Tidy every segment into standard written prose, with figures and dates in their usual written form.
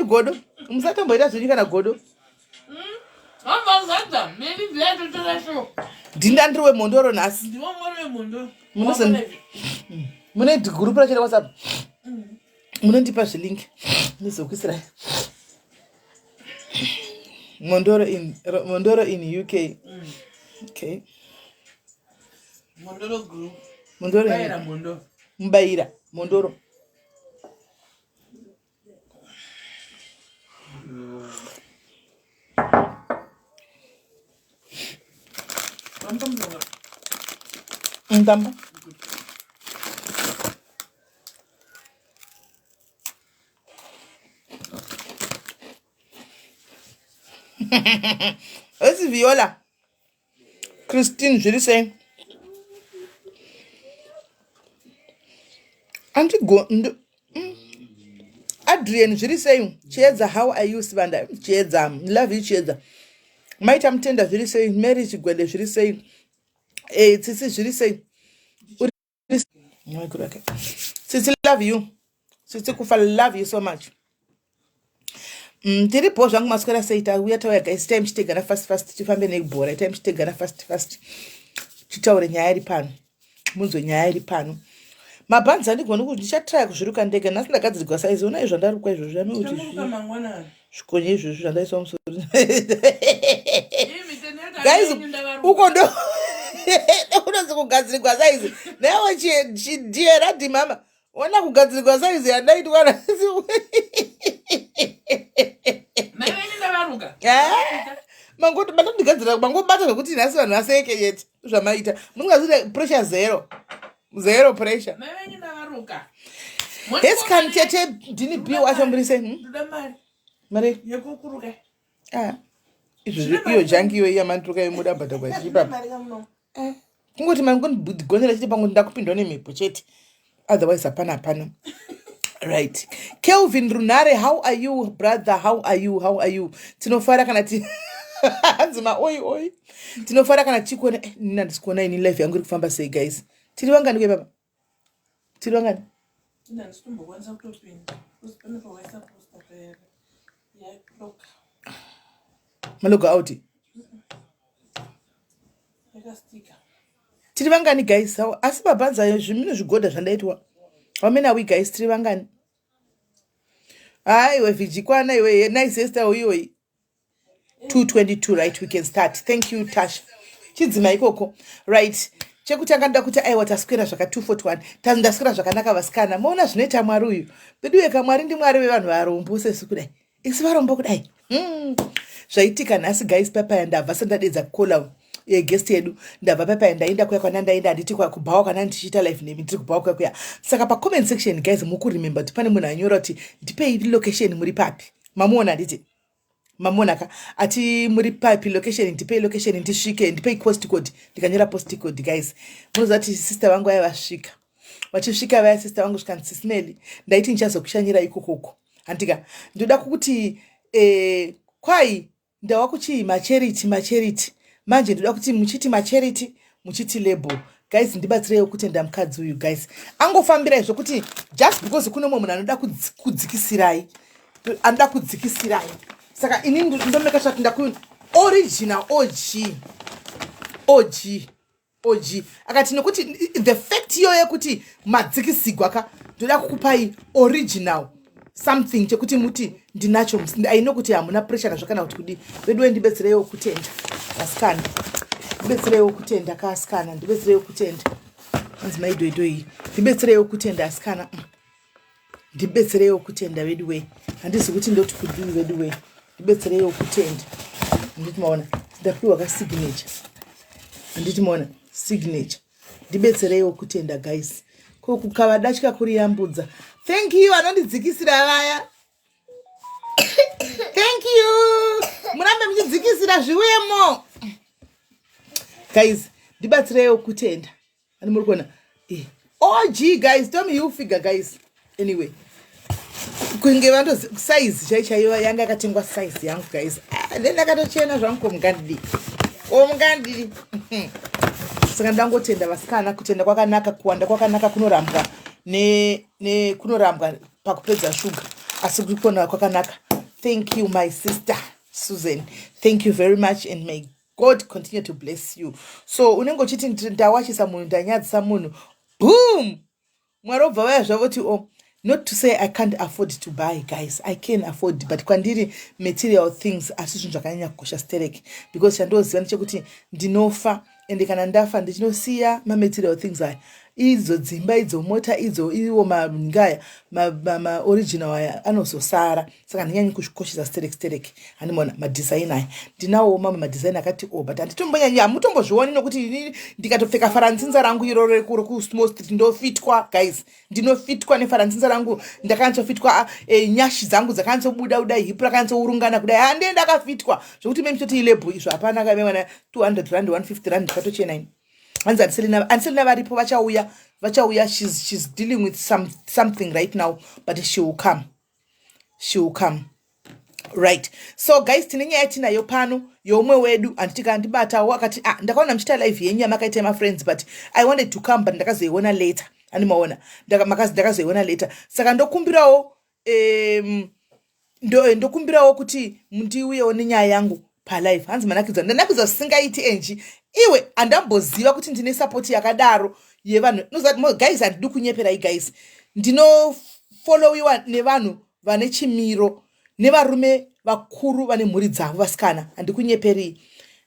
zvenyu godo musatomboita zvenyu kana godo ndinda ndiri wemhondoro nhasi mune gurupu racho rewhatsapp munondipa zvilink ndizokuisirai mhondoro in mhondoro in uk mm. okay mhondoro group mhondoro mubayira mhondoro Mtamba. Esi Viola. Christine zviri sei? Andigo ndo mm. Adrian zviri sei? Chiedza how are you Sibanda? Chiedza love you Chiedza. Maita Mutenda zviri sei? Mary Chigwende zviri sei? Eh Tsitsi zviri sei? Tsitsi love you. Tsitsi kufa love you so much. Mm, tiri bho zvangu maswera sei tauya tauya guys time chitegana fast fast tifambe nebhora time chitegana fast fast titaure nyaya iri pano munzwe nyaya iri pano mabhanzi andigoni kuti ndichatraya kuzviruka ndega nhasi ndagadzirwa saizi ona izvo zvandarukwa izvozvo zvameuti zvikonye izvozvo zvandaiswa musoro guys uko ndo kunonzi kugadzirwa saizi newe chidiera dhimama Ona kugadzirwa size yandaitwa nhasi. Eh? Mangoti matondigadzira mangobata zvekuti nhasi vanhu vaseke yet zvamaita. Musingazive pressure zero. Zero pressure. Yes kan tete ndini B wacho muri sei? Hmm? Mari. Yekukuruka. Ah. Izvo iyo jangi iyo yamandiruka yomuda bhadhagwa ichipapa. Eh, kungoti mangondigonera chete pangoti ndakupindwa nemhepo chete otherwise hapana hapana right kelvin runare how are you brother how are you how are you tinofara kana ti hanzi maoi oi tinofara kana tichikuona eh, nini handisi kuona ini life yangu iri kufamba sei guys tiri vangani kuye baba tiri vangani malogo out tiri vangani guys asi mabhanzi ayo zvimine zvigodha zvandaitwa how many are we guys tiri vangani haiwe vhijikwana iwe nice sister iyoyi 222 right we can start thank you tasha chidzima ikoko right chekutanga ndoda kuti aiwa taswera zvaka 241 ndaswera zvakanaka vasikana maona zvinoita mwari uyu beduweka mwari ndimwari vevanhu varombo sesu kudai isu varombo kudai mm. Zvaitika nhasi guys papaya ndabva sendadedza kukola eh, guest yedu ndabva papaya ndaenda kuya kwana ndaenda handiti kwa kubhawa kana ndichiita live nemi ndiri kubhawa kuya kuya saka pacomment section guys mukuremember kuti pane munhu anyora kuti ndipei location muri papi mamuona handiti mamuona ka ati muri papi location ndipei location ndisvike ndipei post code ndikanyora post code guys munoziva kuti sister vangu vaya vasvika vachisvika vaya sister vangu svikanzi sismeli ndaiti ndichazokushanyira ikokoko handika ndoda kukuti eh, kwai ndawa kuchii macherity macherity manje ndoda kuti muchiti macherity muchiti label guys ndibatsireiwo kutenda mukadzi uyu guys angofambirai zvokuti just because kune umwe munhu anoda kudzikisirai anoda kudzikisirai saka ini ndomeka sure kuti ndaku original og og og akati nekuti the fact iyo yekuti madzikisigwa ka ndoda kukupai original something chekuti muti ndinacho aino kuti hamuna pressure nazvo kana kuti kudii veduwe ndibetsereiwo kutenda asikana ndibetsereiwo kutenda ka asikana ndibetsereiwo kutenda anzi maidoido iyi ndibetsereiwo kutenda asikana mm. Ndibetsereiwo kutenda veduwee handizi kuti ndoti kudii veduwee ndibetsereiwo kutenda handiti maona ndapiwa ka signature handiti maona signature ndibetsereiwo kutenda guys ko kukava datya kuriyambudza thank you anondidzikisira vaya thank you murambe muchidzikisira zviuyemo guys ndibatsireiwo kutenda ani muri kuona eh. og guys tell me you figure guys anyway kunge vando size chai chaiyo yanga yakatengwa size yangu guys ah, then ndakatochena zvangu ko mungandidi ko mungandidi saka ndangotenda vasikana kutenda kwakanaka kuwanda kwakanaka kunorambwa ne, ne kunorambwa pakupedza shuga asi kukona kwakanaka Thank you, my sister Susan. Thank you very much and may God continue to bless you. So unenge uchiti ndawachisa munhu, ndanyadzisa munhu, boom, Mwari obva vaya zvavo ti, oh, not to say I can't afford to buy, guys. I can afford, but kwandiri material things asi zvinhu zvakanyanya kukosha sterek, because chandoziva ndechekuti ndinofa, ende kana ndafa ndichinosiya mamaterial things aya, idzo dzimba, idzo mota, idzo iwo mangaya maoriginal aya anozosara. Saka handinyanyi kuzvikoshesa sterek sterek. Handimona madesign aya, ndinawo mamwe madesign akati o, but handitombonyanyi, hamutombozvioni, nokuti inini ndikatopfeka faranzinza rangu iroro rekusmall street ndofitwa, guys, ndinofitwa nefaranzinza rangu. Ndakanyatsofitwa, nyashi dzangu dzakanyatsobuda kudai, hip rakanyatsourungana kudai, handee ndakafitwa zvokuti memi ilabel izvo hapana kamemwana R200, R150, ndakatochena ini. Hanzi Anselina varipo, vachauya, vachauya. She's dealing with something right now, but she will come, she will come. Right, so guys, tine nyaya yatinayo pano youmwe wedu, handiti? Kandibatawo akati, "Ah, ndakaona muchiita live yenyu yamakaita yemafriends, but I wanted to come, but ndakazoiona later." Andimaona, ndakazoiona later. Saka ndokumbirawo ndokumbirawo kuti ndiuyewo nenyaya yangu palive. Hanzi manakidza, ndanakidza zvisingaiti. Enji iwe, handamboziva kuti ndine support yakadaro yevanhu. Guys, handidi kunyeperai, guys, ndinofollowiwa nevanhu vane chimiro nevarume vakuru vane mhuri dzavo. Vasikana, handikunyeperei,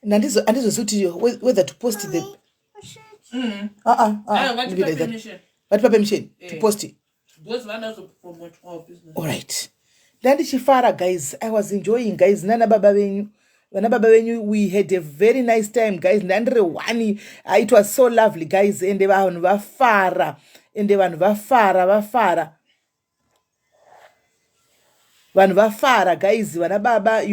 handizozivi kuti whether to post the Vatipa permission to post. Alright, ndandichifara, guys. I was enjoying, guys, nana baba venyu, vana baba venyu. We had a very nice time, guys. Ndandiri one. It was so lovely, guys. Ende vanhu vafara, ende vanhu vafara, vafara, vanhu vafara, guys, vana baba.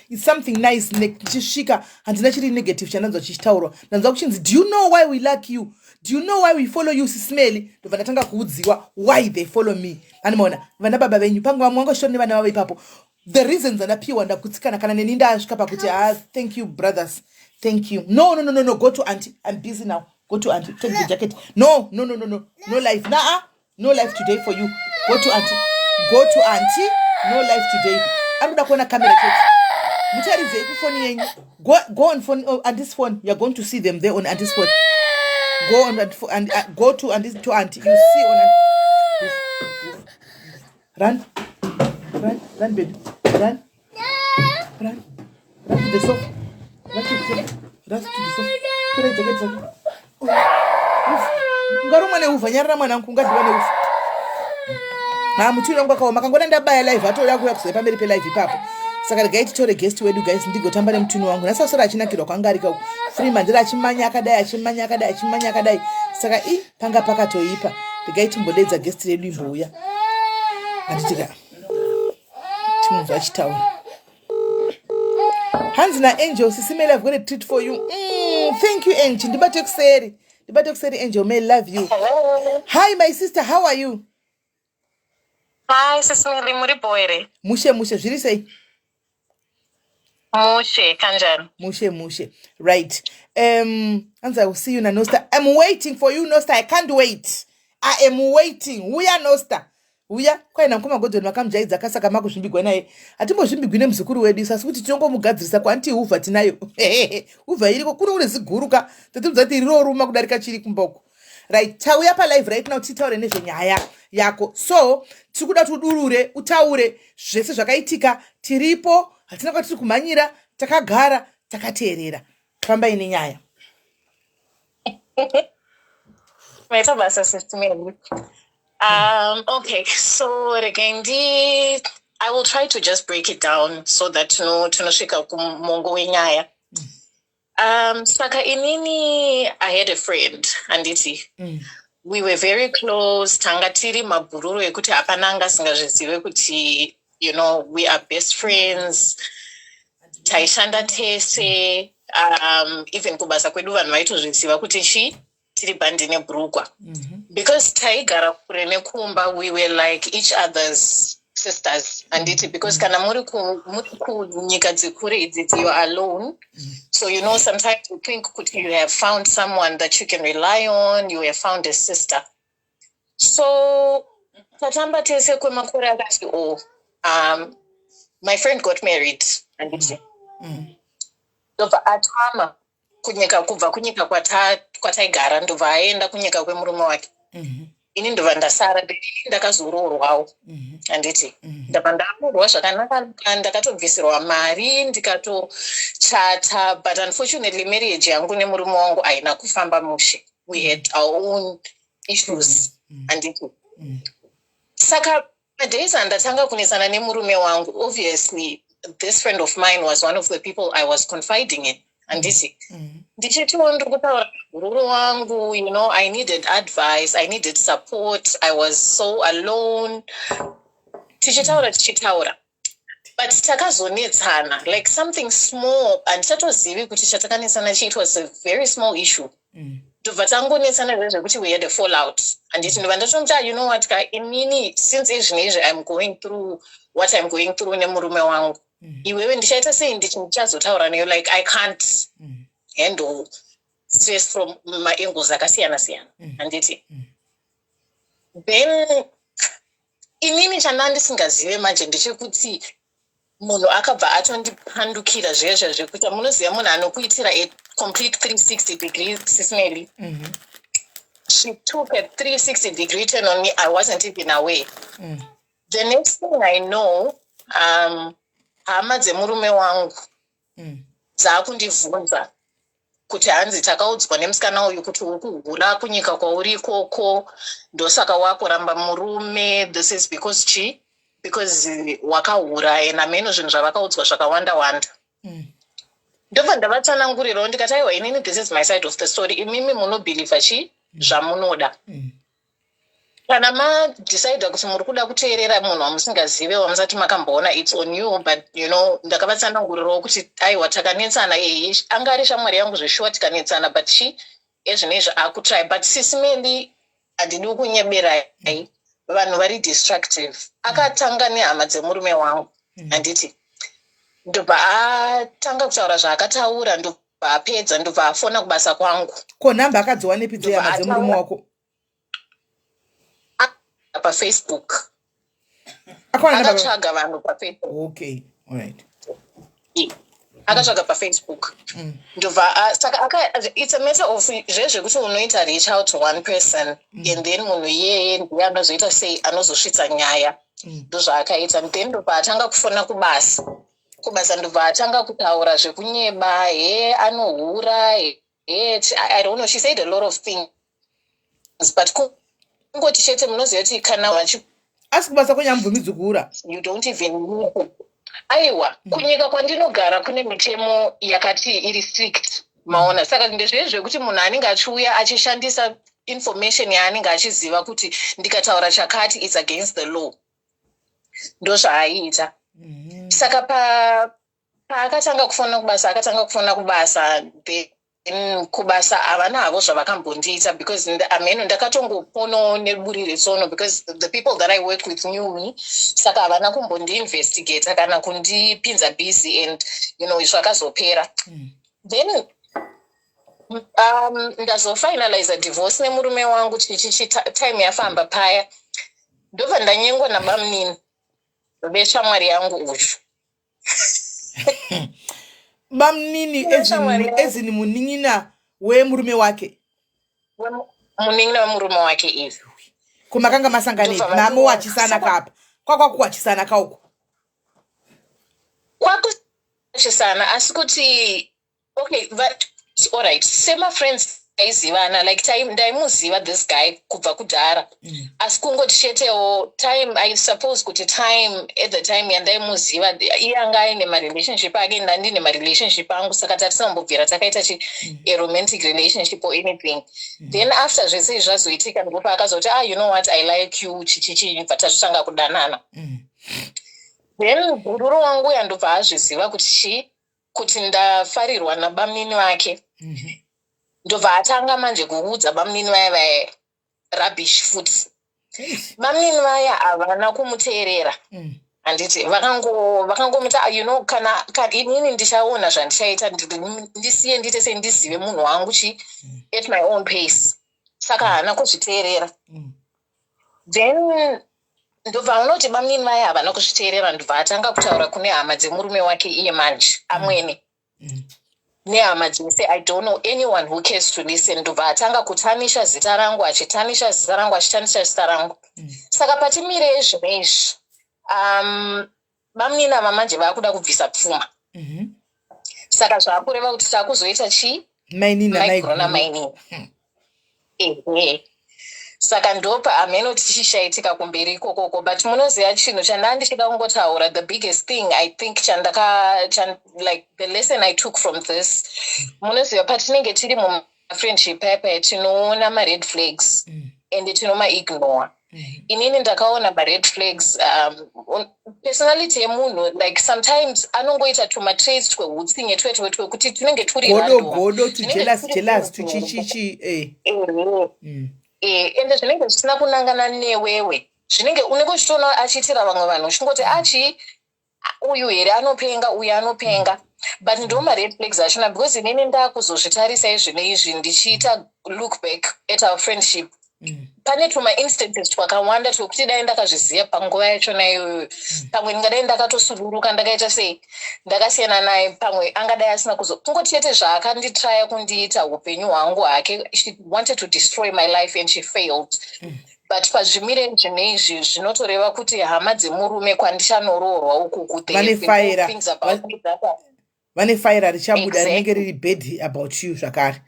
It's something nice. Ndichisvika handina chiri negative chandanzwa chichitaurwa. Ndanzwa kuchinzi, "Do you know why we like you? Do you know why we follow you, Sis Melly?" Ndobva ndatanga kuudziwa why they follow me. Animaona vana baba venyu pange vamwe vangoshitori nevana vavo ipapo. The reasons andapiwa, ndagutsikana. Kana neni ndasvika pakuti, "Ah, thank you, brothers, thank you." No, no, no, no, no, go to auntie. I'm busy now. Go to auntie. Take the jacket. No, no, no, no, no, no live. Naa, no live today for you. Go to auntie, go to auntie. No live today. Ari kuda kuona kamera chete. Mutaridzei kufoni yenyu. Go on phone, oh, auntie's phone. You're going to see them there on auntie's phone. Go on and go to auntie, to auntie. You see on auntie. Run, run, run, baby, run, run, run to the sofa, run to the sofa, run to the sofa. Tora jacket rako. Ungarumwa neuvha. Nyarara mwanangu, ungadyiwa neufa. Ha, muti wangu akaoma. Kangona ndabaya live, atoda kuuya kuzoi pamberi pelive ipapo. Saka regai titore guest wedu, guys. Ndigotamba nemutuni wangu. Nasasora achinakirwa kwanga ari kauku Freeman, ndiri achimanya akadai, achimanya akadai, achimanya akadai. Saka i panga pakatoipa. Regai timbodedza guest redu imbouya, handitika timunzwa achitaura. Hanzi naAngel, "Sis Melly, I've got a treat for you." Thank you, Angel. Ndibate kuseri, ndibate kuseri. Angel May, love you. Hello. Hi, my sister, how are you? Hi, Sis Melly, muri here? Mushe mushe, zviri sei? Mushe, kanjani? Mushe mushe. Right, hanzi, "I will see you naNosta." I'm waiting for you, Nosta. I can't wait. I am waiting. Uya, Nosta, uya. Kwaina mukoma Godoni makamujaidza kasaka makuzvimbigwa naye. Hatimbozvimbigwi nemuzukuru wedu isu, asi kuti tinongomugadzirisa kwanti huvha tinayo, huvha iriko kuno, kune ziguruka tatiudza kuti riroruma kudarika chiri kumboko. Right, tauya palive right now titaure nezvenyaya yako. So tiri kuda kuti udurure, utaure zvese zvakaitika. Tiripo, hatina kwatiri kumhanyira, takagara takateerera. Fambai nenyaya. Maita basa, Sis Melly. Okay, so regai I will try to just break it down so that tinosvika kumongo wenyaya. Saka inini I had a friend, handiti. We were very close, tanga tiri mabhururu ekuti hapana anga asingazvizive kuti we are best friends. Taishanda tese, even kubasa kwedu vanhu vaitozviziva kuti chi tiri bhandi nebhurugwa. Because taigara kure nekumba, we were like each other's sisters, handiti? Because kana muri kunyika dzekure idzidzi, you are alone. So sometimes you think kuti you have found someone that you can rely on, you have found a sister. So tatamba tese kwemakore akati o. My friend got married, handiti? Ndobva atama kunyika, kubva kunyika kwataigara, ndobva aenda kunyika kwemurume wake. Ini ndobva ndasara. Then ini ndakazoroorwawo, handiti? Ndabva ndaroorwa zvakanaka, ndakatobvisirwa mari, ndikatochata, but unfortunately marriage yangu nemurume wangu haina kufamba mushe. We had our own issues, handiti? Saka madays andatanga kunetsana nemurume wangu, obviously this friend of mine was one of the people I was confiding in, handiti? Ndichitiwo ndiri kutaura gururu wangu, I needed advice, I needed support, I was so alone. Tichitaura, tichitaura, but takazonetsana like something small. Handichatozivi kuti chatakanetsana chii. It was a very small issue. Ndobva tangonetsana zvezvekuti we had a fallout, handiti? Ndobva ndatomuti, "Ah, you know what ka, inini since izvinezvi I'm going through what I'm going through nemurume wangu, iwewe ndichaita sei? Ndichazotaura neyo. Like, I can't handle stress from maangles akasiyana siyana, handiti?" Then inini chanda ndisingazive manje ndechekuti munhu akabva atondipandukira zvezvo, zvekuti munoziva munhu anokuitira a complete 360 degree, Sis Melly. She took a 360 degree turn on me. I wasn't even aware. The next thing I know, hama dzemurume wangu dzaakundibvunza kuti hanzi takaudzwa nemusikana uyu kuti uri kuhura kunyika kwauri ikoko, ndosaka wakuramba murume. This is because chi because wakahura, and hameno zvinhu zvavakaudzwa zvakawanda wanda. Ndobva ndavatsanangurirawo, ndikati, "Aiwa, inini this is my side of the story. Imimi munobhilivha chi zvamunoda. Kana madecida kuti muri kuda kuteerera munhu wamusingazive, wamusati makamboona, it's on you." But ndakavatsanangurirawo kuti aiwa, takanetsana, ehe, anga ari shamwari yangu zveshuwa, tikanetsana, but chi ezvinezvi akutry. But Sis Melly, handidi kunyeberai, vanhu vari destructive. Akatanga nehama dzemurume wangu, handiti? Ndobva atanga kutaura zvaakataura, ndobva apedza, ndobva afona kubasa kwangu. Ko nhamba akadziwanepi dzehama Ndobva dzemurume wako? PaFacebook. Akawana namba? Akatsvaga vanhu paFacebook. Okay, alright. Akatsvaga paFacebook, ndobva saka it's a matter of zvezvekuti unoita reach out to one person, and then munhu iyeye ndiye anozoita sei, anozosvitsa nyaya. Ndozvaakaita. Then ndobva atanga kufona kubasa. Kubasa ndobva atanga kutaura zvekunyeba, he anohura, he I don't know, she said a lot of things, but kungoti chete munoziva kuti kana vachi Asi kubasa kwenyu hamubvumidzwi kuhura? You don't even need to. Aiwa, kunyika kwandinogara kune mitemo yakati iri strict, maona? Saka ndezvei zvekuti munhu anenge achiuya achishandisa information yaanenge achiziva kuti ndikataura chakati, it's against the law. Ndozvaaiita. Saka paakatanga kufona kubasa, akatanga kufona kubasa, then kubasa havana havo zvavakambondiita, because ameno ndakatongoponawo neburi retsono, because the people that I work with knew me, saka havana kumbondiinvestigata kana kundipinza busy, and zvakazopera. Then ndazofinaliza divorce nemurume wangu, chichichi, time yafamba paya, ndobva ndanyengwa nabamunini veshamwari yangu uyu. Bamunini? Shamwari yangu. Ezini munin'ina wemurume wake? Munin'ina wemurume wake izvi. Ko makanga masanganepi? Ndobva Mamowachisana kapa kwakwakuwachisana kauko? Kwakuchisana, asi kuti okay, but alright, semafriends taizivana, like ndaimuziva this guy kubva kudhara, asi kungoti chetewo time, I suppose kuti time, at the time yandaimuziva, iye anga aine marelationship ake, ndandine marelationship angu, saka tatisambobvira takaita chi a romantic relationship or anything. Then after zvese izvi zvazoitika, ndipo paakazoti, "Ah, you know what, I like you," chichichi, bva tatotanga kudanana. Then bhururu wangu uya ndobva azviziva kuti chi kuti ndafarirwa nabamunini vake. Ndobva atanga manje kuudza bamunini vaya vaya rubbish futi. Bamunini vaya havana kumuteerera, handiti? Vakangomuti, "Ah, kana inini ndichaona zvandichaita, ndisiye ndiite sei, ndizive munhu wangu chi at my own pace." Saka haana kuzviteerera. Then Ndobva unoti bamunini vaya havana kuzviteerera, ndobva atanga kutaura kune hama dzemurume wake iye manje, amwene nehama dzese. I don't know anyone who cares to listen. Ndobva atanga kutarnisha zita rangu, achitarnisha zita rangu, achitarnisha zita rangu. Saka patimire zvino izvi, bamunini ava manje vaakuda kubvisa pfuma. Saka zvaakureva kuti takuzoita chii? Mainini. Maiguru. Namaiguru. Namainini, ehe. Saka ndopa hameno tichichaitika kumberi ikokoko. But munoziva chinhu chandaa ndichida kungotaura, the biggest thing I think chandaka like the lesson I took from this, munoziva patinenge tiri mumafriendship paipai, tinoona mared flags and tinomaignore. Inini ndakaona mared flags, personality yemunhu, like sometimes anongoita tumatraits tweutsinye twetwe twekuti tunenge turi godo random. Godo, Zvinenge tujealous, turi jealous, random. Tuchichichi. Ehe. Ende zvinenge zvisina kunangana newewe, zvinenge unenge uchitoona achiitira vamwe vanhu, uchingoti achi uyu here anopenga, uyu anopenga, but ndo mared flags achona, because inini ndakuzozvitarisa izvino izvi ndichiita look back at our friendship, pane tuma instances twakawanda twekuti dai ndakazviziva panguva yachona iyoyo, pamwe ndingadai ndakatosuduruka, ndakaita sei, ndakasiyana naye. Pamwe angadai asina kuzo kungoti chete zvaakanditraya kundiita upenyu hwangu hake. She wanted to destroy my life and she failed. But pazvimire zvino izvi, zvinotoreva kuti hama dzemurume kwandichanoroorwa ukuku, they Vane have been faira. told things about me that are Vane faira richabuda rinenge Exactly. riri bad about you zvakare.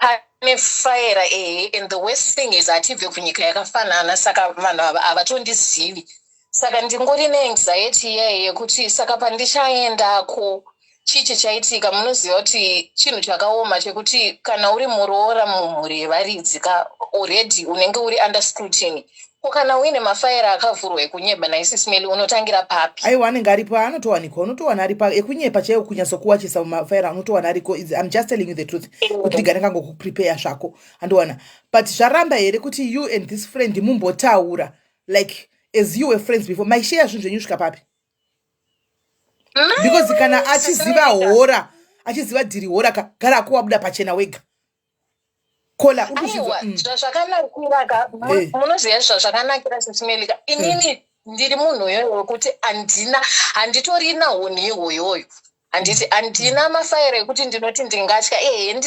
Pane faira, ehe. And the worst thing is hatibve kunyika yakafanana, saka vanhu ava havatondizivi. Saka ndingori neanxiety iyayi yekuti saka pandichaendako chii chichaitika. Munoziva kuti chinhu chakaoma chekuti kana uri muroora mumhuri yevaridzi ka, already unenge uri under scrutiny. Ko kana uine mafaira akavhurwa ekunyeba naisismeli, unotangira papi? Aiwa, anenge aripo, anotowanikwa, unotowana aripo ekunyepa chaiwo, kunyatsokuwachisa mafaira unotowana ariko. I'm just telling you the truth kuti ndigare ngangokuprepare zvako, andiwana. But zvaramba here kuti you and this friend mumbotaura like as you were friends before? Maisheya zvinhu zvenyu svika papi? Because kana achiziva hora, achiziva dhiri hora ka, gara ako wabuda pachena wega kola uri kuzvinzwa? Aiwa, zvazvakanakira ka, munoziva zvazvakanakira, sisimelika, inini ndiri munhu uyoyo wekuti handina, handitorina hunhu ihwoyoyo. Handiti handina mafaira ekuti ndinoti ndingatya. Ehe,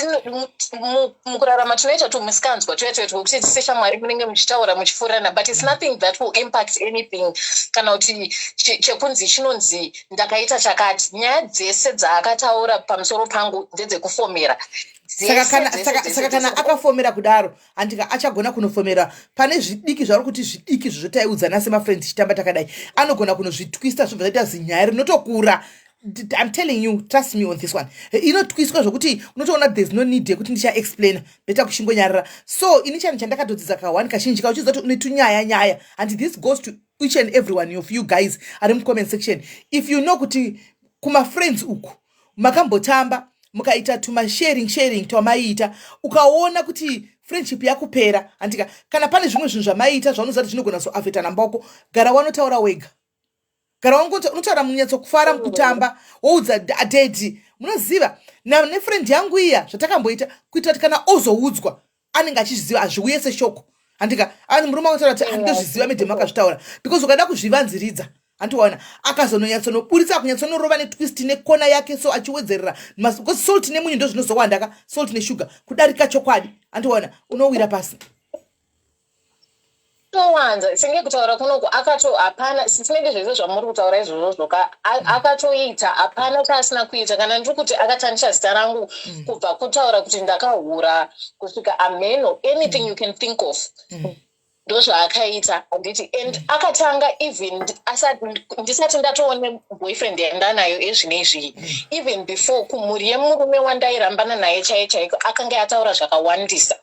mukurarama tinoita tumusikanzwa tuya twekuti seshamwari munenge muchitaura, muchifurirana, but it's nothing that will impact anything kana kuti chekunzi chinonzi ndakaita chakati. Nyaya dzese dzaakataura pamusoro pangu ndedzekufomera. Saka Dzese, kana dzese, saka dzese, saka kana dzese. Akafomera kudaro, handika achagona kunofomera pane zvidiki zvauri kuti zvidiki izvozvo taiudzana semafriends tichitamba takadai, anogona kunozvitwista zvobva zvaita zinyaya rinotokura. I'm telling you, trust me on this one. Inotwiswa zvokuti unotoona there's no need yekuti ndichaexplaina, better kuchingonyarara. So ini chanhu chandakatodzidza ka1 kazhinji kauchiziva kuti une tunyaya nyaya, and this goes to each and every one of you guys ari mucomment section, if you know kuti kumafriends uku makambotamba, mukaita tumasharing sharing twamaiita, ukaona kuti friendship yakupera, handika, kana pane zvimwe zvinhu zvamaiita zvaunoziva kuti zvinogona kuzoafecta namba wako, gara wanotaura wega, gara unotaura munyatsokufara mukutamba, woudza daddy, munoziva nefriend yangu iya zvatakamboita, kuitira kuti kana ozoudzwa anenge achizviziva, hazviuye seshoko, handika? Ani murume anotaura kuti handozviziva, madam akazvitaura, because ukada kuzvivanziridza, handiwana akazononyatsonoburitsa, kunyatsonorova netwist nekona yake, so achiwedzerera, because salt nemunyu ndo zvinozowanda ka, salt neshuga kudarika chokwadi, handiwana unowira pasi. Towanza senge kutaura kunoku akato hapana sinenge zvese zvamuri kutaura izvozvo zvoka akatoita, hapana chaasina kuita. Kana ndiri kuti akatarnisha zita rangu, kubva kutaura kuti ndakahura kusvika ameno, anything you can think of, ndozvaakaita, handiti? And akatanga even ndisati ndatoone boyfriend yandanayo ezvinezvi, even before, kumhuri yemurume wandairambana naye chaiyo chaiko, akanga ataura zvakawandisa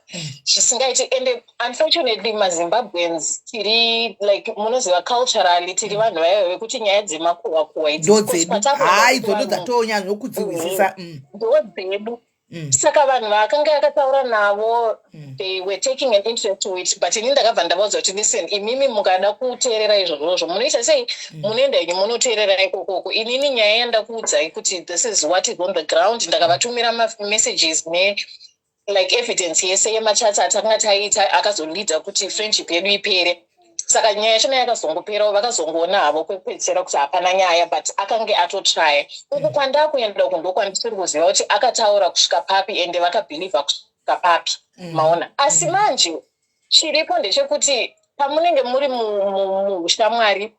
zvisingaiti. And unfortunately maZimbabweans tiri like, munoziva, culturally tiri vanhu vaiva vekuti nyaya dzemakuhwa kuhwa idzi, Ndo dzedu. kwatakuenda Hai, dzondo kuvanhu dzatonyanya. Ndo dzedu. Saka vanhu vaakanga akataura navo, they were taking an interest to it, but ini ndakabva ndavaudza kuti, "Listen, imimi mukada kuteerera izvozvozvo munoita sei, munoenda henyu munoteerera ikokoko. Inini nyaya yandakuudzai kuti this is what is on the ground." Ndakavatumira mamessages ne like evidence yese yemachats atanga taita akazoleada kuti friendship yedu ipere. Saka nyaya yachona yakazongoperawo, vakazongoona havo kwekupedzisira kuti hapana nyaya, but akange atotraya. Uku kwandakuenda uku ndokwandisiri kuziva kuti akataura kusvika papi, ende vakabhilivha kusvika papi. Maona? Asi manje chiripo ndechekuti pamunenge muri muushamwari,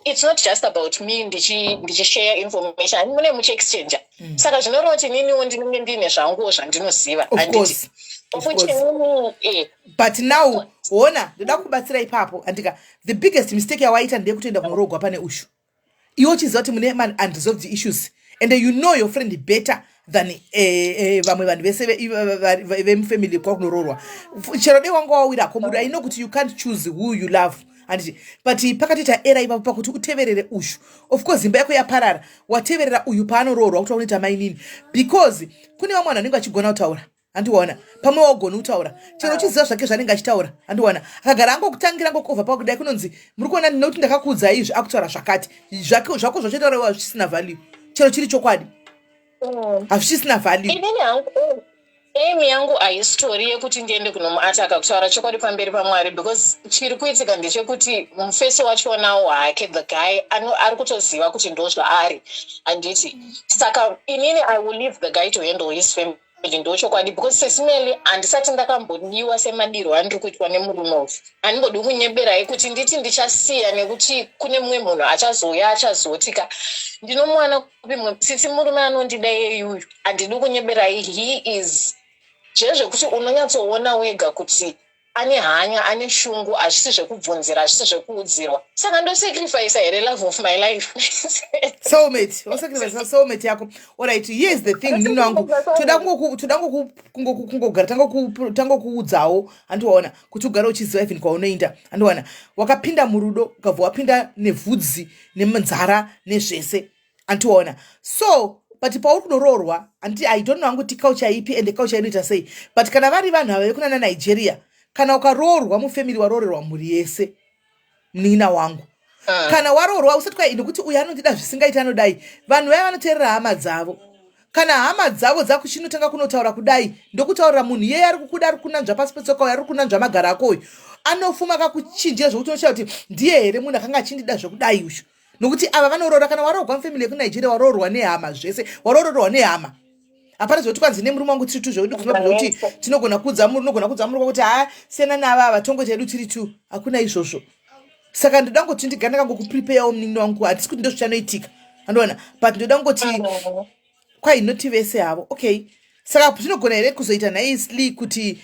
it's not just about me ndichishare information, mune muchiexchanger. Saka zvinoreva kuti ininiwo ndinenge ndiine zvanguwo zvandinoziva. Of course. Of course. Handiti? But now ona, ndoda kubatsira ipapo, andika. The biggest mistake yawaita ndeyekutoenda kunoroorwa pane ushu, iwe uchiziva kuti mune ma-unresolved issues, and you know your friend better than vamwe vanhu vese vemufamily kwakunoroorwa. Chero dei wanga wawirako mudu, I know kuti you can't choose who you love, handiti? But pakatoita error ipapo pakuti uteverere ushu. Of course imba yako yaparara, wateverera uyu paanoroorwa kuti wakunoita mainini, because kune vamwe vanhu vanenge vachigona kutaura, handiwaona? Pamwe wagoni kutaura, chero uchiziva zvake zvanenge achitaura, handiwaona? Akagara angokutangira ngokovha pakudai, kunonzi muri kuona nekuti ndakakuudzai izvi, akutaura zvakati zvako zvachotaura zvisina value, chero chiri chokwadi hazvichisina value. Inini hangu, aim yangu haisitori yekuti ndiende kunomuataka, kutaura chokwadi pamberi paMwari, because chiri kuitika ndechekuti mufesi wachonawo hake, the guy ari kutoziva kuti ndo zvaari, handiti? Saka inini I will leave the guy to handle his family, ndochokwadi, because sesimeli handisati ndakambodiwa semadirwo andiri kuitwa nemurume uyu. Handimbodi kunyeberai kuti nditi ndichasiya nekuti kune mumwe munhu achazouya achazotika ndinomuwana kupi mumwe sisi murume anondida yeyuyu. Handidi kunyeberai, he is zvezvekuti unonyatsoona wega kuti ane hanya, ane shungu. Hazvisi zvekubvunzira, hazvisi zvekuudzirwa. Saka ndosacrifica here love of my life? Soulmate, wasacrifice soulmate yako. Alright, here is the thing, nini wangu, toda kungogara tangokuudzawo, handiwaona, kuti ugare uchiziva even kwaunoenda, handiwaona? Wakapinda murudo, ukabva wapinda nevhudzi nenzara nezvese, handiwaona? So but pauri kunoroorwa, handi, I don't know hangu kuti culture ipi ende culture inoita sei, but kana vari vanhu ava vekunana Nigeria, kana ukaroorwa mufamily, waroorerwa mhuri yese, munin'ina wangu. Kana waroorwa, usati kwai nekuti uyu anondida zvisingaiti, anodai. Vanhu vaya vanoteerera hama dzavo. Kana hama dzavo dzakuchinotanga kunotaura kudai, ndokutaurira munhu iyeye ari kukuda, ari kunanzva pasi petsoka uyo, ari kunanzva magaro ako uyu, anofuma akakuchinjira zvokuti unoshaya kuti ndiye here munhu akanga achindida zvekudai uyu, nokuti ava vanoroora. Kana waroorwa mufamily yekuNigeria, waroorwa nehama zvese, waroororwa nehama. Hapana zvekuti kwanzi nemurume wangu tiri two, zvekuti kuzimbabwe zvekuti tinogona kuudza, unogona kuudza murume kuti ha, siyana nava ava, tongoita yedu tiri two. Hakuna izvozvo. Saka ndoda ngoti ndigara ndakangokupreparewo, munin'ina wangu. Handisi kuti ndozvichanoitika, andoona, but ndoda ngoti kwai noti vese havo. Okay, saka zvinogona here kuzoita nicely kuti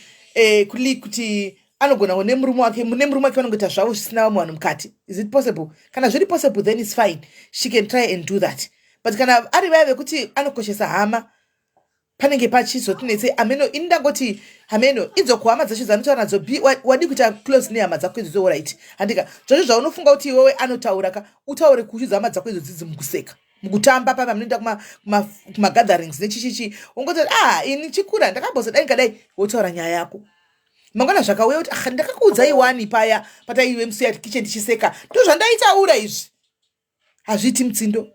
kuli kuti anogona nemurume wake vanongoita zvavo zvisina vamwe vanhu mukati? Is it possible? Kana zviri possible, then it's fine, she can try and do that. But kana ari vaya vekuti anokoshesa hama, panenge pachizotinetsei. Ameno, ini ndangoti hameno idzo kuhama dzacho dzanotaura nadzo. B wadi kuita close nehama dzako idzodzo, right? Handika zvacho zvaunofunga kuti iwewe anotaura ka, utaure kuchidza hama dzako idzo dzidzi mukuseka, mukutamba papa munoenda kumagatherings nechichichi, ungoti, "Ah, ini chikura ndakambozodai ngadai," wotaura nyaya yako. Mangwana zvakauya kuti, "Ah, ndakakuudzai wani paya pataive musuya kitchen tichiseka, ndo zvandaitaura izvi." Hazviiti mutsindo.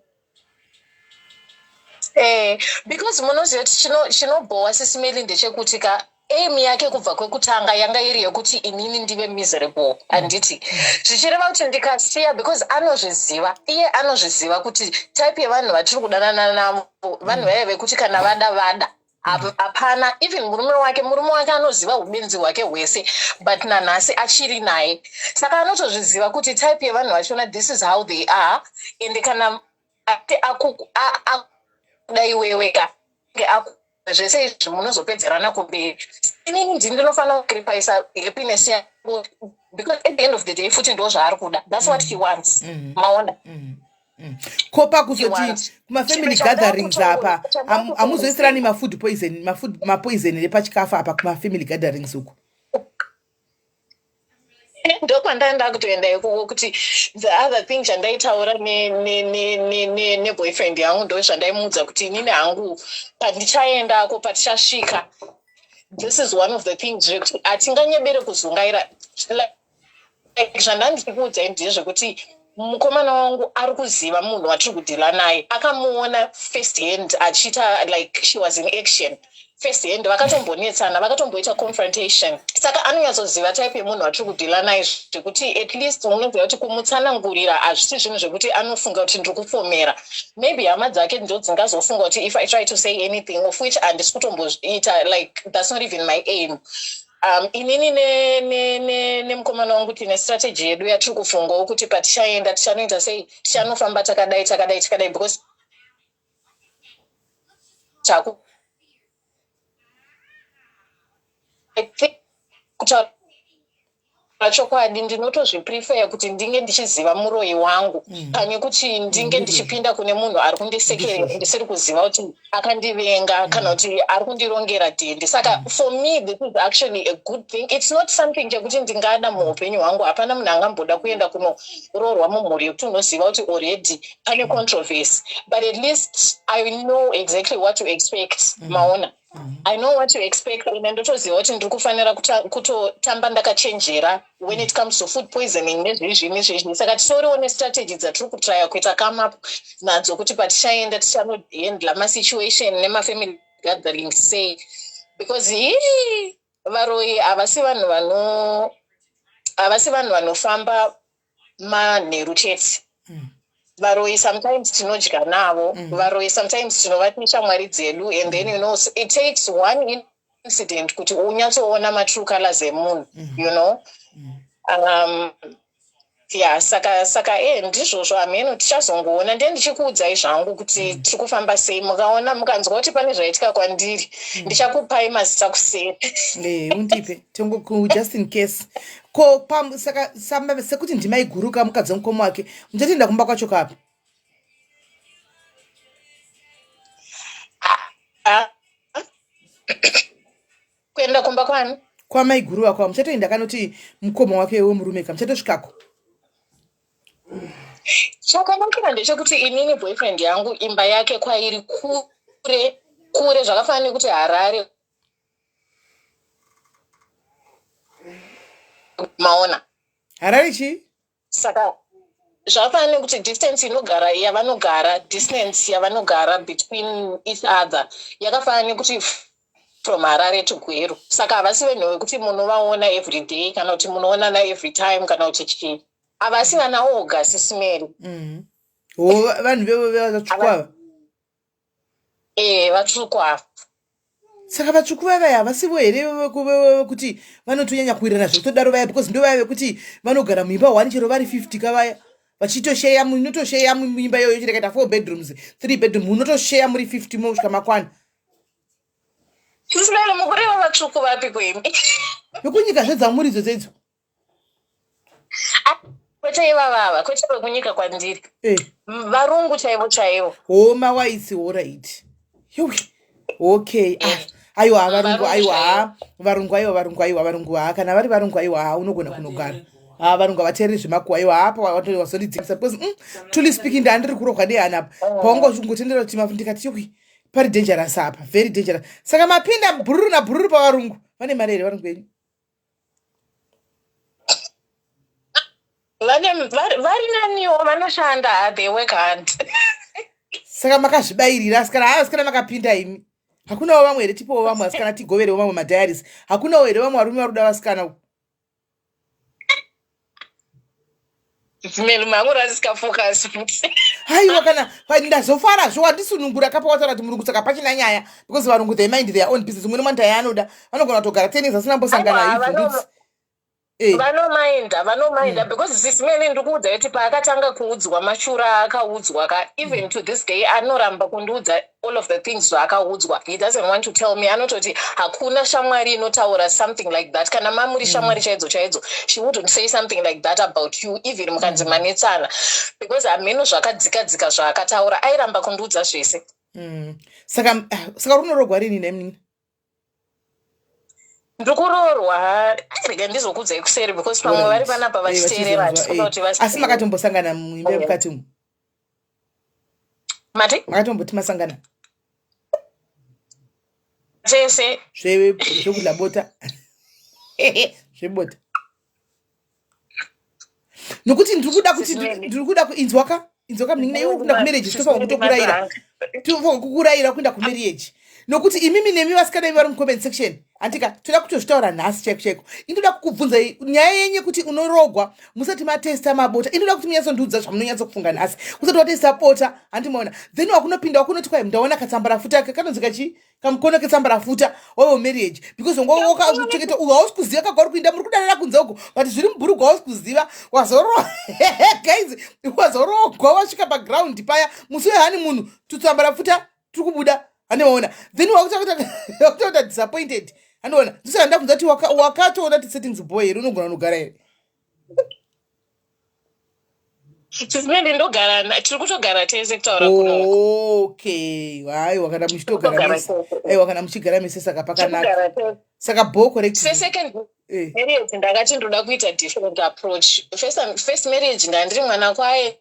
Because munoziva kuti chinobhowa, sisimeli, ndechekuti ka aim yake kubva kwekutanga yanga iri yekuti inini ndive miserable, handiti? Zvichireva kuti ndikasiya, because anozviziva, iye anozviziva kuti type yevanhu vatiri kudanana navo, vanhu vaya vekuti kana vada, vada. Hapana even murume wake anoziva ubenzi hwake hwese, but nanhasi achiri naye. Saka anotozviziva kuti type yevanhu vachona, this is how they are. Ende kana ati akuda iwewe ka, zvese izvi munozopedzerana kumberi. Inini ndini ndinofanira kusacrifica happiness yangu, because at the end of the day futi ndo zvaari kuda, that's what he wants. Maona? Ko pakuzoti kumafamily gatherings apa, hamuzoisirani mafood poison, mafood mapoison here pachikafu apa kumafamily gatherings uku? Ndokwandanda kutoenda ikoko, kuti the other thing chandaitaura neboyfriend yangu, ndo zvandaimuudza kuti inini hangu pandichaendako, patichasvika, this is one of the things zvekuti hatinganyebere kuzungaira. Like zvandandikuudzai ndezvekuti mukomana wangu ari kuziva munhu watiri kudhila naye, akamuona first hand achiita, like she was in action. first hand, vakatombonetsana, vakatomboita confrontation. Saka anonyatsoziva type yemunhu watiri kudhila naye, zvekuti at least unoziva kuti kumutsanangurira hazvisi zvinhu zvekuti anofunga kuti ndiri kupomera. Maybe hama dzake ndo dzingazofunga kuti if I try to say anything, of which handisi kutomboita, like that's not even my aim. Inini nemukomana wangu tine strategy yedu yatiri kufungawo kuti patichaenda tichanoita sei, tichanofamba takadai, takadai, takadai, because taku I think kutaura chokwadi ndinotozviprefer kuti ndinge ndichiziva muroyi wangu pane kuti ndinge ndichipinda kune munhu ari kundisekerera ndisiri kuziva kuti akandivenga kana kuti ari kundirongera dhindi. Saka for me this is actually a good thing. It's not something chekuti ndingada muupenyu hwangu. Hapana munhu angamboda kuenda kunoroorwa mumhuri yekuti unoziva kuti already pane controversy, but at least I know exactly what to expect. Maona, I know what to expect and ndotoziva kuti ndiri kufanira kutotamba ndakachenjera when it comes to food poisoning nezvizvi nezvizvi. Saka titoriwo nestrategy dzatiri kutraya kuita come up nadzo kuti patichaenda tichanohandla masituation nemafamily gathering sei, because ii varoyi havasi vanhu vano havasi vanhu vanofamba manheru chete. Varoyi sometimes tinodya navo. Varoyi sometimes tinovati shamwari dzedu, and then it takes one incident kuti unyatsoona matrue colors emunhu. Yeah, saka ndizvozvo. Hameno, tichazongoona. Ndiye ndichikuudzai zvangu kuti tiri kufamba sei. Mukaona, mukanzwa kuti pane zvaitika kwandiri, ndichakupai mazita kuseri. Undipe tongo just in case. Ko saka sekuti ndimai guruka mukadzi wemukoma wake, muchatoenda kumba kwacho kapi? Ah, kuenda kumba kwani? Kwamai guru vako muchatoenda kanoti mukoma wake wemurume ka, muchatosvikako? Chakanakira ndechekuti inini boyfriend yangu imba yake kwairi kure kure, zvakafanana nekuti Harare, maona? Harare chii? Saka zvakafanana nekuti distance inogara yavanogara, distance yavanogara between each other yakafanana nekuti from Harare to Gweru. Saka havasi vanhu vekuti munovaona every day kana kuti munoonana every time kana kuti chii. Havasi vana oga, Sisimeri. O vanhu vevatsvuku ava? E, vatsvuku ava. Saka vatsvuku vavaya havasivo here vekuti vanotonyanya kuwirirana zvekutodaro vaya? Because ndo vaya vekuti vanogara muimba one chero vari 50 kavaya, vachitosheya, munotosheya muimba iyoyo, chero ikaita four bedrooms, three bedroom, munotosheya muri 50 mosvika makwana. Sisimeri, mukureva vatsvuku vapi kwemi? Vekunyika zvedzamuridzo dzedzo. Kwete ivavava, kwete vekunyika kwandiri. Varungu chaivo chaivo. Ho, mawaitsi, alright. Yowe, okay. Ah, aiwa, varungu. Varungu. Aiwa. Chaivo. Varungu, aiwa, varungu, aiwa, varungu. Ha, kana vari varungu, aiwa, ha, unogona kunogara. Ha, varungu havateereri zvemakuhwa. Aiwa, hapa wazondidzikisa because truly speaking ndandiri kurohwa nehana apa paunga uchingotendera kuti ndikati yowi, pari dangerous apa, very dangerous. Saka mapinda bhururu nabhururu pavarungu. Vane mari here varungu venyu? Vane vari naniwo, vanoshanda, they work hard. Saka makazvibayirira asikana. Ha, asikana, makapinda imi. Hakunawo vamwe here? Tipowo vamwe asikana, tigoverewo vamwe madiaries. Hakunawo here vamwe varume vari kuda vasikana uku? Zimeli, makurasika focus futi. Haiwa, kana ndazofarazvo wandisunungura kapa wataura kuti murungu, saka pachina nyaya, because varungu they mind their own business. Umwe nemwana yaanoda, vanogona kutogara 10 years asina mbosangana. Aiwa, Haibvundutsi. Vanomainda, vanomainda, because Sisimene, ndikuudza kuti paakatanga kuudzwa mashura akaudzwa ka, even to this day anoramba kundiudza all of the things zvaakaudzwa. He doesn't want to tell me. Anototi hakuna shamwari inotaura something like that. Kana mamuri shamwari chaidzo chaidzo, she wouldn't say something like that about you, even mukanzi manetsana, because hameno zvakadzika dzika zvaakataura. Airamba kundiudza zvese. Saka ah, saka runorogwa rini nai? Ndikuroorwa, rega ndizokudzai kuseri, because pamwe vari panapa vachiteerera, handisi kuda kuti Asi vazive. Makatombosangana muimba yemukati umu? Mati? Makatomboti masangana? Tese. Zvekudla bota, zvebota, nokuti ndiri kuda kuti ndiri kuda inzwaka, inzwaka, munin'ina, iwe kuenda kumarriage, tinofanira kutokurayira, tinofanira kukurayira kuenda kumarriage. Nokuti imimi nemi vasikana imi vari mucomment section, handika toda kutozvitaura nhasi chaiko chaiko. Indoda kukubvunza nyaya yenyu yekuti unorogwa musati matesta mabota. Indoda kuti munyatsondiudza zvamunonyatsokufunga nhasi usati watesta bota, handimaona. Then wakunopinda wakunoti kwai ndaona katsambarafuta kanonzi kachii, kamukono ketsambarafuta wave marriage, because wanga wakachengeta uyu hausi kuziva kakwauri kuinda, muri kudanana kunze uko, but zviri mubhurugwa hausi kuziva. Wazoro guys, wazorogwa wasvika paground paya musi wehani munhu tutsambarafuta turi kubuda, handimaona. Then wakutoita disappointed, handiona. Ndisaka ndakunza kuti wakatoona ti settings boy here, unogona unogara here? Tisimende ndogara, tiri kutogara tese kutaura kuno. Okay, haiwa, kana muchitogara mese, aiwa, kana muchigara mese saka pakanaka, saka bo correct. Second marriage ndakati ndoda kuita different approach. First marriage ndandiri mwana kwaye.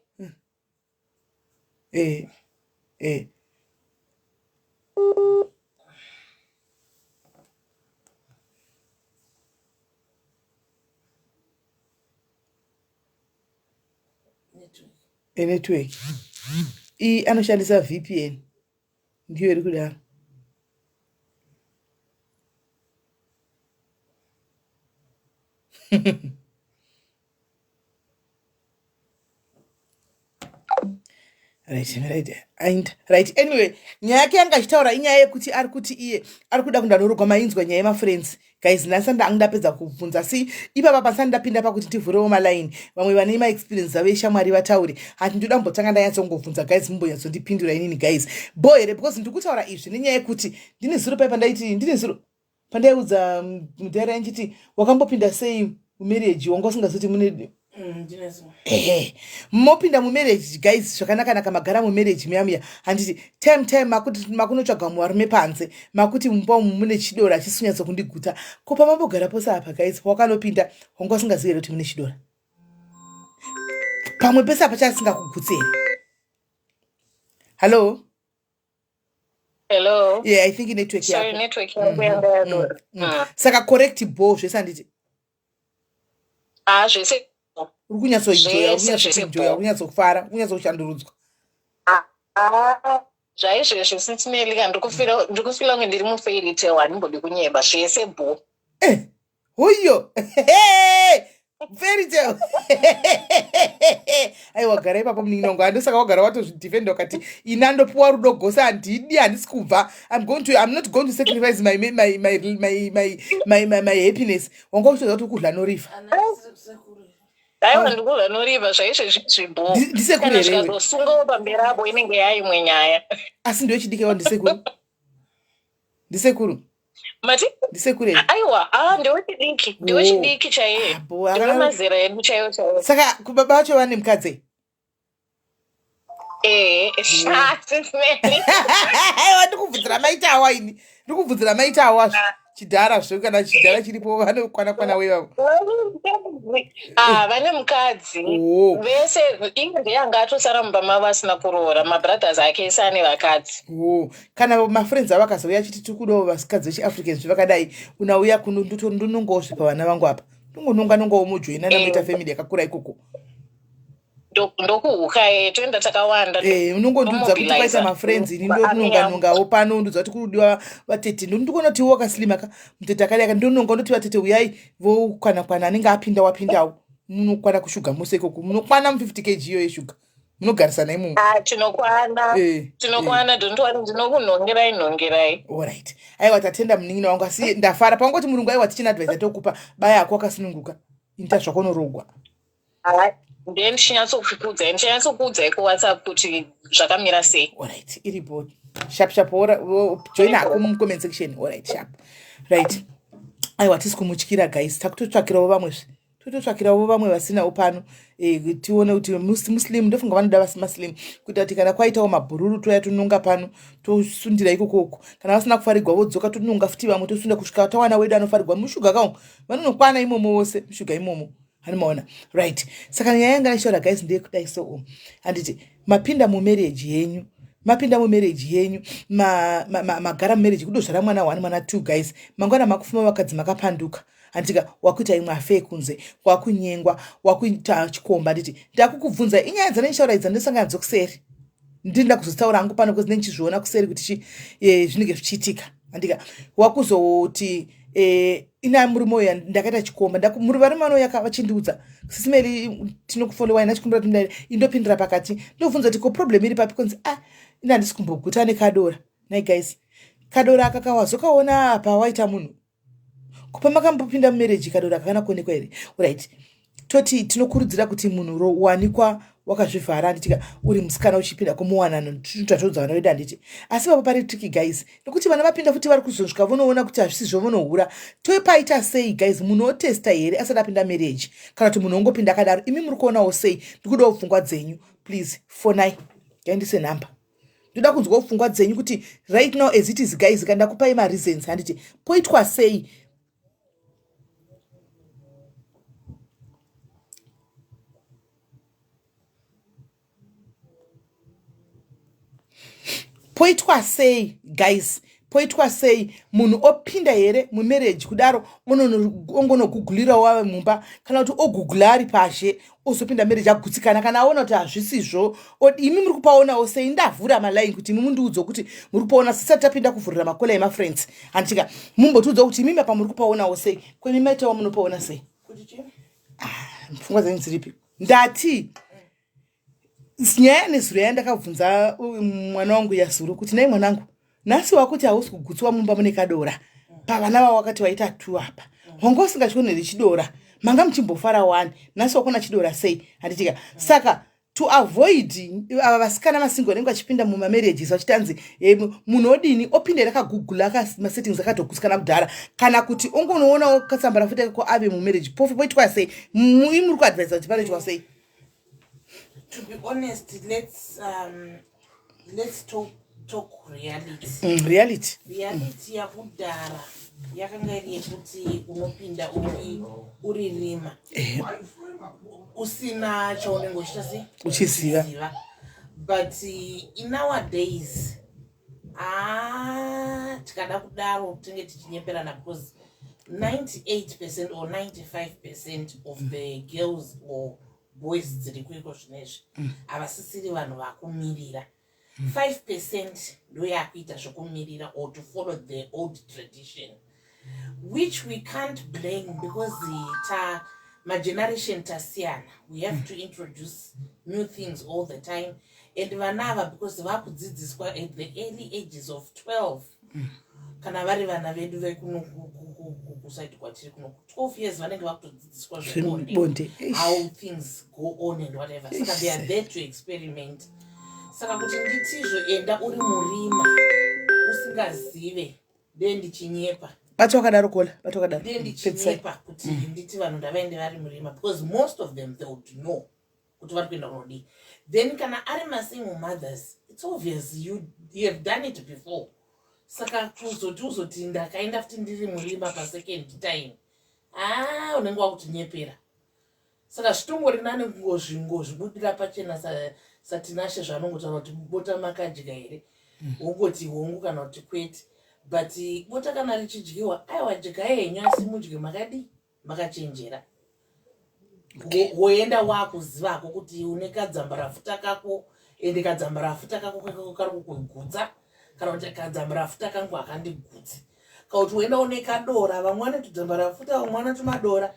Eh eh Network iyi anoshandisa VPN, ndiyo iri kudaro. Right, right, and right. Anyway, nyaya yake yanga achitaura inyaya yekuti ari kuti iye ari kuda kundanorogwa. Mainzwa nyaya yemafriends guys. Nhasi ndapedza kubvunza, asi ipapa pasani ndapinda pakuti ndivhurewo malaini, vamwe vane maexperience avo eshamwari vataure. Hati ndoda kumbotanga ndanyatsongobvunza guys, mumbonyatsondipindura inini guys, bo here? Because ndiri kutaura izvi nenyaya yekuti ndine zuro pai pandaiti, ndine zuro pandaiudza mudhara ndichiti, wakambopinda sei mumarriage wanga usingazoti mune Ehe, mopinda mumarriage guys zvakanaka-naka, magara mumarriage muya muya, handiti? Time time makuti makunotsvaga muvarume panze, makuti mumba umu mune chidora achisi kunyatso. Ko pamambogara pose apa guys, pawakanopinda wanga usingazivi here kuti mune chidora pamwe pese apa chaasingakugutsi here? Hallo? Hello. Yeah, I think network. Sorry, network yangu yanga yadora. Saka correct, bo zvese, handiti? Ah, zvese. Uri kunyatsoenjoya, uri kunyatsoenjoya, uri kunyatsofara, uri kunyatsoshandurudzwa? Ah, zvaizvezvi sitinelika ndikufila kunge ndiri mufairy tale, handimbodi kunyeba, zvese bo. Eh, huyo fairy tale. Aiwa, gara ipapo munin'ina wangu. Handosaka wagara watozvidefenda ukati ina ndopiwa rudo gose, handidi, handisi kubva. I'm not going to sacrifice my happiness. Wanga uchitoziva kuti ukudla norifa. Aiwa, ndikudla noriva zvaizvezvi zvibo. Ndisekuru Kana here iwe? Zvikazosungawo pamberi apo inenge yaimwe nyaya. Asi ndochidikewa, ndisekuru, ndisekuru? Mati? Ndisekuru here? Aiwa, ah, ndewechidiki, ndewechidiki chaiye. Ah, bo, Ndewemazera edu chaiwo chaiwo. Saka kubaba vacho vane mukadzi? Eh, sisimeli. Aiwa, ndikubvudzira maita awa, ini ndikubvudzira maita awa chidhara zve, kana chidhara chiripo vanokwana kwana wevavo. Ah, vane mukadzi. Oh. Vese, iye ndiye anga atosara mumba mavo asina kuroora, mabrothers ake ese ane vakadzi. Oh. Kana mafriends avo akazouya achiti tiri kudawo vasikadzi vechiAfricans zvakadai, unauya kuno, ndonongawo zve pavana vangu apa, ndongononga nongawo mojoina namoita family yakakura ikoko. Ndokuhuka e, toenda takawanda. Eh, unongondiudza kuti kwaita Ndomobiliza. mafriends, ini ndononga nongawo pano, undiudza kuti kurudiwa vatete, ndikuona kuti iwe wakaslima ka, mutete akadai, ndononga ndoti vatete uyai vokwana kwana, anenge apinda wapindawo, munokwana kushuga mose ikoko, munokwana mu 50 kg iyo yeshuga, munogarisana imomo. Ah, tinokwana. Eh. Tinokwana, don't worry, ndinokunhongerai nhongerai. Alright, aiwa, tatenda munin'ina wangu, asi ndafara pangoti murungu, aiwa, tichina advice tokupa, baya ako wakasununguka, ita zvakonorogwa. Then ndichinyatsokukuudzai, ndichinyatsokuudzai kuWhatsApp kuti zvakamira sei. Alright, iripo, sharp sharp, join hako mucomment section. Alright, sharp, right. Aiwa, tisi kumutyira guys, takutotsvakirawo vamwe zve, tototsvakirawo vamwe vasinawo pano, tione kuti muslim, ndofunga vanoda maslim, kuita kuti kana kwaitawo mabhururu toya tononga pano, tosundira ikokoko. Kana vasina kufarigwa vodzoka, tononga futi vamwe, tosunda kusvika tawana wedu anofarigwa. Mushuga kawo vanonokwana imomo vose, mushuga imomo, hanimaona? Right, saka nyaya yanga ndichitaura guys ndeyekudai so, handiti mapinda mumarriage yenyu, mapinda mumarriage yenyu, magara mumarriage, kudozvara mwana one, mwana two guys, mangwana makufuma vakadzi makapanduka, handika? Wakuita imwe affair kunze, wakunyengwa, wakuita chikomba, handiti? Ndakukubvunza inyaya dzandichitaura idzi, ndosangana dzokuseri. Ndinoda kuzotaura hangu pano because ndichizviona kuseri kuti chi eh, zvinenge zvichiitika. Andika wakuzoti eh, ina murume uyu ndakaita chikomba muri varume vanouya ka vachindiudza sisi Mary tinokufollowa ina chikumbira kuti ndai indopindira pakati ndobvunza kuti ko problem iri papi konzi ah ina handisi kumboguta nekadora. Nhai guys kadora aka kawazokaona apa waita munhu kupa makambopinda mumarriage kadora kakana kuonekwa here right toti tinokurudzira kuti munhu wanikwa wakazvivhara handitika uri musikana uchipinda kumuwanano tatoudza vana vedu handiti asi baba pari tricky guys nekuti vana vapinda futi vari kuzosvika vonoona kuti hazvisizvo vonohura topaita sei guys munhu otesta here asati apinda marriage kana kuti munhu ongopinda akadaro imi muri kuonawo sei ndikudawo pfungwa dzenyu please fonai ngaindise nhamba ndoda kunzwawo pfungwa dzenyu kuti right now as it is guys kana ndakupai mareasons handiti poitwa sei poitwa sei guys poitwa sei munhu opinda here mumarriage kudaro ongonogugulira wave mumba kana kuti ogugula ari pashe ozopinda marriage agutsikana kana aona kuti hazvisizvo imi muri kupaonawo sei ndavhura malaini kuti imi mundiudze kuti muri kupaona sisati tapinda kuvhurira makola emafriends handitika mumbotiudza kuti imimi apa muri kupaonawo sei kwemi maitawo munopaona sei ah, pfungwa dzenyu dziripi ndati nyaya nezuro yandakabvunza mwana wangu yazuro kuti nai mwanangu nhasi wakuti hausi kugutsiwa mumba mune kadora pavana vavo wakati waita tu apa wanga usingachionere chidora manga muchimbofara wani nhasi wakona chidora sei handitika saka to avoid ava vasikana masingo vanenge vachipinda mumamarriages vachiti anzi eh, munhu odini opinda here akagugula masettings akatogutsikana kudhara kana kuti ongonoonawo katsamba rafuta kako ave mumarriage pofu poitwa sei muri kuadvisa kuti panoitwa sei to be honest let's um, let's talk, talk reality mm, reality reality mm. yakudhara yakanga iri yekuti unopinda uri uri rima eh. usina chaunenge uchiita sei uchiziva but in our days ah, tikada kudaro tinge tichinyeperana because 98 percent or 95 percent of mm. the girls or boys dziri kuiko zvinezvi mm. havasisiri vanhu vakumirira 5 mm. percent ndoyakuita zvokumirira or to follow the old tradition which we can't blame because ta mageneration tasiyana we have mm. to introduce new things all the time and vana ava because vakudzidziswa at the early ages of 12 mm. kana vari vana vedu vekunokusaidi kwatiri kuno 12 years vanenge vakutodzidziswa zvebonde how things go on and whatever saka they are there to experiment saka kuti nditizvo enda uri murima usingazive dee ndichinyepa bata wakadaro kola bata wakadaro dee ndichinyepa kuti mm. nditi vanhu ndavaende vari murima because most of them they would know kuti vari kuenda kunodii then kana ari masingle mothers it's obvious you, you have done it before saka kuzoti uzoti ndakaenda futi ndiri murima pasecond time ah unenge wakutinyepera saka zvitongori nani kungozvingozvibudira pachena satinashe zvaanongotaura kuti bota makadya here mm. wongoti hongu kana kuti kwete but bota kana richidyiwa aiwa dyai henyu asi mudye makadii makachenjera woenda wakuzivako kuti une kadzambarafuta kako ende kadzambarafuta kako kako kari kukugutsa kana kuti kadzambarafuta kangu hakandigutsi kauti woenda une kadora vamwe vane tudzambarafuta vamwe vane tumadora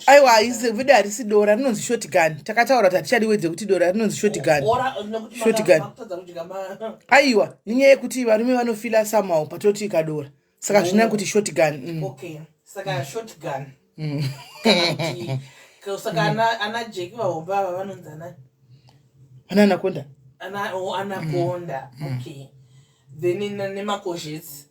aiwa video harisi dora rinonzi shotgun takataura kuti hatichadi wedze kuti dora rinonzi shotgun shotgun aiwa nenyaya yekuti varume vanofila somehow patoti kadora saka zvina kuti shotgun mm. okay saka shotgun mm. saka ana ana jeki vahombe ava vanonzi ana ana anaconda ana oh, anaconda mm. okay then nemakozheti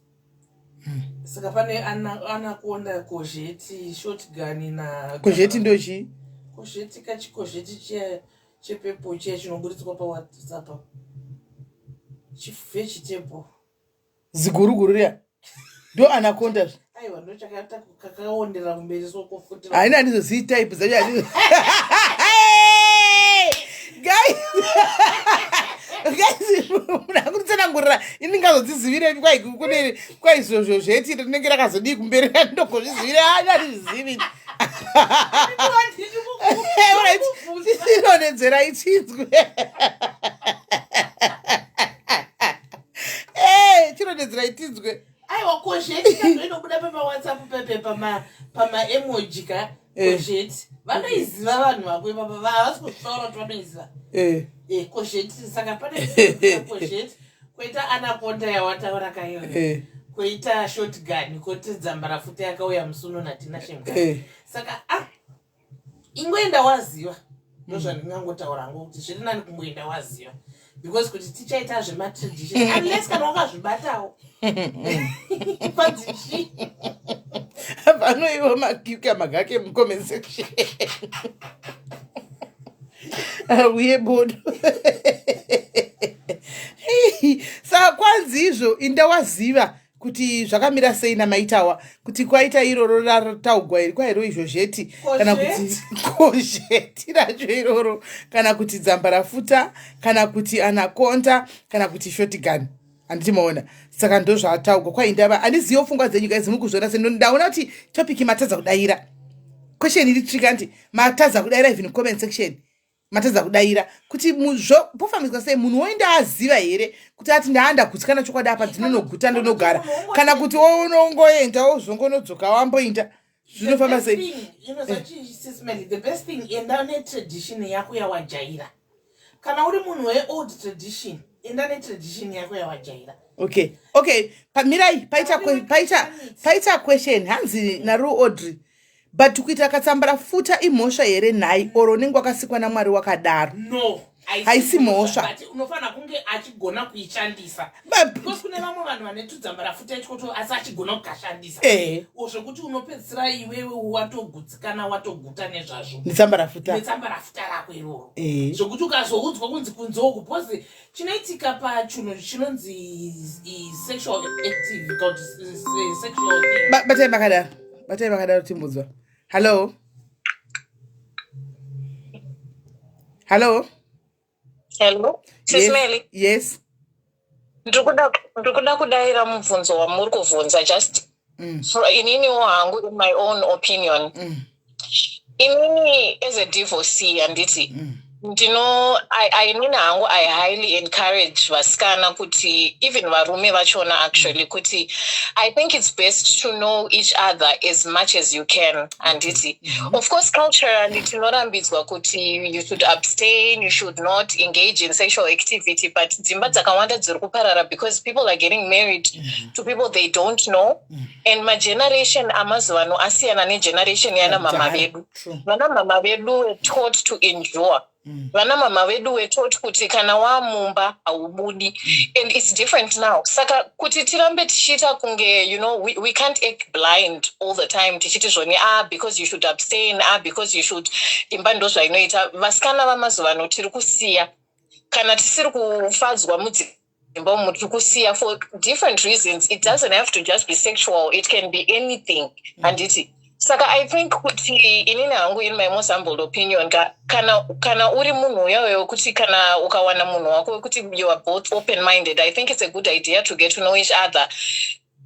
mm. saka pane anaconda kozheti shotgun na kozheti ndochii kozheti kachikozheti chiya chepepo chiya chinoburitswa pawhatsapp chivegetable ziguru guru riya ndo anaconda zve aiwa ndo chakaita kakaondera kumberi soko futi haina handizozii type dzacho handizo guys guys munhu akunditsanangurira ini ndingazodzizivirepi kwai kune kwaizvozvo zveti rinenge rakazodii kumberi ndogozvizivire haana handizvizivi Alright, tirondedzerai chinzwe. Rondedzerai tinzwe. Aiwa, courgette kando inobuda pamaWhatsApp pepe pamaemoji ka. Courgette vanoiziva vanhu vako ipapa, havasi kuzvitaura kuti vanoiziva. Courgette, saka pane courgette, kwoita anaconda yawataura kaiyo, kwoita shotgun, kwoti dzambarafuta yakauya musi uno naTina Shemka. Saka ah, ingoenda waziva, ndozvandingangotaura ngo kuti zviri nani kungoenda waziva, because kuti tichaita zvematradition, unless kana wakazvibatawo padzichi. Vanoiwa makika magake mucomment section, uye bodo. Saka kwanzi izvo, inda waziva kuti zvakamira sei namaitawa, kuti kwaita iroro rataugwa iri kwairo izvo zheti kana kuti courgette racho iroro, kana kuti dzambarafuta, kana kuti anaconda, kana kuti shotgun, handiti maona? Saka ndo zvataugwa kwaindava. Handizivo pfungwa dzenyu guys, muri kuzviona se ndaona kuti topic matadza kudayira question iri tricky, anti matadza kudayira even comment section matadza kudayira kuti pofambiswa sei. Munhu woenda aziva here kuti ati ndaanda gutsikana chokwadi apa, dzinonoguta ndonogara, kana kuti unongoenda wozongonodzoka wamboinda? Zvinofamba sei? The best thing, enda netradition yako yawajaira. Kana uri munhu weold tradition, enda netradition yako yawajaira. Okay, pamirai, paita question. Hanzi naru Audrey, but kuita katsambara futa imhosva here nhai, oro unenge wakasikwa naMwari wakadaro? No. Haisi mhosva. But unofanira kunge achigona kuishandisa, because kune vamwe vanhu vane tudzambarafuta itwoto asi achigona kukashandisa, zvekuti unopedzisira iwewe watogutsikana, watoguta nezvazvo. Netsambarafuta. Netsambarafuta rako iroro, zvekuti ukazoudzwa kunzi kunze uku, because chinoitika pachinhu chinonzi sexual active kana kuti sexual thing. Batai makadaro, batai makadaro, timbudzwa. Hallo, hallo. Hello, Sis Melly. Yes. Ndiri kuda kudayira mubvunzo wamuri kubvunza, just ininiwo hangu, in my own opinion, inini as a divorcee, handiti, ndino inini hangu I highly encourage vasikana kuti, even varume vachona actually, kuti I think it's best to know each other as much as you can, handiti? Of course, culturally tinorambidzwa kuti you should abstain, you should not engage in sexual activity, but dzimba dzakawanda dziri kuparara because people are getting married to people they don't know, and mageneration amazuva ano asiyana negeneration yana mama Kudhara. vedu. True. Vana mama vedu were taught to endure. Vana mama vedu were taught kuti kana wamumba haubudi, and it's different now. Saka kuti tirambe tichiita kunge we can't act blind all the time, tichiti zvoni, ah, because you should abstain, ah, because you should, imba ndo zvainoita. Vasikana vamazuva ano tiri kusiya kana tisiri kufadzwa mudzimba umu, tiri kusiya for different reasons. It doesn't have to just be sexual, it can be anything, handiti? Saka I think kuti inini hangu, in my most humble opinion, kana uri munhu uya wekuti kana ukawana munhu wako wekuti you are both open minded, I think it's a good idea to get to know each other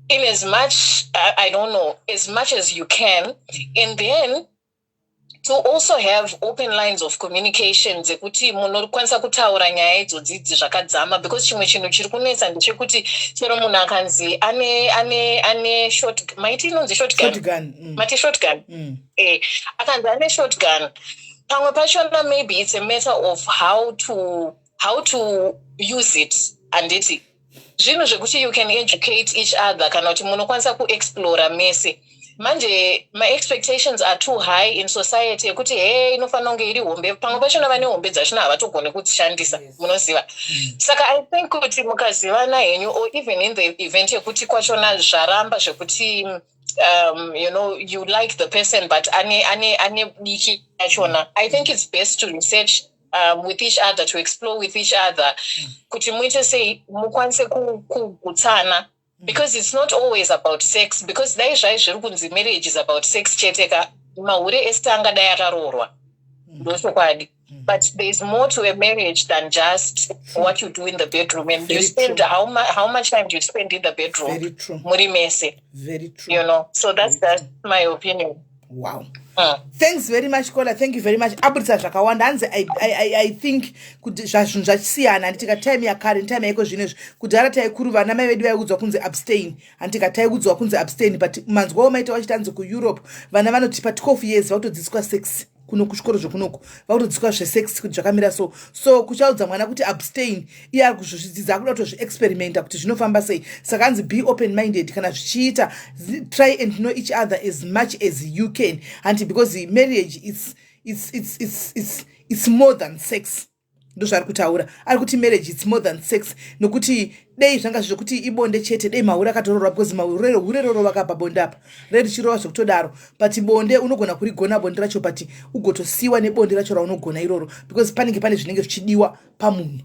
in as much, I don't know, as much as you can, and then to also have open lines of communication dzekuti munokwanisa kutaura nyaya idzodzidzi zvakadzama, because chimwe chinhu chiri kunetsa ndechekuti chero munhu akanzi ane short, maiti inonzi shotgun? Shotgun. Mati shotgun? Akanzi ane shotgun, pamwe pachona maybe it's a matter of how to use it, handiti? Zvinhu zvekuti you can educate each other, kana kuti munokwanisa kuexplora mese. Manje maexpectations are too high in society ekuti he inofanira kunge iri hombe. Pamwe pachona vane hombe dzachona havatogoni kudzishandisa. Munoziva, saka I think kuti mukazivana henyu, or even in the event yekuti kwachona zvaramba, zvekuti you like the person but ane diki yachona, I think it's best to research with each other, to explore with each other, kuti muite sei mukwanise kugutsana, because it's not always about sex, because dai zvai zviri kunzi marriage is about sex chete ka, mahure ese angadai akaroorwa, ndochokwadi. But there's more to a marriage than just what you do in the bedroom, and Very you spend true. How much time do you spend in the bedroom Very true. muri mese? Very true. So that's my opinion. Wow. Thanks very much, caller. Thank you very much. Abudisa zvakawanda. Hanzi I think kuti zvinhu zvachisiyana, handitika? Time yakare netime yaiko zvinezvi. Kudhara taikuru vana mai vedu vaiudzwa kunzi abstain, handitika? Taiudzwa kunzi abstain, but manzwawo maita vachiti hanzi kuEurope vana vanoti pa12 years vakutodzidziswa sex. Kuno kuchikoro zvokunoku vakutodzidziswa zvesex kuti zvakamira. So kuchaudza mwana kuti abstain, iye ari kuzozvidzidza, akuda kutozviexperimenta kuti zvinofamba sei. Saka hanzi be open minded. Kana zvichiita, try and know each other as much as you can, hanti? Because marriage, it's more than sex. Ndozvaari kutaura. Ari kuti marriage, it's more than sex, nokuti dei zvanga zvokuti ibonde chete, dei mahure akatororwa, because hure roro vakabva bonde apa rerichirova zvekutodaro. But bonde unogona kurigona bonde racho, but ugotosiyiwa nebonde racho raunogona iroro, because panenge pane zvinenge zvichidiwa pamunhu,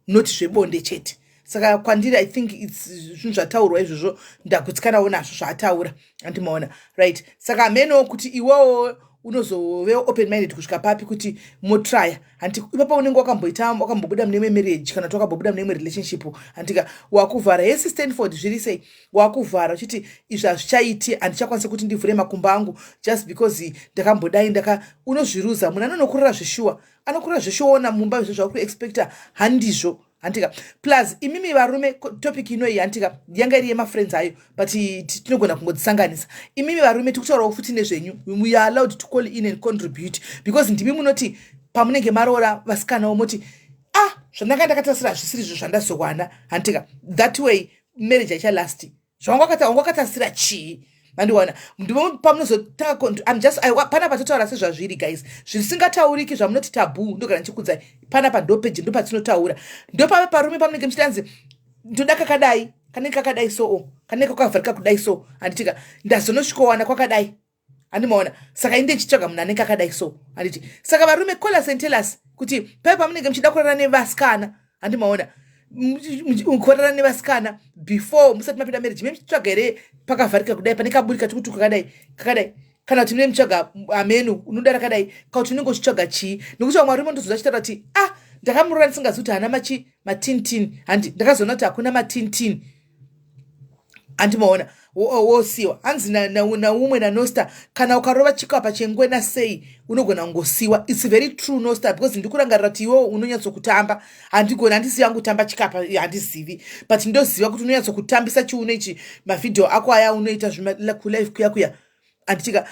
not zvebonde chete. Saka kwandiri, I think it's zvinhu zvataurwa izvozvo, ndagutsikanawo nazvo zvaataura, andimaona? Right, saka hamenowo kuti iwewo unozove open minded kusvika papi kuti motrya, hanti? Ipapo unenge wakamboita, wakambobuda mune imwe marriage, kana kuti wakambobuda mune imwe relationship, handika? Wakuvhara hesi. Stanford, zviri sei? Wakuvhara uchiti izvi hazvichaiti, handichakwanisa kuti ndivhure makumbo angu just because ndakambodai ndaka. Unozviruza. Munhu anonokurira zveshuwa, anokurira zveshuwa. Ona mumba zvo zvakuexpecta handizvo, handika? Plus imimi varume, topic inoyi, handika, yanga iri yemafriends ayo, but tinogona kungodzisanganisa. Imimi varume, tikutaurawo futi nezvenyu. We are allowed to call in and contribute, because ndimi munoti pamunenge maroora vasikanawo moti, "Ah, zvandanga ndakatasira hazvisiri izvo zvandazowana," handika? That way marriage haichalasti. Zvawanga wakatasira chii? Mandiwana? Ndimo pamunozotanga. I'm just panapa totaura sezvazviri, guys. Zvisingatauriki zvamunoti taboo, ndogara ndichikudzai panapa. Ndopeji ndopatinotaura. Ndopave parume pamunenge muchitanzi, "Ndoda kakadai, kanenge kakadai, soo kanenge kakavharika kudai." So handitika ndazonosvikowana kwakadai, handimaona? Saka inde ndichitsvaga munhu anenge akadai. So handiti? Saka varume, call us and tell us kuti paive pamunenge muchida kurara nevasikana, handimaona? Kurara nevasikana before musati mapinda marriage, mune muchitsvaga here pakavharika kudai, pane kaburi katikuti kakadai kakadai, kana kuti mune muchitsvaga hamenu unoda rakadai, kana kuti unenge uchitsvaga chii? Nekuti vamwe varume ndozoda chitaura kuti, "Ah, ndakamurora ndisingazivi kuti haana machi matintini." Handi ndakazoona kuti hakuna matintini, handimaona? Wosiwa. Hanzi naumwe nanosta, kana ukarova chikapa chengwena sei, unogona kungosiwa. It's very true, Nosta, because ndikurangarira kuti iwewo unonyatsokutamba. Handigoni, handizivi yangu kutamba chikapa, handizivi, but ndoziva kuti unonyatsokutambisa chiuno ichi. Mavhidhiyo ako aya unoita kulive kuya kuya, handitika?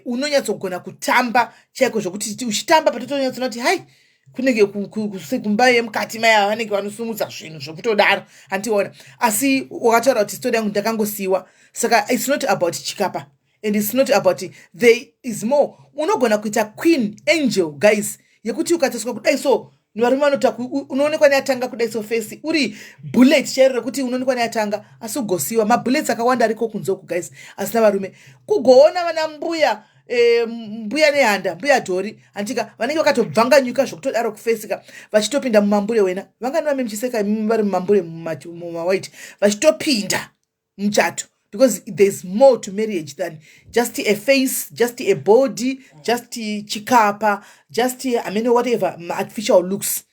Unonyatsogona kutamba chaiko, zvokuti uchitamba patotonyatsoona kuti hai, kunenge kumba yemukati maya vanenge vanosumudza zvinhu zvokutodaro, handiona? Asi wakataura kuti story yangu ndakangosiyiwa. Saka it's not about chikapa and it's not about, there is more. Unogona kuita queen angel, guys, yekuti ukataswa kudai so, varume vanota unoonekwa neatanga kudai so, face uri bullet chairo rekuti unoonekwa neatanga, asi ugosiyiwa. Mabullets akawanda ariko kunze uku, guys, asina varume. Kugoona vana mbuya, mbuya nehanda, mbuya dhori, handika? Vanenge vakatobvanganyuka zvokutodaro kufesika, vachitopinda mumambure wena. Vangani vame muchiseka vari mumambure mumawhite, vachitopinda muchato, because there's more to marriage than just a face, just a body, just chikapa, just, I mean, whatever artificial looks.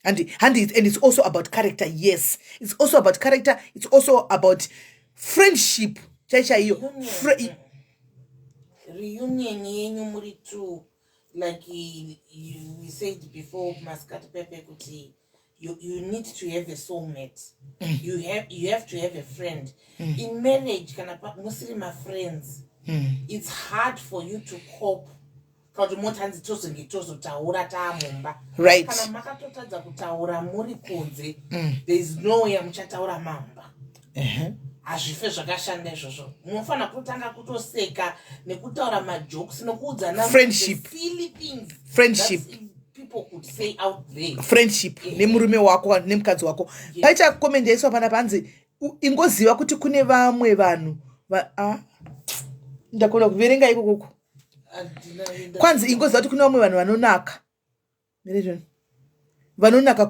And it's also about character. Yes, it's also about character. It's also about friendship chaichaiyo. Reunion yenyu muri two, like we said before, masikati pepe, kuti you need to have a soulmate. You have to have a friend in marriage. Kana musiri mafriends, it's hard for you to cope, kana kuti moti hanzi tozonge tozotaura taamumba. Kana makatotadza kutaura muri kunze, there is no way muchataura mamba. Hazvife zvakashanda izvozvo. Munofanira kutotanga kutoseka nekutaura majokes nekuudzana Friendship. the silly things Friendship. that people could say out there. Friendship nemurume wako, nemukadzi wako. Paita comment yaiswa panapa, hanzi ingoziva kuti kune vamwe vanhu ah, ndakona kuverenga ikokoko. Kwanzi ingoziva kuti kune vamwe vanhu vanonaka. Mirezvoni, vanonaka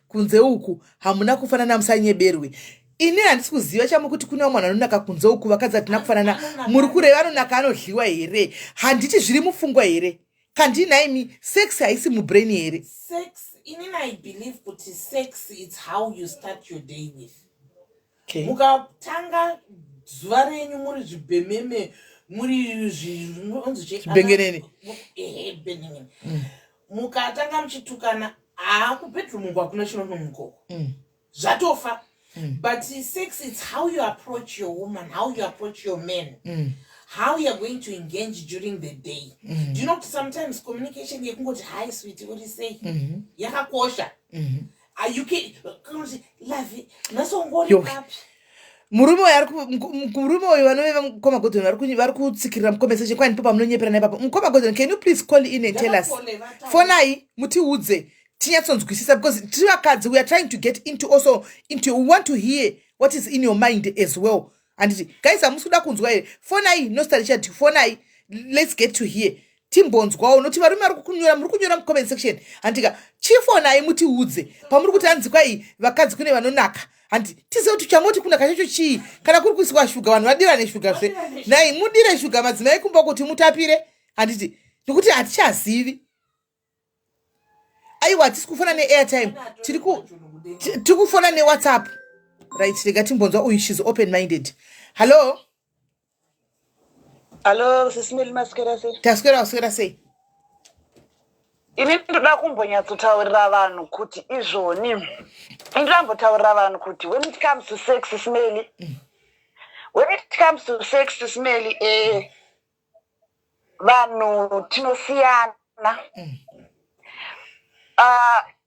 kunze uku, hamuna kufanana, musanyeberwe. Ini handisi kuziva chamuri kuti kune vamwe vanhu vanonaka kunze uku. Vakadzi hatina kufanana. Muri kureva anonaka anodyiwa here? Handiti zviri mupfungwa here? Kandinaimi, sex haisi mubrain here? Sex, inini I believe kuti sex, it's how you start your day with. Mukatanga zuva renyu muri zvibhememe. Muri zvinonzi Chibhengenene. Ehe, bengenene. Mukatanga muchitukana, haa, kubedroom uko hakuna chinonomukoko. Zvatofa. But sex, it's how you approach your woman, how you approach your man, how you are going to engage during the day. Do you know kuti sometimes communication yekungoti, "Hi sweet, uri sei?" yakakosha. You can kuti, "Love, nhasi ungori Yo. papi?" Murume uyu murume uyu vanove mukoma Godon vari kutsikirira mucomment section. Kwani ndipo pamunonyeperana ipapo. Mukoma Godon, can you please call in and tell us? Ngavafone, vataure. Fonai mutiudze tinyatsonzwisisa, because tiri vakadzi, we are trying to get into also into, we want to hear what is in your mind as well. Handiti guys, hamusi kuda kunzwa here? Fonai, nosta Richard, fonai, let's get to hear, timbonzwawo, nokuti varume vari kunyora, muri kunyora mucomment section, handika? Chifonai mutiudze pamuri kuti hanzi kwai vakadzi kune vanonaka, handi tizive kuti chamoti kunaka chacho chii. Kana kuri kuiswa shuga, vanhu vadira neshuga zve. Nai mudire shuga, madzimai kumba kuti mutapire, handiti? Nekuti hatichazivi. Aiwa, hatisi kufona neairtime, tiri kufona neWhatsApp. Right, rega timbonzwa uyu, she's open minded. Hallo. Hallo, Sis Melly, maswera sei? Taswera, waswera sei? Ini ndoda kumbonyatsotaurira vanhu kuti izvoni, ndinambotaurira vanhu kuti when it comes to sex, Sis Melly, when it comes to sex, Sis Melly, vanhu tinosiyana.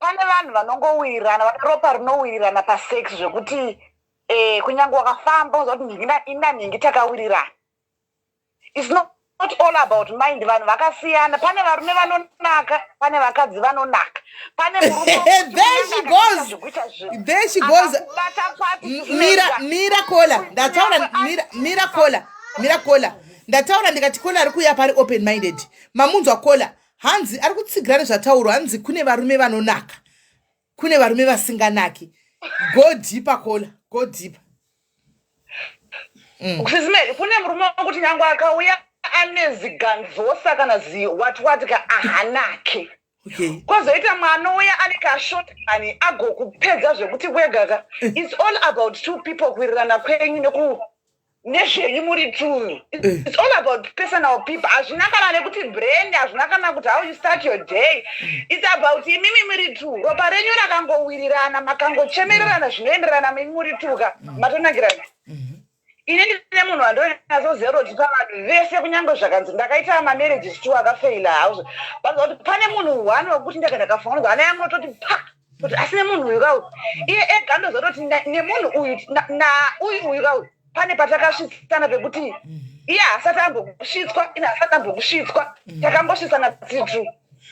Pane vanhu vanongowirirana, vane ropa rinowirirana pasex, zvekuti kunyange wakafamba unoziva kuti nhingi ina nhingi takawirirana. It's not all about mind. Vanhu vakasiyana. Pane varume vanonaka, pane vakadzi vanonaka, pane murume There she goes. There she goes. Mira, mira caller, ndataura. Mira, mira caller, mira caller. Ndataura ndikati caller ari kuuya pari open minded. Mamunzwa caller, hanzi ari kutsigira nezvataurwa, hanzi kune varume vanonaka, kune varume vasinganaki. Go deeper, caller, go deeper. Sis Melly, kune murume wekuti nyange akauya ane ziganzosa kana ziwatiwati ka, ahanake. Kwozoita mwana uya ane kashotgun, agokupedza zvekuti wega ka. It's all about two people, kuwirirana kwenyu neku nezvenyu muri two. It's all about personal people. Hazvina kana nekuti brand, hazvina kana kuti how you start your day. It's about imimi muri two. Ropa renyu rakangowirirana, makangochemererana zvinoenderana, mimi muri two ka, matonakirana. Ini ndine munhu wandonyatsoziva kuti pavanhu vese, kunyange zvakanzi ndakaita mamarriages two akafeila hauzvo, but kuti pane munhu one wekuti ndega ndakafunga kuti hana yangu nototi pa kuti asi nemunhu uyu kauyu, iye ega ndoziva kuti nemunhu uyu nauyu uyu kauyu, pane patakasvitsana pekuti iye haasati ambokusvitswa, ine haasati ambokusvitswa. Takangosvitsana tsitu,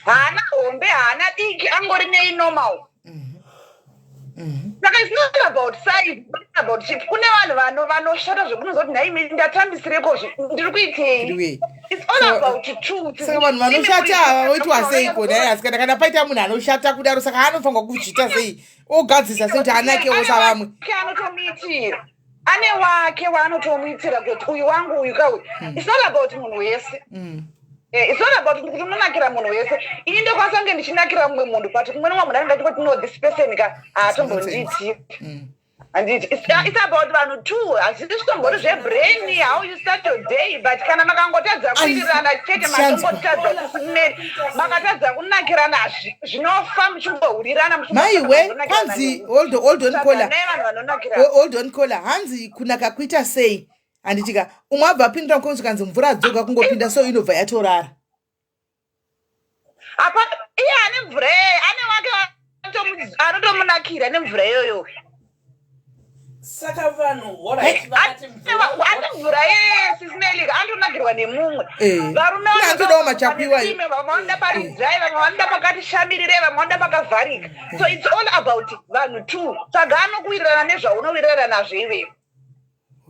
haana hombe, haana diki, angori neinormal. Saka it's not about size, it's not about shape. Kune vanhu vanoshata zvekunoziva kuti nhaimi ndatambisireko, ndiri kuitei? Anyway. It's all about two. Saka vanhu vanoshata ava voitwa seiko nhai? Asi kana paita munhu anoshata kudaro, saka anofanirwa kuzviita sei, ogadzisa sei kuti anakewo savamwe? Wake anotomuitira, ane wake waanotomuitira kuti uyu wangu uyu kauyu. It's not about munhu wese. It's not about kuti unonakira munhu wese. Ini ndokwanisa kunge ndichinakira mumwe munhu, but kumwe nomwe munhu anenge achingoti, "No, this person ka haatombondiitiri." Handiti it's about vanhu two? Hazvisi zvitombori zvebrain, how you start your day, but kana makangotadza kuwirirana chete, matongotadza kusimeri, makatadza kunakirana, zvinofa muchingohurirana. Maiwe, kwanzi hold on, caller. Vanhu vanonakirana. Hold on, caller. Hanzi kunaka kuita sei? Handitika umwe abva apindura mukomisi, kanzi mvura dzoga kungopinda so inobva yatorara. Apa iye ane mvura iyoyo, ane wake anotomunakira nemvura iyoyo. Saka vanhu, alright, vakati mvura Ane mvura iyoyo, Sis Melly, anotonakirwa nemumwe. Varume Kune anotodawo machakwiwa iyo. vamwe vanoda pari dry, vamwe vanoda pakati shamirire, vamwe vanoda pakavharika. So it's all about vanhu two. Saka anokuwirirana nezvaunowirirana nazvo iwewe.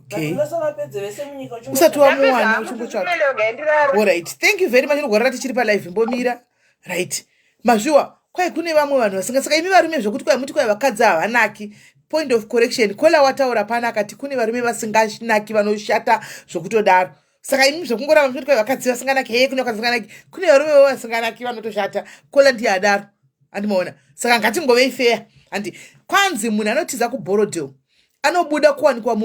Vanhu vese vapedze vese munyika. Usati wamuwana uchingotsvaka. Uchingotsvaka. Alright, thank you very much. Inogwarira tichiri palive, mbomira. Right, mazviwa. Kwai kune vamwe vanhu vasinga. Saka imi varume, zvokuti kwai muti kwai vakadzi havanaki, point of correction, caller wataura pana akati kune varume vasinganaki, vanoshata zvokutodaro. Saka imi zvokungoramba muchiti kwai vakadzi vasinganaki, heye, kune vakadzi vasinganaki, kune varume vo vasinganaki, vanotoshata. Caller ndiye adaro, handimaona? Saka ngatingovei fair, handi? Kwanzi munhu anotiza kuBorrowdale anobuda kuwanikwa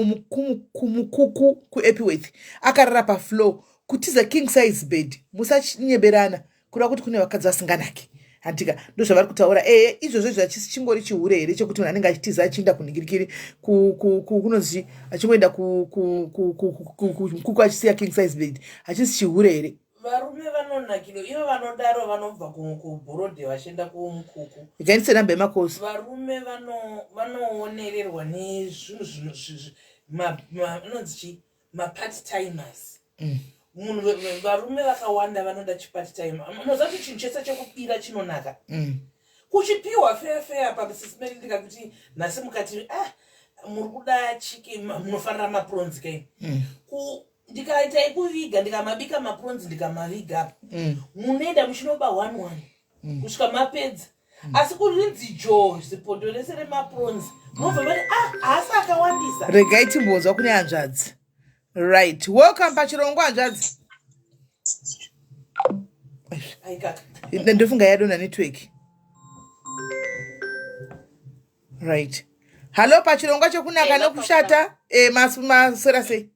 kumukuku kuEpworth akarara pafloor. Kutiza king size bed, musanyeberana kureva kuti kune vakadzi vasinganaki, handika? Ndozvavari kutaura. Ee, izvozvo izvo hachisi chingori chihure here chekuti munhu anenge achitiza achiinda kunhingirikiri, kunonzi achingoenda kuku achisiya king size bed? Hachisi chihure here? Varume vanonakirwa ivo vanodaro vanobva kuBorodhe vachienda kumukuku. Ikaindise namba yemakosi. Varume vanoonererwa nezvinhu zvinonzi chii, mapart timers. Munhu, varume vakawanda vanoda chipart time. Unoziva kuti chinhu chese chekubira chinonaka. Kuchipiwa feya feya paMrs Mary, ndikakuti nhasi mukati, ah, muri kuda chiki, munofarira maprawns kai? Ndikaita ekuviga, ndikamabika maprawns, ndikamaviga apa, munoenda muchinoba one one kusvika mapedza. Asi kurinzi jo zipoto rese remaprons, munobva vati, ah, haasi akawandisa. Regai timbonzwa kune hanzvadzi. Right, welcome pachirongwa, hanzvadzi. Aikaka. Ndofunga yadonha network. Right, hallo, pachirongwa chekunaka nokushata. E, maswera sei?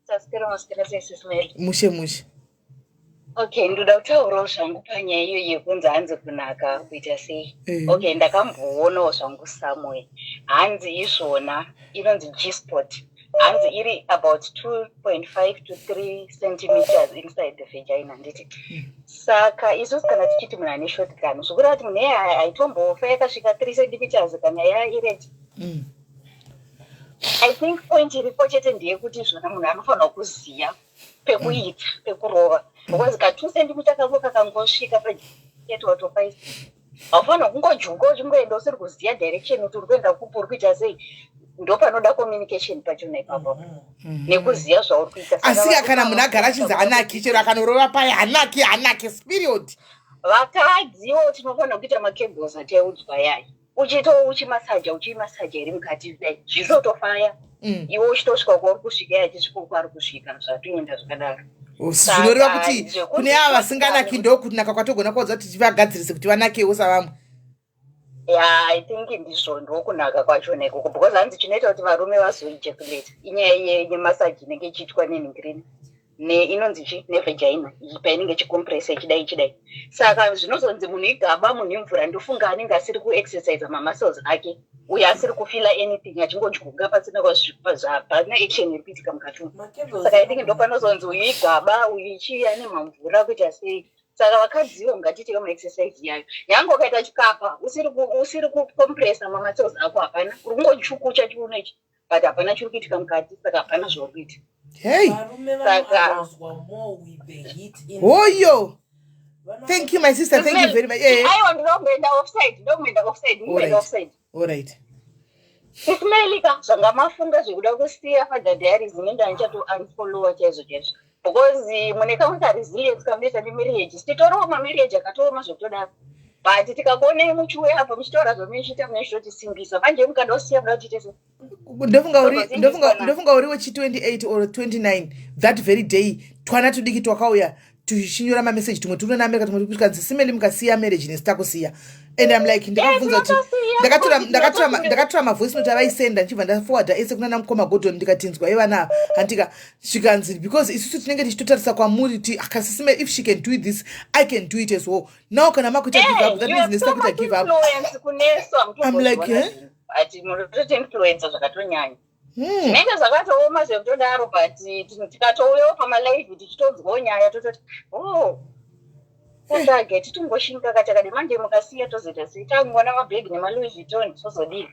Taswera, maswera sei, Sis Mary? Mushe mushe. Okay, ndoda kutaurawo zvangu panyaya iyo yekunzi hanzi kunaka kuita sei. Okay, ndakamboonawo zvangu somewhere hanzi izvona inonzi G-spot, hanzi iri about 2.5 to 3 centimeters inside the vagina, nditi saka isusu kana tichiti munhu ane shotgun, zvokureva kuti munhu iye haitombofa yakasvika 3 centimeters kana yaerect. I think point iripo chete ndeyekuti zvona munhu anofanirwa kuziva pekuita, pekurova, because ka 2 centimeter kako kakangosvika pachete watopaisa. Haufanirwa kungojuka uchingoenda usiri kuziva direction kuti uri kuenda kupi, uri kuita sei. Ndo panoda communication pachona ipapo nekuziva zvauri kuita. Saka Asika kana varume munhu agara achinzi hanaki, chero akanorova paya hanaki, hanaki period. Vakadziwo tinofanira kuita makegels ataiudzwa yaya, uchito uchimasaja, uchimasaja iri mukati kudai, zvinotofaya. Iwe uchitosvika kwauri kusvika, iye achisvika kwaari kusvika, zvatoenda zvakadaro. Zvinoreva Saka, kuti zvekuti kune ava vasinganaki, ndokunaka kwatogona kuvaudza kuti tivagadzirise kuti vanakewo savamwe. Yeah, I think ndizvo, ndokunaka kwachona ikoko, because hanzi chinoita kuti varume vazoejaculate inyaya yemasaji inenge ichiitwa nenhingirini inonzi chi nevagina painenge ichicompressa ichidai ichidai. Saka zvinozonzi munhu igaba, munhu imvura, ndofunga anenge asiri kuexercisa mamuscles ake uye asiri kufeela anything, achingodyuka pasina hapana action iri kuitika mukati umu. Saka I think ndopanozonzi uyu igaba, uyu ichii, ane mamvura, kuita sei. Saka vakadziwo ngatiitewo maexercise iyayo. Nyange ukaita chikapa usiri kucompressa mamuscles ako, hapana, uri kungochukucha chiuno ichi, but hapana chiri kuitika mukati, saka hapana zvauri kuita. Hey. Varume vanoaroswa more with the heat in. Hoyo, thank you, my sister, thank you very much. Aiwa, ndinomboenda offside, ndomboenda offside, ndimboenda offside. All right. Sis Melika, zvanga mafunga zvekuda kusiya Father Diaries, inenge andichato unfollowa chaizvo chaizvo, because mune kamwe karesilience kamunoita nemarriage. Titoriwo mamarriage akatooma zvekutodaro, but tikakuonei muchiuya apa muchitaura zvamunochiita, munochitotisimbisa. Manje mukada kusiya, muda kuti tiite sei? Ndofunga uri wechi28 or 29 that very day. Twana tudiki twakauya tuchinyora mameseji, tumwe turi naAmerica, tumwe tukanzi, "Sis Meli, mukasiya marriage nesu takusiya." And I'm like, ndakabvunza kuti Tinotosiya, because ndakatora mavoice note avaisenda, ndichibva ndaforwarda ese kuna namukoma Gordon, ndikatinzwa ivana ava, handika? Zvikanzi, because isusu tinenge tichitotarisa kwamuri ti akasisime, if she can do this, I can do it as well. Now kana makuita give up, that means nesu takuita give up. Influence kunesu. I'm like, eh? But munototi influence zvakatonyanya. Zvinenge zvakatooma zvekutodaro, but tikatouyawo pamalive tichitonzwawo nyaya, tototi, oh, saka titongoshinga katakadi. Manje mukasiya tozoita sei? Tangoona mabhegi nemaLouis Vuitton, tozodii?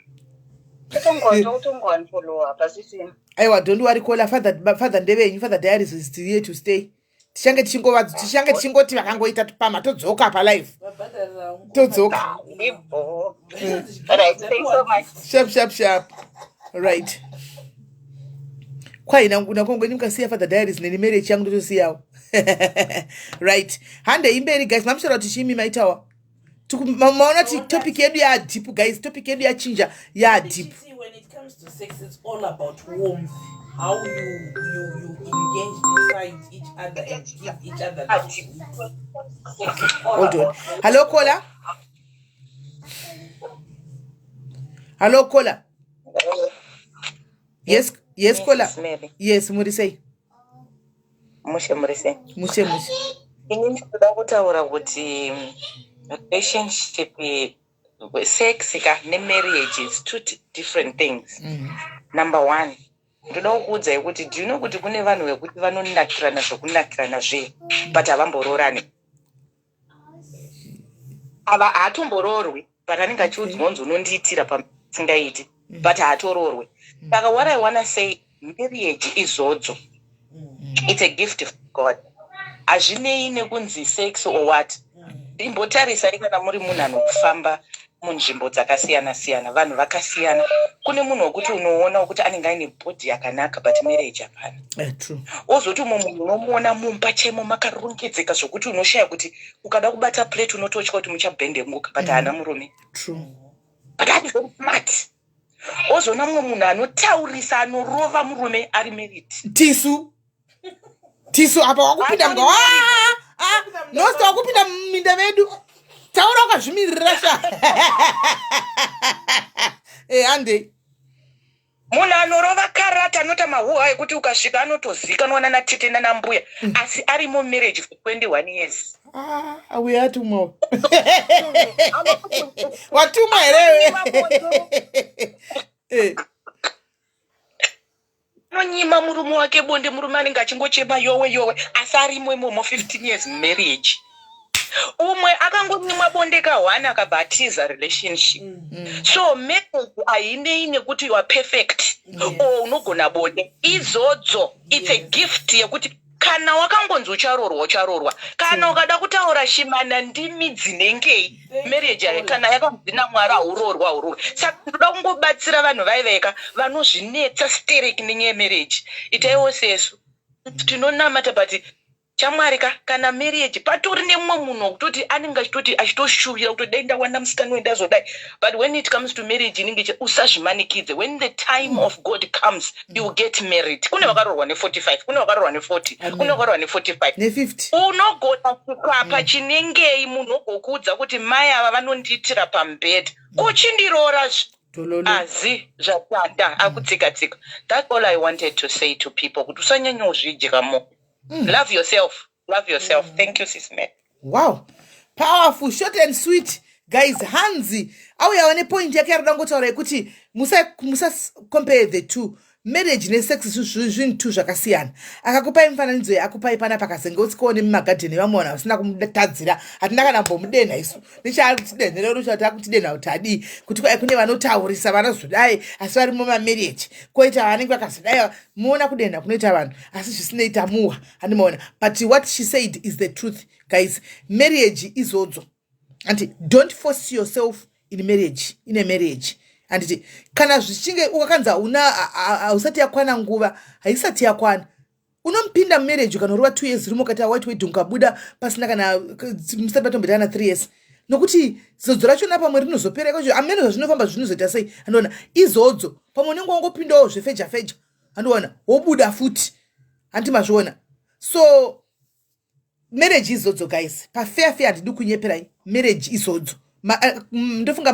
Totongounfollowa, pasisina. Aiwa, don't worry, kola father, father ndevenyu. Father Diaries is here to stay. Tichange tichingova, tichange tichingoti vakangoita pama, todzoka palive, todzoka. Ndibho. Right, thanks so much. Sharp, sharp, sharp. Right, kwai nakongweni mukasiya Father Diaries neni marriage yangu ndotosiyawo. Right, handei mberi, guys. Mamushaura kuti chimi maitawa. Maona kuti topic yedu yadeep, guys, topic yedu yachinja, yadeep. See, when it comes to sex, it's all about warmth, how you engage inside each other and give each other that heat. Sex is all Hold on. about Hello, caller. Hello, caller. Yes, caller. Mary. Yes, muri sei? Mushe, muri sei? Mushe mushe. Ini ndinoda kutaura kuti relationship, sex ka nemarriage is two different things. Number one, ndoda kukuudzai kuti, do you know kuti kune vanhu vekuti vanonakirana zvokunakirana zve, but havamboroorani? Ava haatomboroorwi, but anenge achiudzwa kunzi unondiitira pasingaiti, but haatoroorwi. Saka what I wanna say, marriage izodzo, it's a gift from God. Hazvinei nekunzi sex or what. Imbotarisai kana muri munhu anofamba munzvimbo dzakasiyana siyana, vanhu vakasiyana. Kune munhu wekuti unoona wekuti anenge aine body yakanaka, but marriage hapana. True. Wozoti umwe munhu unomuona mumba chaimo makarongedzeka zvokuti unoshaya kuti ukada kubata plate unototya kuti muchabhendenguka, but haana murume. But ari very smart. Wozoona mumwe munhu anotaurisa, anorova murume, ari married. Tisu tisu apa wakupinda mga nosta, wakupinda muminda medu. Taura wakazvimirira sha. Handei. Munhu anorova karata, anota mahuha ekuti ukasvika anotozikanwa nanatete nanambuya, asi arimo marriage for 21 years. Ah, auya atumwa, watumwa here? Anonyima murume wake bonde, murume anenge achingochema yowe yowe, asi arimo imomo 15 years marriage. Umwe akangonyimwa bonde ka1 akabva atiza relationship. So marriage hainei nekuti you are perfect or unogona bonde. Izodzo, it's a gift yekuti kana wakangonzi ucharorwa, ucharorwa. Kana ukada kutaura shimana ndimi dzinengei, marriage yayo kana yakanzi naMwari haurorwa, haurorwa. Saka ndoda kungobatsira vanhu vaiveka vanozvinetsa sterek nenyaya yemarriage. Itaiwo sesu tinonamata, but chamwari ka, kana marriage patori nemumwe munhu wekutoti anenge achitoti achitoshuvira kuti dai ndawana musikana wendazodai, but when it comes to marriage inenge usazvimanikidze. When the time of God comes, you will get married. Kune vakarorwa ne45, kune vakarorwa ne40, kune vakarorwa ne45. Ne50. Unogona kukapa chinengei, munhu ogokuudza kuti mai ava vanondiitira pamubhedha, kuchindiroora Tololo. Azi zvatanda akutsika tsika. That's all I wanted to say to people, kuti usanyanyozvidya mo. Love yourself, love yourself. Thank you, Sis Mel. Wow, powerful, short and sweet, guys. Hanzi auyawo nepoint yake yaroda ngotaura yekuti musa compare the two, marriage nesex, zvinhu two zvakasiyana. Akakupai mufananidzo yaakupai panapa, akazenge utsikawo nemumagadheni evamwe vanhu vasina kumutadzira. Hatina kana mbomudenha isu nechaari kutidenhera ruchati akutidenha kuti adii, kuti kwai kune vanotaurisa vanozodai asi vari mumamarriage, koita vanenge vakazodai. Muona kudenha kunoita vanhu, asi zvisinei tamuwa handimaona. But what she said is the truth, guys. Marriage izodzo, anditi? Don't force yourself in marriage, in a marriage, handiti? Kana zvichinge ukakanzi hauna, hausati yakwana nguva, haisati yakwana. Unomupinda mumarriage ukanorova 2 years rimo, ukati white wedding, ukabuda pasina kana musati matomboita kana 3 years, nokuti zodzo rachona pamwe rinozopera ikocho. Amene zvazvinofamba, zvinozoita sei, andiona? Izodzo, pamwe unenge wangopindawo zvefeja feja, andiona, wobuda futi, handi mazviona? So marriage izodzo, guys. Pafair fair, handidi kunyeperai, marriage izodzo. Ndofunga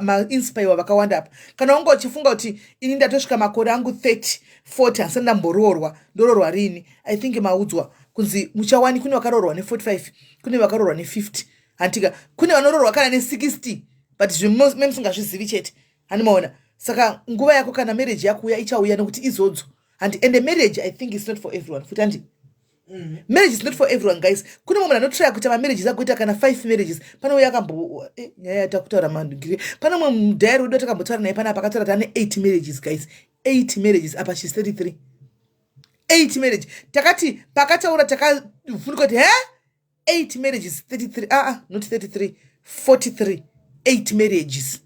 mainspirwa vakawanda apa. Kana wanga uchifunga kuti ini ndatosvika makore angu 30, 40, handisati ndamboroorwa, ndoroorwa rini? I think maudzwa kunzi muchawani. Kune vakaroorwa ne45, kune vakaroorwa ne50, handitika? Kune vanoroorwa kana ne60, but zvimemusingazvizivi chete, handimaona? Saka nguva yako kana marriage yakuuya, ichauya, nekuti izodzo, handi? And marriage, I think, is not for everyone futi, handi? Marriage is not for everyone, guys. Kune mumwe munhu anotraya kuita mamarriages, agoita kana five marriages. Pane uyo akambo nyaya yatakutaura mandugire, pane mumwe mudhayari wedu atakambotaura naye panapa, akataura kuti ane eight marriages, guys. Eight marriages, apa she's 33. Eight marriage. Takati pakataura takavhunduka kuti he, eight marriages, 33? Aa ah, not 33, 43. Eight marriages,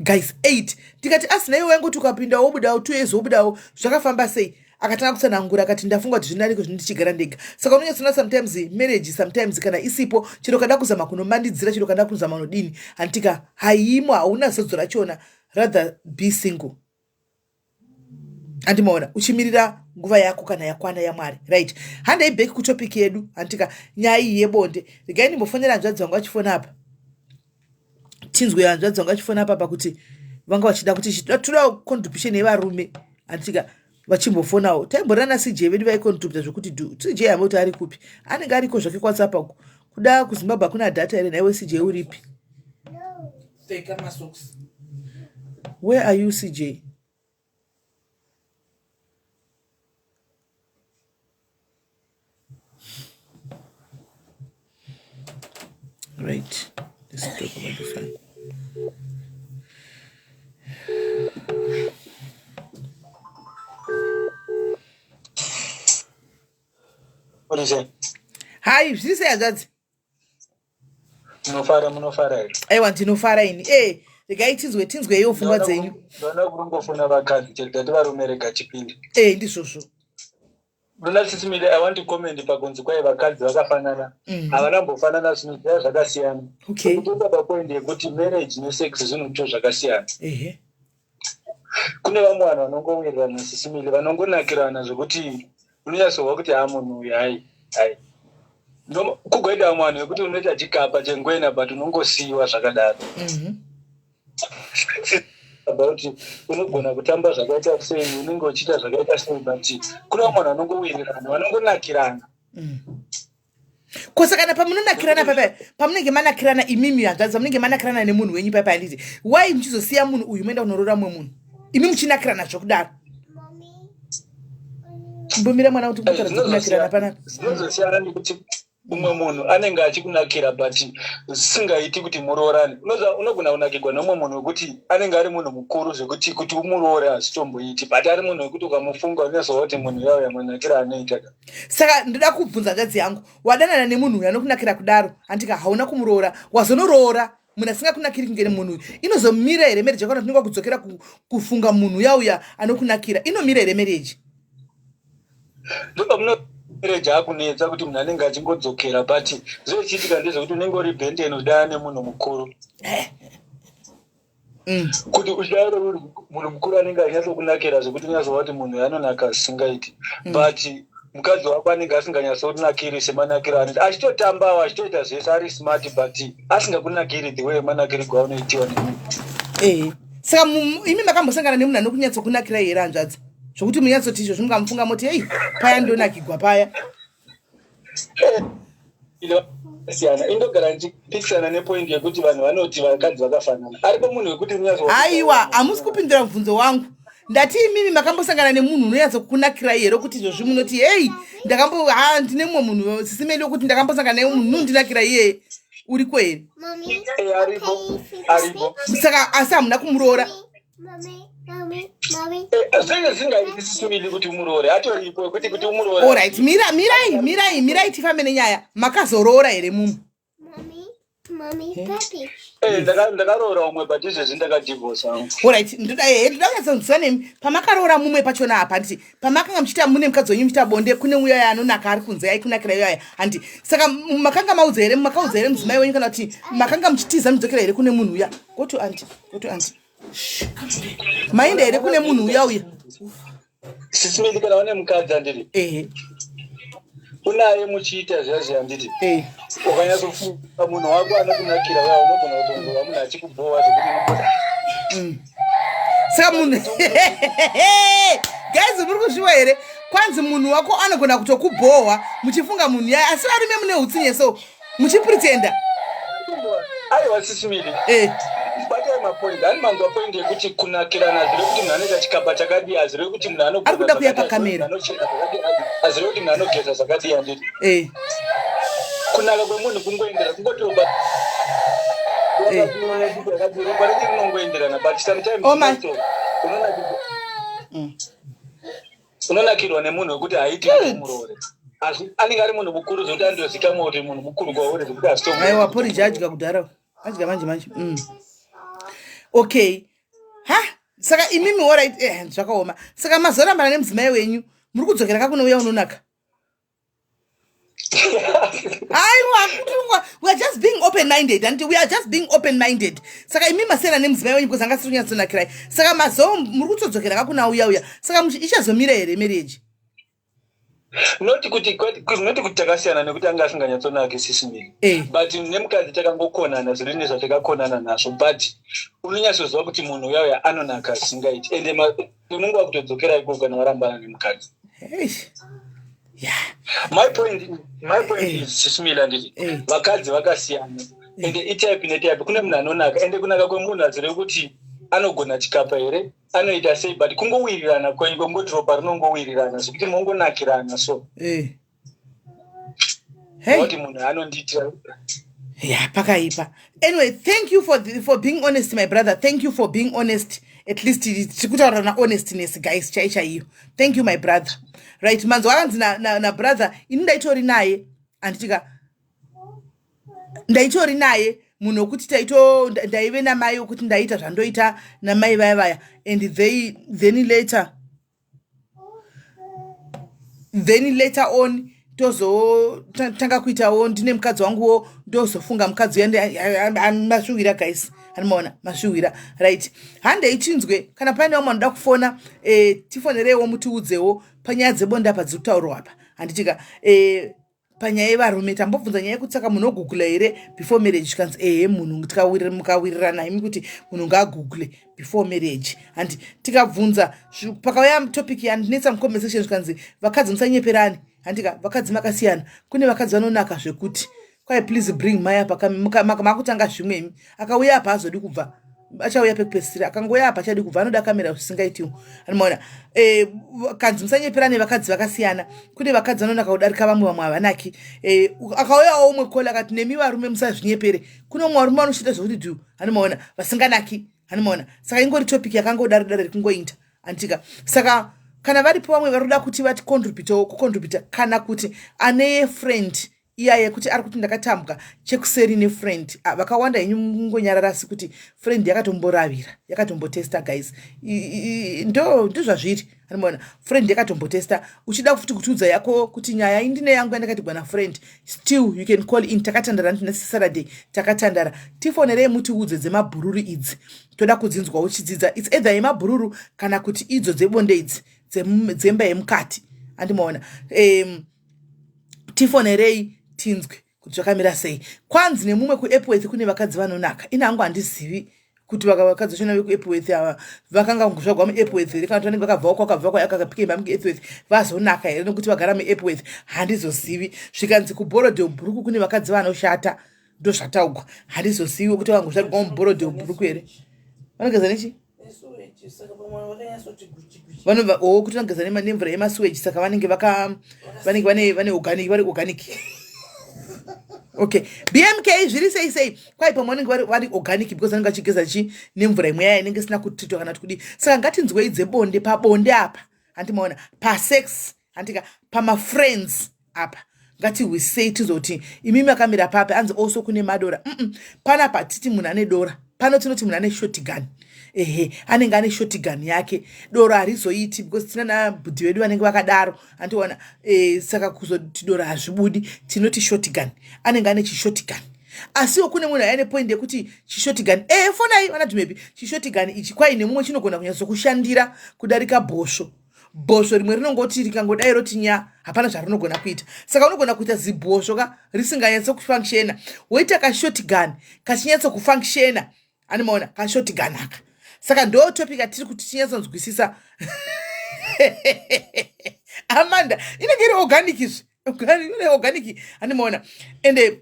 guys, eight. Tikati asina iwe waingoti ukapinda wobudawo, 2 years wobudawo, zvakafamba sei? Akatanga kutsanangura, akati ndafunga kuti zvinariko zvino ndichigara ndega. Saka unonyatsona sometimes marriage, sometimes kana isipo, chero kada kuzama kunomandidzira, chero kada kuzama unodini, handitika? Haimo, hauna zodzo rachona. Rather be single, handimaona? Uchimirira nguva yako kana yakwana yaMwari, right? Handei back kutopic yedu, handitika? Nyaya iyi yebonde. Regai ndimbofonera hanzvadzi vangu vachifona apa, tinzwe hanzvadzi vangu vachifona apa pakuti vanga vachida kuti toda contribution yevarume, handitika? Vachimbofonawo taimborana CJ vedu vaikontribta zvekuti du CJ hama kuti ari kupi, anenge ariko zvake kwaWhatsApp uko. Kuda kuZimbabwe hakuna data here nhaiwe CJ? Uripi? Pfeka masocks. Where are you, CJ? Right, let's talk about this one. Hai, zviri sei hanzvadzi? Munofara, munofara here? Aiwa, ndinofara ini. E, regai tinzwe, tinzweiwo pfungwa dzenyu. Ndaona kurongofona vakadzi chete, tati varume rega chipinde. E, ndizvozvo. Ndona Sisi Melly, I want to comment pakunzi kwai vakadzi vakafanana. Havana kumbofanana, zvinhu zviya zvakasiyana. Kutoita papoint yekuti marriage nesex zvinhu to zvakasiyana. Kune vamwe vanhu vanongowirirana, Sisi Melly, vanongonakirana zvekuti unonyatsohwa kuti ha, munhu uyu hai hai. Kugoita vamwe vanhu vekuti unoita chikapa chengwena but unongosiyiwa zvakadaro. About unogona kutamba zvakaita sei, unenge uchiita zvakaita sei, but kune vamwe vanhu vanongowirirana, vanongonakirana. Kosa kana pamunonakirana papa, pamunenge manakirana imimi hanzvadzi, pamunenge manakirana nemunhu wenyu papa, handiti wai muchizosiya munhu uyu moenda kunoroora mumwe munhu imi muchinakirana zvokudaro? Mbomira mwana kuti kutaradza kunakirana panapa. Zvinozosiyana nekuti umwe munhu anenge achikunakira but zvisingaiti kuti muroorane. Unogona kunakirwa neumwe munhu wekuti anenge ari munhu mukuru zvekuti kuti umuroore hazvitomboiti, but ari munhu wekuti ukamufunga unozova kuti munhu yauya manakiro anoita ka. Saka ndoda kubvunza hanzvadzi yangu, wadanana nemunhu uyu anokunakira kudaro, handika hauna kumuroora, wazonoroora munhu asingakunakiri kunge munhu uyu, inozomira here marriage? Yakana tinenge kudzokera kufunga munhu uya uya anokunakira, inomira here marriage? Ndopamuno marriage akunetsa kuti munhu anenge achingodzokera, but zvochiitika ndezvekuti unenge uri bhenden udana nemunhu mukuru. Kuti uchidaro uri munhu mukuru anenge achinyatsokunakira zvekuti unyatsova kuti munhu anonaka zvisingaiti, but mukadzi wako anenge asinganyatsokunakiri semanakiro anoita, achitotambawo, achitoita zvese, ari smart, but asingakunakiri the way manakirigwa aunoitiwa nemunhu. Ehe, saka imi makambosangana nemunhu anokunyatsokunakirai here hanzvadzi, zvokuti munyatsoti izvozvo mukamufunga moti, "Ei, paya ndonakigwa paya"? Siyana, indogara ndichipikisana nepoint yekuti vanhu vanoti vakadzi vakafanana. Aripo munhu wekuti unyatso Haiwa, hamusi kupindura mubvunzo wangu. Ndati imimi makambosangana nemunhu unonyatsokunakirai here kuti izvozvi munoti, "Hei, ndakambo ha, ndine mumwe munhu, Sisi Melly, wekuti ndakambosangana naye, munhu unondinakira iyeye"? Uriko here? Eh, aripo, aripo. Saka asi hamuna kumuroora? Eh, zvinenge zvisingaiti, Sisi Melly, kuti umuroore. Atoripo wekuti kuti umuroore. Alright, mira, mirai, mirai, mirai, tifambe nenyaya. Makazoroora here mumwe? Eh, ndakaroora umwe, but izvezvi ndakadhivhosa. Alright, ndoda ndoda kunyatsonzwa nemi. Pamakaroora mumwe pachona apa, handiti pamakanga muchiita mune mukadzi wenyu muchiita bonde, kune uya anonaka ari kunze aikunakira iyaya, handi? Saka makanga maudza here, makaudza here mudzimai wenyu, kana kuti makanga muchitiza mudzokera here kune munhu uya? Go to aunty, go to aunty. Maenda here kune munhu uya uya? Sisi Melly, kana une mukadzi, handiti? Ehe. Unaye muchiita zviya zviya, handiti? Eh. Ukanyatsofunga munhu wako anokunakira uya, unogona kutongova munhu achikubhowa zvekuti unongoda Saka munhu, guys, muri kuzviwa here? Kwanzi munhu wako anogona kutokubhohwa muchifunga munhu yaya. Asi varume mune utsinye, so muchipretenda. Aiwa, Sisi Melly. Batai mapoint. Hani manzwa point yekuti kunakirana hazvirevi kuti munhu anoita chikapa chakadii, hazvirevi kuti munhu anogona Ari kuda kuya zvakadii, pakamera. hazvirevi kuti munhu anochena zvakadii, hazvirevi kuti munhu anogeza zvakadii, handiti? Kunaka kwemunhu kungoenderana, kungoti ropa ropa rete rinongoenderana, but sometimes Oh my. also unonakirwa nemunhu wekuti haiti kuti umuroore, asi anenge ari munhu mukuru zvekuti anotozikamwa kuti munhu mukuru kwauri zvekuti hazvitomboiti Aiwa, kuti porridge umuroore. adya kudhara, adya manje manje. Okay, ha, saka imimi, alright, zvakaoma. Saka mazorambana nemudzimai wenyu, muri kudzokera kakune uya unonaka? Aiwa, kuturungwa, we are just being open minded and we are just being open minded. Saka imi masiyana nemudzimai wenyu because anga asiri kunyatsonakirai, saka mazo muri kutodzokera kakuna uya uya. Saka ichazomira here marriage? Not kuti, not kuti takasiyana nekuti anga asinganyatsonaki, Sis Melly, but nemukadzi takangokonana zviri nezvatakakonana nazvo, but unonyatsoziva kuti munhu uya uya anonaka zvisingaiti, ende unonge wakutodzokera ikoko kana warambana nemukadzi. My point is, Sis Melly, handiti vakadzi vakasiyana, ende itype netype. Kune munhu anonaka, ende kunaka kwemunhu hazireve kuti anogona chikapa here, anoita sei, but kungowirirana kwenyu, kwekungoti ropa rinongowirirana zvekuti mongonakirana so. Hey. Kuti munhu anondiitira. Ya, pakaipa. Anyway, thank you for being honest, my brother. Thank you for being honest. At least tiri kutaura nahonestness, guys, chai chaiyo. Thank you, my brother. Right, manzwa akanzi nabrother ini ndaitori naye, handitika? Ndaitori naye munhu wekuti taito ndaive namai wekuti ndaita zvandoita namai vaya vaya, and they then later on tozotanga kuitawo ndine mukadzi wanguwo, ndozofunga mukadzi uya mashuwira. Guys, anomaona mashuwira. Right, handei chinzwe kana paine vamwe vanoda kufona, tifonereiwo mutiudzewo panyaya dzebonde apa dziri kutaurwa apa, handitika? Panyaya yevarume tambobvunza nyaya yekuti saka munhu ogoogle here before marriage? Zvikanzi ehe, munhu mukawirirana imi kuti munhu ngaagoogler before marriage, handi? Tikabvunza, pakauya topic yandinetsa mucomment section, zvikanzi vakadzi musanyeperani, handika? Vakadzi makasiyana, kune vakadzi vanonaka zvekuti kwai please bring mai apa. Makutanga zvimwe imi. Akauya apa azodi kubva, achauya pekupedzisira. Akangouya apa achadi kubva, anoda kamera zvisingaitiwo, anomaona. Kanzi musanyeperane, vakadzi vakasiyana, kune vakadzi vanonaka kudarika vamwe, vamwe havanaki. Akauyawo umwe caller akati nemi varume musazvinyepere, kune umwe varume vanoshita zvekuti dhu, anomaona, vasinganaki, anomaona. Saka ingori topic yakangodaro daro iri kungoita, anditika? Saka kana varipo vamwe vari kuda kuti vaticontributewo, kucontributa, kana kuti ane friend iya yekuti ari kuti ndakatambwa chekuseri nefriend. Ah, vakawanda henyu mungonyarara, asi kuti friend yakatomboravira, yakatombotesta, guys, ndo ndozvazviri, anomaona. Friend yakatombotesta. Uchida futi kutiudza yako kuti nyaya indine yangu yandakatigwa nafriend, still you can call in. Takatandara ntina Saturday, takatandara. Tifonerei mutiudze dzemabhururu idzi, toda kudzinzwa uchidzidza. It's either yemabhururu kana kuti idzo dzebonde idzi dzemba yemukati, andimaona. Tifonerei tinzwe kuti zvakamira sei. Kwanzi nemumwe kuEpworth kune vakadzi vanonaka. Ine hangu handizivi kuti vakadzi vachona vekuEpworth ava vakanga zvagwa muEpworth here, kana kuti vanenge vakabvawo kwakabva kwakapika imba muEpworth vazonaka here nekuti vagara muEpworth, handizozivi. Zvikanzi kuBorrowdale Brooke kune vakadzi vanoshata, ndozvataugwa. Handizozivi kuti vangozvarigwa muBorrowdale Brooke here. Vanogeza nechi vanobva o kuti vanogeza nemvura yemasewage, saka vanenge vaka vanenge vane organic, vari organic. Okay, BMK, zviri sei sei? Kwai pamwe vanenge vari organic because vanenge vachigeza chi nemvura imwe yaya inenge isina kutreatwa kana kuti kudii. Saka ngatinzwei dzebonde, pabonde apa, handimaona, pasex, handika, pamafriends apa. Ngatihwisei tizoti imi makamira papi. Anzi also kune madora. Panapa titi munhu ane dora pano, tinoti munhu ane shotgun. Ehe, anenge ane shotgun yake. Doro harizoiti because tina nabhudhi vedu vanenge vakadaro, handiona. Saka kuzoti doro hazvibudi, tinoti shotgun, anenge ane chishotgun. Asiwo kune munhu aine point yekuti chishotgun, fonai vana Dhumebi, chishotgun ichi kwai nemumwe chinogona kunyatsokushandira kudarika bhosvo. Bhosvo rimwe rinongoti rikangodai roti nya, hapana zvarinogona kuita. Saka unogona kuita zibhosvo ka risinganyatsokufunctiona, woita kashotgun kachinyatsokufactiona, animaona, kashotgun aka. Saka ndo topic atiri kuti tinyatsonzwisisa. Amanda, inenge iri organic izvi, organic, animaona. Ende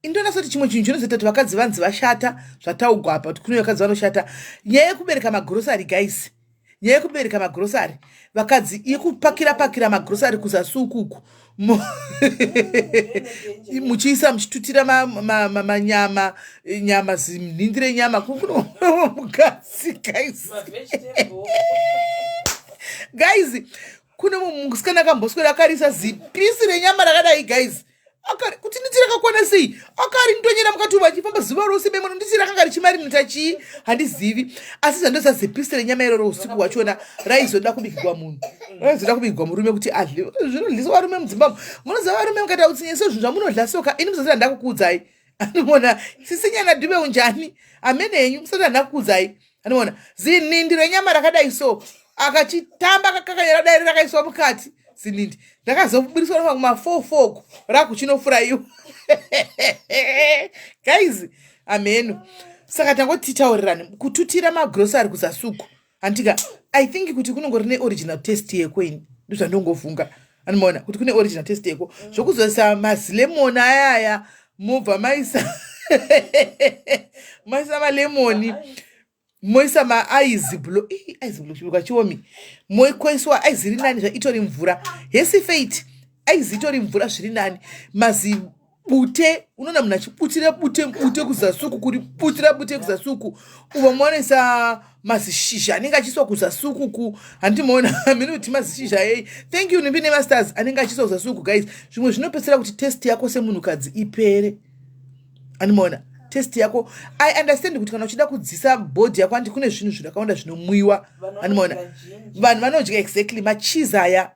indonasoti chimwe chinhu chinozoita kuti vakadzi vanzi vashata, zvataugwa apa kuti kune vakadzi vanoshata, nyaya yekubereka magrosari, guys, nyaya yekubereka magrosari. Vakadzi yekupakira pakira magrosari kuzasi ukuku, muchiisa, muchitutira manyama, nyama, zinhindi renyama kuno mukadzi. Guys, guys, kune musikana akamboswera akarisa zipisi renyama rakadai, guys, kuti nditi rakakwana sei, akarindonyera mukati umu achifamba zuva rose memono. Nditi rakanga richimarinita chii, handizivi, asi zvandoza zipisi renyama iroro usiku hwachona raizoda kubikirwa munhu, raizoda kubikirwa murume kuti adle. Zvinodlisa varume mudzimba. Munoziva varume mukaita utsinye so, zvinhu zvamunodla soka, ini musati handakukuudzai, anoona sisinyana Dhibe unjani amene henyu, musati handakukuudzai, anoona zinhindi renyama rakadai so, akachitamba kakakanyara dai rakaiswa mukati. zinindi ndakazobudiswa noma kuma 4 4 rakuchinofurayiwa guys ameno saka tangoti titaurirane kututira magrosary kuzasuku handika i think kuti kunongori neoriginal test yeko ini ndozvandongofunga anomaona kuti kune original test yeko zvokuzoisa mazilemoni ayaya mobva maisa maisa malemoni moisa maaizi blo aizi blo chibuka chiomi moikoiswa aizi iri nani zvaitori mvura hesi fate aizi itori mvura zviri nani mazi bute unoona munhu achibutira bute bute kuzasi uku kuri butira bute kuzasi uku uva moonesa mazishizha anenge achiiswa kuzasi uku ku handimoona mini kuti mazishizha ei thank you nimbi nemasters anenge achiiswa kuzasi uku guys zvimwe zvinopedzisira kuti test yako semunhukadzi ipere animoona test yako i understand kuti kana uchida kudzisa body yako andi kune zvinhu zvakawanda zvinomwiwa animoona vanhu vanodya exactly machizi aya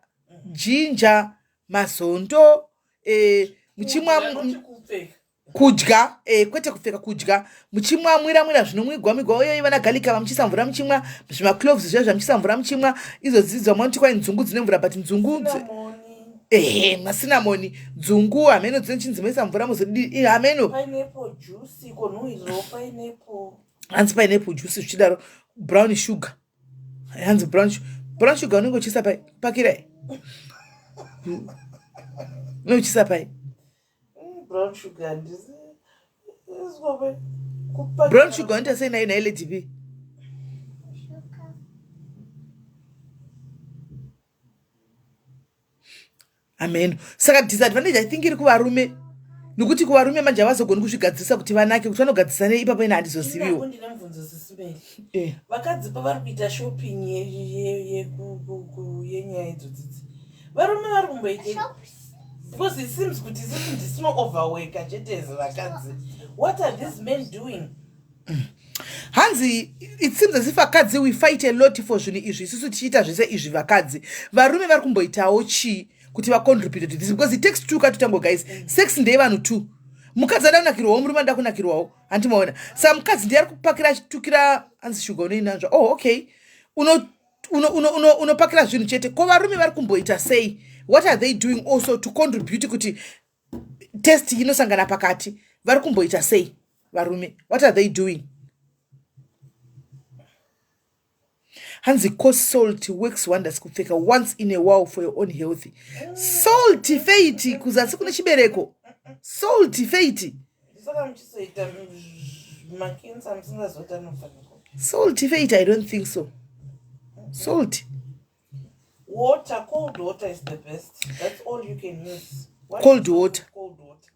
jinja mazondo eh, muchimwa kudya eh, kwete kupfeka kudya muchimwa mwira mwira zvinomwigwa migwa uye vana galika vamuchisa mvura muchimwa zvimacloves zviya zvamuchisa mvura muchimwa idzo dzidzo munoti kwai nzungu dzine mvura but nzungu ehe masinamoni nzungu hameno dzinochinzi moisa mvura muzodii hameno hanzi pineapple juice zvichidaro brown sugar hanzi brown brown sugar unenge uchiisa pai pakirai unenge uchiisa pai mm, brown sugar brown sugar unoita sei nayo nayo lady b hameno saka disadvantage i think iri kuvarume nokuti kuvarume manje havazogoni kuzvigadzirisa kuti vanake kuti vanogadzirisa nei ipapo ina handizoziviwo eh. vakadzi pavari kuita shopping yenyaya idzodzidzi varume vari kumboita because it seems kuti isusu ndisino overworka chete as vakadzi what are these men doing Hanzi it seems as if vakadzi we fight a lot for zvinhu izvi isusu tichiita zvese izvi vakadzi varume vari kumboitawo chii kuti vacontribute to this because it takes two katutango guys sex ndeye vanhu two mukadzi ada kunakirwawo murume anoda kunakirwawo hanti maona saka mukadzi ndiye ari kupakira achitukira hanzi shuga unoinanzva oh okay unopakira uno, uno, uno, uno zvinhu chete ko varume vari kumboita sei what are they doing also to contribute kuti test inosangana pakati vari kumboita sei varume what are they doing hanzi cos salt works wonders kupfeka once in a while for your own healthy salt feiti kuzasi kune chibereko salt feiti salt feiti i don't think so salt Water, cold water is the best. That's all you can use. What cold water. Cold water.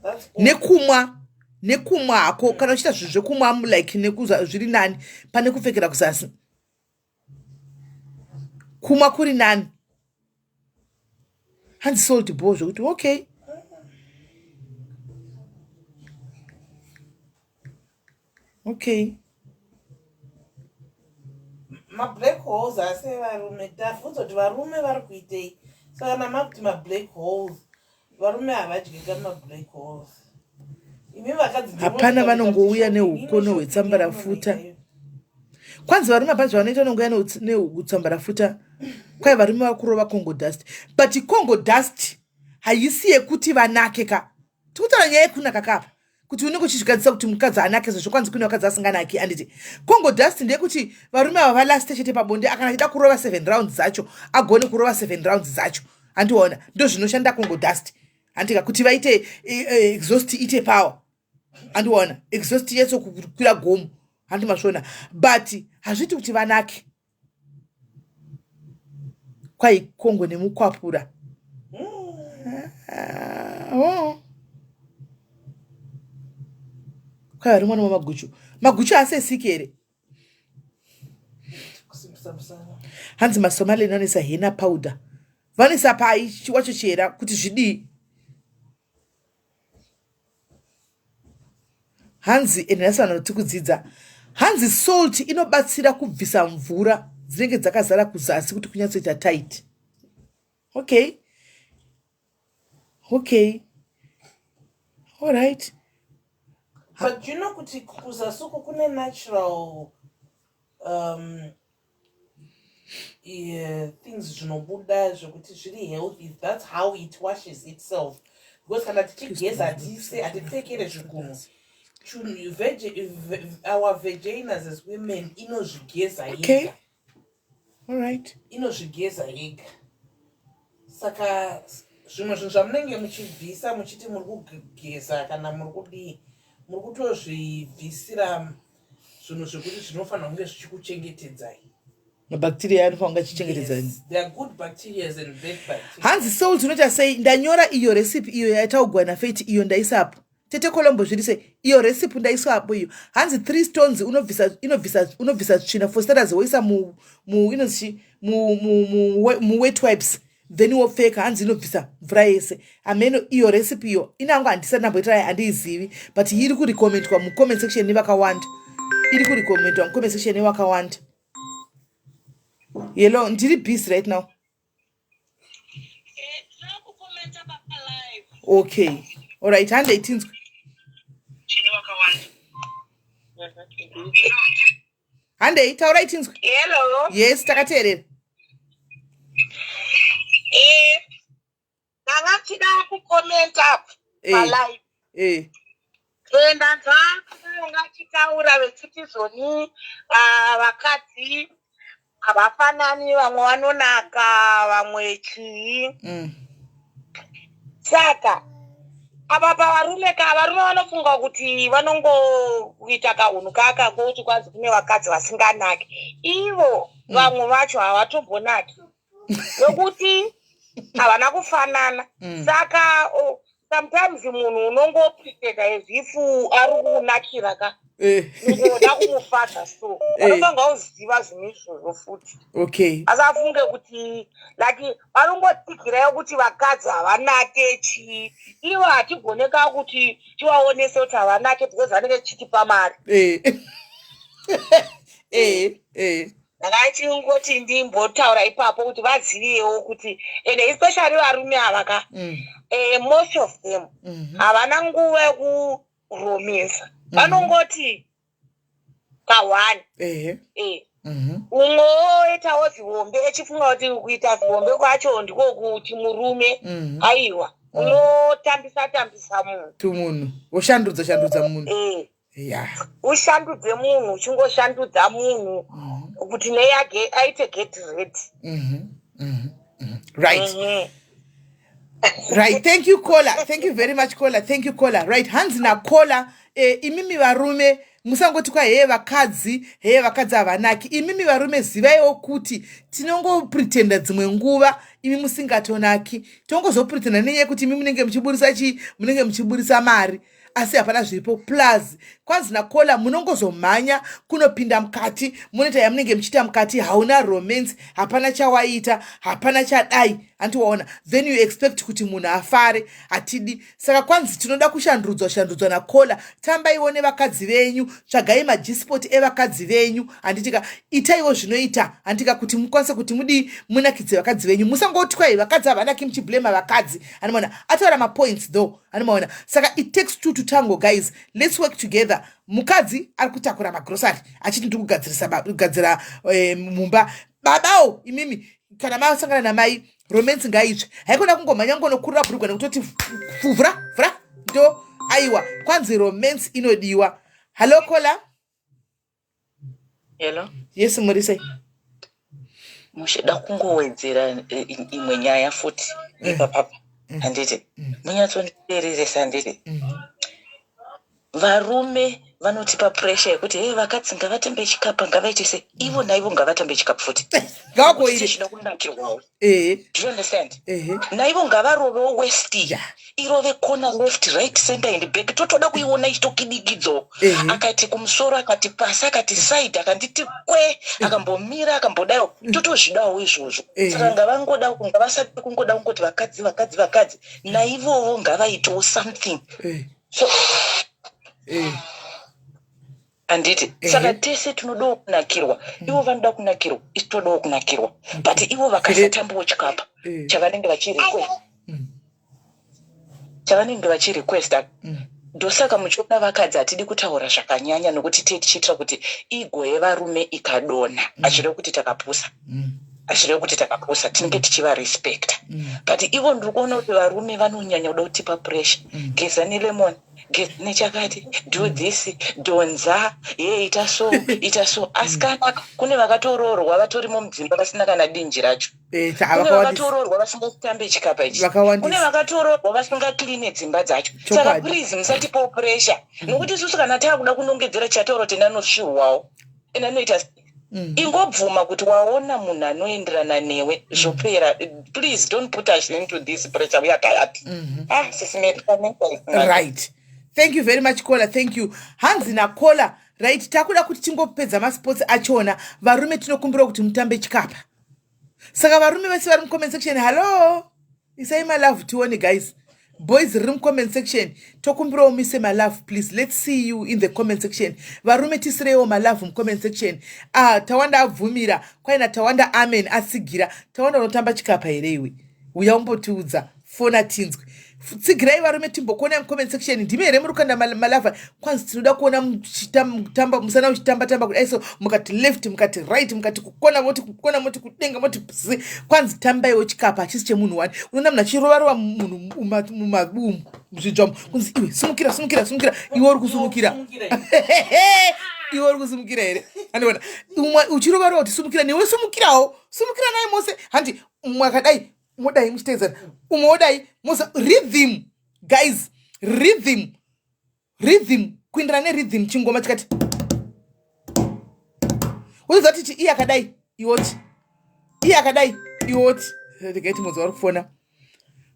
That's all. Nekumwa nekumwa hako kana uchiita zvinhu zvekumwa like nekuza zviri nani pane kupfekera kuzasi kumwa kuri nani hanzi salt bho zvekuti okay okay mablack holes asi evarume tavhunza kuti varume vari kuitei saka kana makuti mablack holes varume havadyika mablack holes imi vakadzi hapana vanongouya neukono hwetsambarafuta kwanzi varume hapana zvavanoita vanongouya neutsambarafuta kwai varume vakurova congo dust but congo dust haisi yekuti vanake ka tikutaura nyaya yekunaka kapa kuti unenge uchizvigadzisa kuti mukadzi anake sezvo kwanzi kune vakadzi asinganaki anditi congo dust ndeyekuti varume ava valaste chete pabonde akana achida kurova seven rounds dzacho agone kurova seven rounds dzacho handiona ndozvinoshanda congo dust handika kuti vaite eh, eh, exhaust ite power andiona exhaust yetso kukwira gomo handi masvona but hazviiti kuti vanake kwai kongo nemukwapura ah, oh. kwai vari mwana wamaguchu maguchu asesiki here hanzi masomalian vanoisa hena powder vanoisa pai wacho chihera kuti zvidii Hanzi ende nhasi vanhu tikudzidza. Hanzi salt inobatsira kubvisa mvura dzinenge dzakazara kuzasi kuti kunyatsoita tight. Okay. Okay. All right. But you know kuti kuzasi uku kune natural um, Things zvinobuda zvekuti zviri healthy. That's how it washes itself, because kana tichigeza hatise, hatipfekere zvigunwe. Our vaginas as women inozvigeza yega. All right. Inozvigeza yega. Saka zvimwe zvinhu zvamunenge muchibvisa muchiti muri kugeza kana muri kudii, muri kutozvibvisira zvinhu zvekuti zvinofanira kunge zvichikuchengetedzai. Mabacteria anofanira kunge achichengetedza. Yes, there are good bacterias and bad bacteria. Hanzi salt unoita sei? Ndanyora iyo recipe iyo yataugwa nafeti iyo, ndaisapo. Tete Colombo, zviri sei? Iyo recipe ndaiswapo iyo. Hanzi three stones unobvisa, inobvisa, unobvisa tsvina. For starters, woisa mu inonzi mu wet wipes, then wopfeka. Hanzi inobvisa mvura yese. Ameno iyo recipe iyo inangu handisati ndamboita, handiizivi, but iri kurecommendwa mucomment section nevakawanda. Iri kurecommendwa mucomment section nevakawanda. Hello, ndiri busy right now. Okay, alright, handei tinzwe. Handei, taurai tinzwe. Hello. Yes, takateerera. Ndanga ndichida kucommenta palive. Ndanzwa vanga chitaura vechiti zoni vakadzi havafanani, vamwe vanonaka, vamwe chii. Saka apa pavarume ka, varume vanofunga kuti vanongoita kahunhu kaka kokuti kwanzi kune vakadzi vasinganaki. Ivo vamwe vacho havatombonaki nokuti havana kufanana. Saka sometimes munhu unongopretenda as if ari kunakira ka, ungoda kumufadza, so vanofanira kuziva zvinhu izvozvo futi. Asafunge kuti like vanongotsigirai kuti vakadzi havanake chii. Ivo hatigoneka kuti tivaonese kuti havanake because vanenge tichitipa mari. Ndakachingoti ndimbotaura ipapo kuti vazivewo kuti, and especially varume ava ka, most of them havana nguva yekuromesa, vanongoti ka1. Umwe oitawo zihombe echifunga kuti kuita zihombe kwacho ndiko kuti murume. Aiwa, unotambisa tambisa munhu. Tumunhu woshandudza shandudza munhu. Ushandudze munhu, uchingoshandudza munhu kuti nei aite get ready. Right. Right, thank you, caller. Thank you very much, caller. Thank you, caller. Right, hanzi nacaller, imimi varume musangoti kwa heye vakadzi, heye vakadzi havanaki. Imimi varume zivaiwo kuti tinongopretenda dzimwe nguva imi musingatonaki. Tongozopretenda nenyaya yekuti imi munenge muchiburisa chii, munenge muchiburisa mari, asi hapana zviripo. Plus kwanzi nacaller, munongozomhanya kunopinda mukati, munoita yamunenge muchiita mukati. Hauna romance, hapana chawaita, hapana chadai, handiwaona? Then you expect kuti munhu afare. Hatidi. Saka kwanzi tinoda kushandudzwa shandudzwa nacaller. Tambaiwo nevakadzi venyu, tsvagai maG-spot evakadzi venyu, handitika? Itaiwo zvinoita, handika, kuti mukwanise kuti mudii, munakidze vakadzi venyu. Musangotwai vakadzi havanaki muchiblema vakadzi. Handimaona ataura mapoints though, handimaona? Saka it takes two to tango, guys. Let's work together. Mukadzi ari kutakura magrosari achiti ndiri kugadzira mumba. Babawo imimi, kana masangana namai, romance ngaitsve. Haikona kungomhanya ngonokurura bhurugwa nekutoti vhura vhura ndo. Aiwa, kwanzi romance inodiwa. Hallo, caller. Hello. Yes, muri sei? Muchida kungowedzera imwe nyaya futi ipapapa, handiti? Munyatsonditeereresa, handiti? Varume vanotipa pressure yekuti he, vakadzi ngavatambe chikapa, ngavaite sei. Ivo naivo ngavatambe chikapu futi. Ngavakoire. Tichida kunakirwawo. Do you understand? Naivo ngavarovewo waist, irove corner, left, right, center and back. Totoda kuiona ichitokidikidzawo. Akati kumusoro, akati pasi, akati side, akanditi kwe, akambomira, akambodayo, totozvidawo izvozvo. Saka ngavangoda, ngavasati kungoda kungoti vakadzi, vakadzi, vakadzi. Naivovo ngavaitewo something. So handiti? Saka tese tinodawo kunakirwa. Ivo vanoda kunakirwa, isu todawo kunakirwa, but ivo vakasatambawo chikapa chavanenge vachirequest, chavanenge vachirequesta. Ndosaka muchiona vakadzi hatidi kutaura zvakanyanya nokuti tee tichiitira kuti ego yevarume ikadonha hazvirevi kuti takapusa. Hazvirevi kuti takapusa, tinenge tichivarespecta. But ivo ndiri kuona kuti varume vanonyanya kuda kutipa pressure. Geza nelemon, geza nechakati, do this, dhonza, ye ita so, ita so. Asi kana kune vakatoroorwa vatorimo mudzimba vasina kana dinji racho. Eh, Kune vakatoroorwa vasingatambe chikapa ichi. Kune vakatoroorwa vasingakline dzimba dzacho. Saka please musatipawo pressure. Nokuti isusu kana taakuda kunongedzera tichataura kuti enda anosvirwawo. Enda anoita Ingobvuma kuti waona munhu anoenderana newe zvopera. Please don't put us into this pressure. We are tired. Ah, sisi Mary, Right. Thank you very much caller. Thank you. Hanzi na caller. Right, takuda kuti tingopedza masports achona. Varume tinokumbira kuti mutambe chikapa. Saka varume vese vari mucomment section, hello. Isai malove tione guys. Boys riri mucomment section, tokumbirawo muise malove please. Let's see you in the comment section. Varume tisireiwo malove mucomment section. Ah, Tawanda abvumira. Kwaina Tawanda amen atsigira. Tawanda unotamba chikapa here iwe? Uya umbotiudza. Fona tinzwe. Tsigirai varume timbokuonai mucomment section. Ndimi here muri kukanda malava? Kwanzi tinoda kuona muchitamba musana uchitamba tamba kudai so mukati left mukati right mukati kukona moti kukona moti kudenga moti psi. Kwanzi tambaiwo chikapa hachisi chemunhu wani. Unoona munhu achirova rova munhu mumabumu muzvidzva kunzi iwe simukira simukira simukira iwe uri kusumukira. Iwe uri kusumukira here? Andiona umwe uchirova rova kuti sumukira newe sumukirawo. Sumukira naye mose. Handi umwe akadai modai muchiteedzana umwe wodai mosa rhythm guys rhythm rhythm kuenderana nerhythm chingoma chikati unoziva kuti iye akadai iwoti iye akadai iwoti regai timodzi vari kufona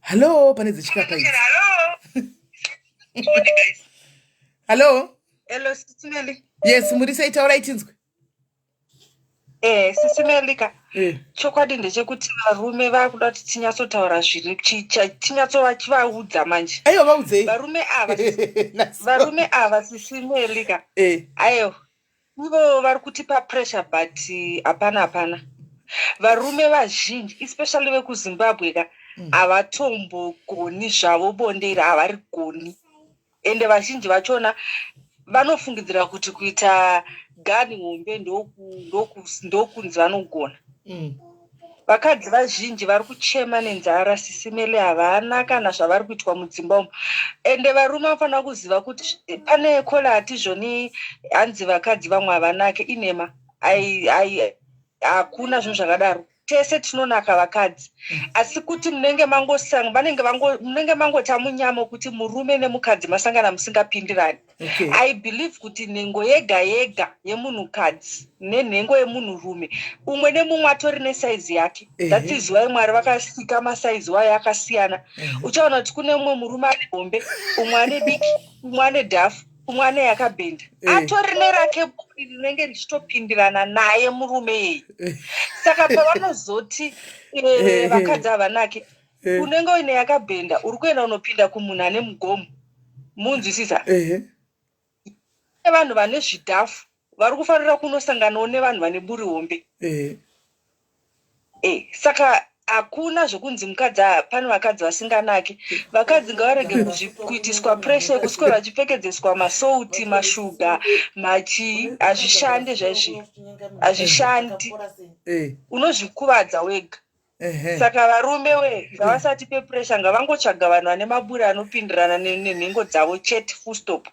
hallo pane dzechikapa idzi hallo. Hello, Sisi Melly. Yes, muri sei? Taurai tinzwe. Eh, Sisi Melly ka. Chokwadi ndechekuti varume vakuda kuti tinyatsotaura zviri tinyatsovachivaudza manje. Aiwa, vaudzei. Varume ava, varume ava, Sisi Melly ka. Aiwa. Ivo vari kutipa pressure but hapana hapana. Varume vazhinji especially vekuZimbabwe ka havatombogoni zvavo bonde iri havarigoni. Ende vazhinji vachona vanofungidzira kuti kuita gani hombe ndokunzi vanogona. Vakadzi vazhinji vari kuchema nenzara Sisi Melly havana kana zvavari kuitwa mudzimba umu. Ende varume vanofanira kuziva kuti pane kola hatizvoni hanzi vakadzi vamwe havanake inema. Hakuna zvinhu zvakadaro. Tese tinonaka vakadzi. Asi kuti munenge mangosanga vanenge vango munenge mangota munyama kuti murume nemukadzi masangana musingapindirani. I believe kuti nhengo yega yega yemunhukadzi nenhengo yemunhurume umwe nemumwe atori nesaizi yake. That is why Mwari vakasika masaizi wayo akasiyana. Uchaona kuti kune umwe murume ane hombe, umwe ane diki, umwe ane dhafu, umwe ane yakabhenda. Atori nerake buri rinenge richitopindirana naye murume iyeye. Saka pavanozoti vakadzi havanake, unenge uine yakabhenda uri kuenda unopinda kumunhu ane mugomo. Munzwisisa? Vanhu vane zvidhafu vari kufanira kunosanganawo nevanhu vane buri hombe. Saka hakuna zvokunzi mukadzi pane vakadzi vasinganaki. Vakadzi ngavarege kuitiswa pressure yekuswera vachipfekedzeswa masauti, mashuga, machii. Hazvishande zvaizvi. Hazvishandi. Unozvikuvadza wega. Saka varume we ngavasatipe pressure ngavangotsvaga vanhu vane maburi anopindirana nenhengo dzavo chete full stop.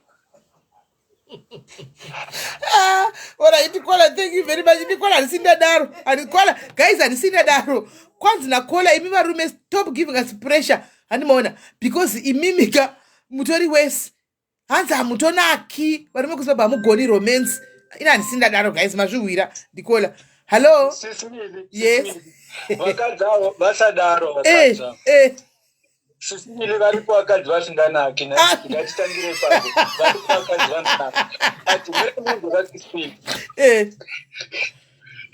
Ah, alright, Kola, thank you very much. Ndikola handisi ndadaro. Handikola, guys, handisi ndadaro. Kwanzi naKola, imi varume stop giving us pressure. Handimaona because imimi ka mutori wese. Hanzi hamutonaki. Varume kuZimbabwe hamugoni romance. Ina handisi ndadaro guys, mazvihwira. Ndikola. Hello. Sisi Melly, Yes. Sisi Melly. Vakadzi avo vasadaro vakadzi avo. Sisi Melly varipo vakadzi vasinganaki ngatitangire ipapo. Varipo vakadzi vanonaka. But muri munhu Sisi Melly.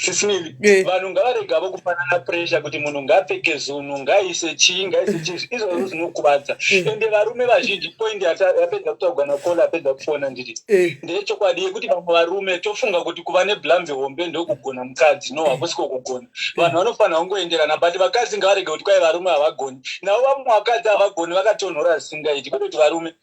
Sisi Melly, vanhu ngavaregavo kupanana pressure kuti munhu ngaapfeke zunhu, ngaaise chii, ngaaise chii. Izvozvo zvinokuvadza. Ende varume vazhinji point yapedza kutaurwa naKola apedza kufona nditi. Ndeyechokwadi yekuti vamwe varume tofunga kuti kuva neblambi hombe ndokugona mukadzi. No, hakusiko kugona. Vanhu vanofanira kungoenderana but vakadzi ngavarege kuti kwai varume havagoni. Navo vamwe vakadzi havagoni vakatonhora zvisingaiti kwete kuti varume.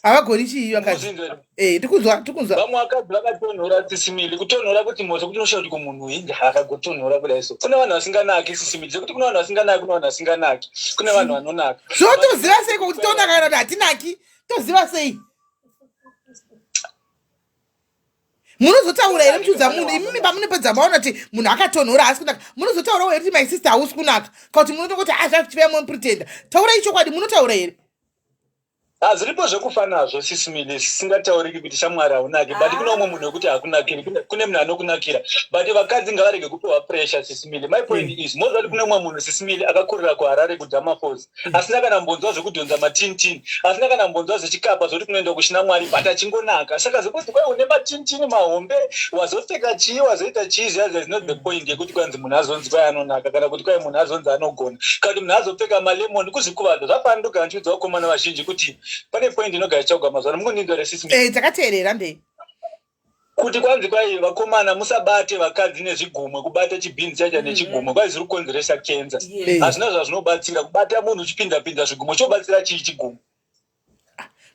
Havagoni chii vakadzi? Eh, tikunzwa, tikunzwa. Vamwe vakadzi vakatonhora sisimili, kutonhora kuti mhosva kuti unoshaura kuti kumunhu inga akagotonhora kudai so. Kune vanhu vasinganaki sisimili, zvekuti kune vanhu vasinganaki, kune vanhu vasinganaki, kune vanhu vanonaka. Zvotoziva sei kuti tonaka kana kuti hatinaki? Toziva sei? Munozotaura here muchiudza munhu imimi pamunopedza maona kuti munhu akatonhora haasi kunaka, munozotaurawo here kuti my sister hausi kunaka, kana kuti munotongoti azvachiva mupretenda? Taurai chokwadi, munotaura here? Hazviripo zvekufa nazvo sisimile, zvisingatauriki kuti shamwari haunaki, but kune umwe munhu wekuti hakunakiri, kune munhu anokunakira, but vakadzi ngavarege kupiwa pressure sisimile. My point is, moziva kuti kune umwe munhu sisimile akakurira kuHarare kuDamafos, asina kana mbonzwa zvekudhonza matintin, asina kana mbonzwa zvechikapa zvekuti kunoenda kuchina Mwari, but achingonaka. Saka zvekuti kwai une matintini mahombe, wazopfeka chii, wazoita chii, zviya is not the point yekuti kwanzi munhu azonzi kwai anonaka, kana kuti kwai munhu azonzi anogona, kana kuti munhu azopfeka malemon kuzvikuvadza. Zvafanira ndogara ndichiudza vakomana vazhinji kuti pane point inogara ichitaugwa mazuva ano. Mungondinzwa here sisi? Eh, takateerera ndei. Kuti kwanzi kwai vakomana musabate vakadzi nezvigumwe, kubata chibhinzi chaita nechigumwe kwai zviri kukonzeresa kenza. Hazvina zvazvinobatsira kubata munhu uchipinda pinda zvigumwe, chobatsira chii chigumwe?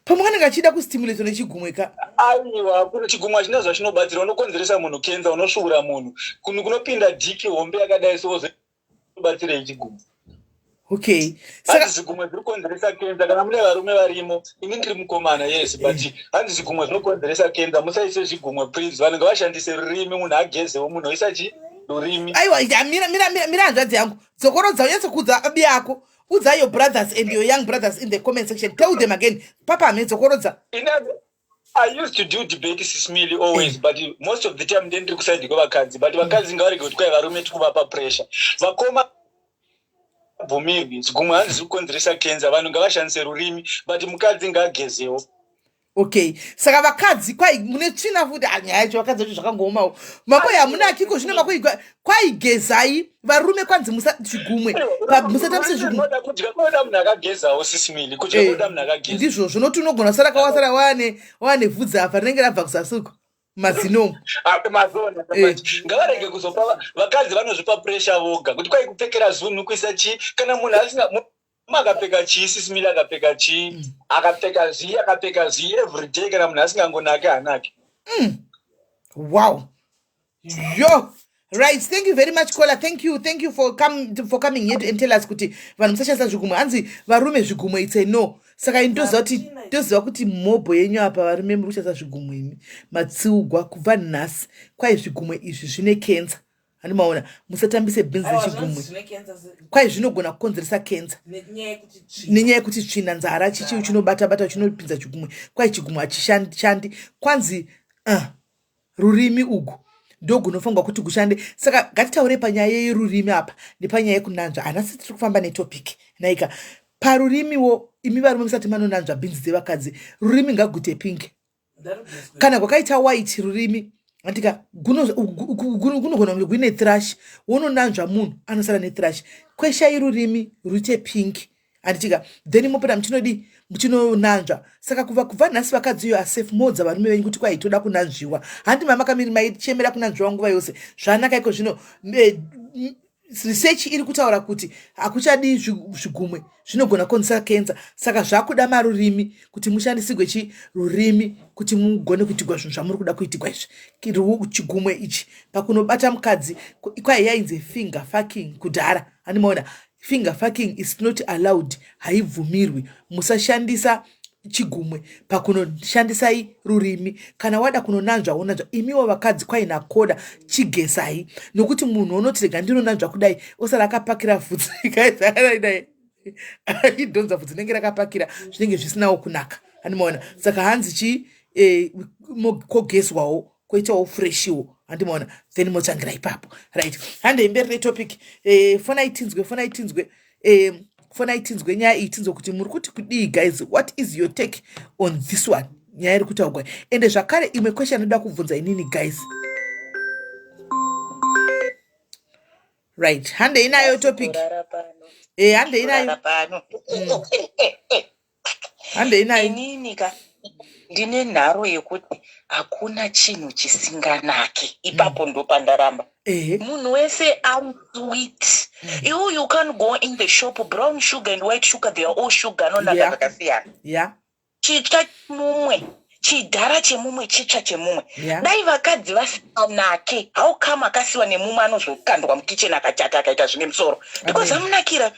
Pamwe anenge achida kustimulator nechigumwe ka. Aiwa, kune chigumwe hachina zvachinobatsira, unokonzeresa munhu kenza, unosvuura munhu kunhu kunopinda dhiki hombe yakadai so, wozobatsirei chigumwe? Okay. Saka zvigumwe zviri kukonzeresa kenza kana mune varume varimo. Ini ndiri mukomana, yes, but hanzi zvigumwe zvinokonzeresa kenza, musaise zvigumwe please. Vanhu ngavashandise rurimi, munhu agezewo, munhu oisa chi rurimi. Aiwa, mira mira mira mira, hanzvadzi yangu, dzokorodza unyatsokuudza abi yako. Udza your brothers and your young brothers in the comment section, tell them again. Papa hame, dzokorodza. I used to do debate sismili always, but most of the time ndendiri kusaidi kwevakadzi, but vakadzi ngavarege kuti kwai varume tikuvapa pressure. Vakoma bvumirwi zvigumwe, hanzi zviri kukonzeresa kenza, vanhu ngavashandise rurimi, but mukadzi ngaagezewo. Okay, saka vakadzi kwai mune tsvina futi. Ah, nyaya yacho vakadzi vacho zvakangoomawo. Makoi hamunakiko zvino makoi kwaigezai varume kwanzi musa zvigumwe, musatambise zvigumwe. Kudya kunoda munhu akagezawo sisimili, kudya kunoda munhu akageza. Ndizvo zvinoti unogona kusara kawasara wane vhudzi apa rinenge rabva kuzasi uko mazino. Ah, mazona. Ngavarege kuzopa vakadzi vanozvipa pressure voga kuti kwai kupfekera zunhu kuisa chii, kana munhu asina akapfeka chii sisimili, akapfeka chii, akapfeka zvii, akapfeka zvii everyday, kana munhu asingangonaki hanaki. Wow, yo, right, thank you very much caller. Thank you, thank you for coming here and tell us kuti vanhu musashandisa zvigumwe. Hanzi varume zvigumwe it's a no. Saka ini toziva kuti, toziva kuti mobho yenyu apa varume muri kushandisa zvigumwe imi matsiugwa kubva nhasi. Kwai zvigumwe izvi zvine kenza, handimaona? Musatambise bhinzi nechigumwe, kwai zvinogona kukonzeresa kenza nenyaya yekuti tsvina, nzara, chichi chinobata bata chinopinza chigumwe. Kwai chigumwe hachishandi, kwanzi rurimi ugu ndogunofanirwa kuti kushande. Saka ngatitaure panyaya yerurimi apa nepanyaya yekunanzva. Hanasi tiri kufamba netopic naika parurimiwo. Imi varume musati manonanzva bhinzi dzevakadzi, rurimi ngagute pink kana kwakaita white rurimi andika kunogona kunge kuine thrush, wononanzva munhu anosara nethrush. Kweshai rurimi ruite pink, handitika? Then mopera muchinodi muchinonanzva. Saka kubva nhasi vakadzi iyo asafe, modza varume venyu kuti kwai toda kunanzviwa. Handi mamakamiri maichemera kunanzviwa nguva yose? Zvanaka iko zvino. Research iri kutaura kuti hakuchadi zvigumwe, zvinogona kukonzesa kenza. Saka zvakuda marurimi kuti mushandisigwe chi rurimi kuti mugone kuitigwa zvinhu zvamuri kuda kuitigwa izvi. Chigumwe ichi pakunobata mukadzi kwai yainzi finger fucking kudhara, handimaona? Finger fucking is not allowed, haibvumirwi. Musashandisa chigumwe pakunoshandisai rurimi. Kana wada kunonanzva, wonanzva. Imiwo vakadzi kwaina koda chigesai, nokuti munhu unoti rega ndinonanzva kudai, osara akapakira vhudzi kaizaaidai achidhonza vhudzi rinenge rakapakira, zvinenge zvisinawo kunaka, handimaona? Saka hanzi chi kogezwawo, koitawo freshiwo, handimaona? Then motsangira ipapo. Right, handei mberi netopic. Fonai tinzwe, fonai tinzwe, fonai tinzwe nyaya iyi, tinzwe kuti muri kuti kudii. Guys, what is your take on this one, nyaya iri kutaurwa? Ende zvakare imwe question anoda kubvunza inini, guys. Right, handei nayo topic. Handei nayo. Handei nayo. Inini ka ndine nharo yekuti hakuna chinhu chisinganaki ipapo. Ndopandaramba. Munhu wese ari sweet. Iwo you can go in the shop, brown sugar and white sugar, they are all sugar, anonaka zvakasiyana. Chitsva chemumwe chidhara chemumwe chitsva chemumwe. Yeah. Dai vakadzi vasinganake how come akasiwa nemumwe anozokandwa mukitchen akachata akaita zvine musoro because Amen. amunakira.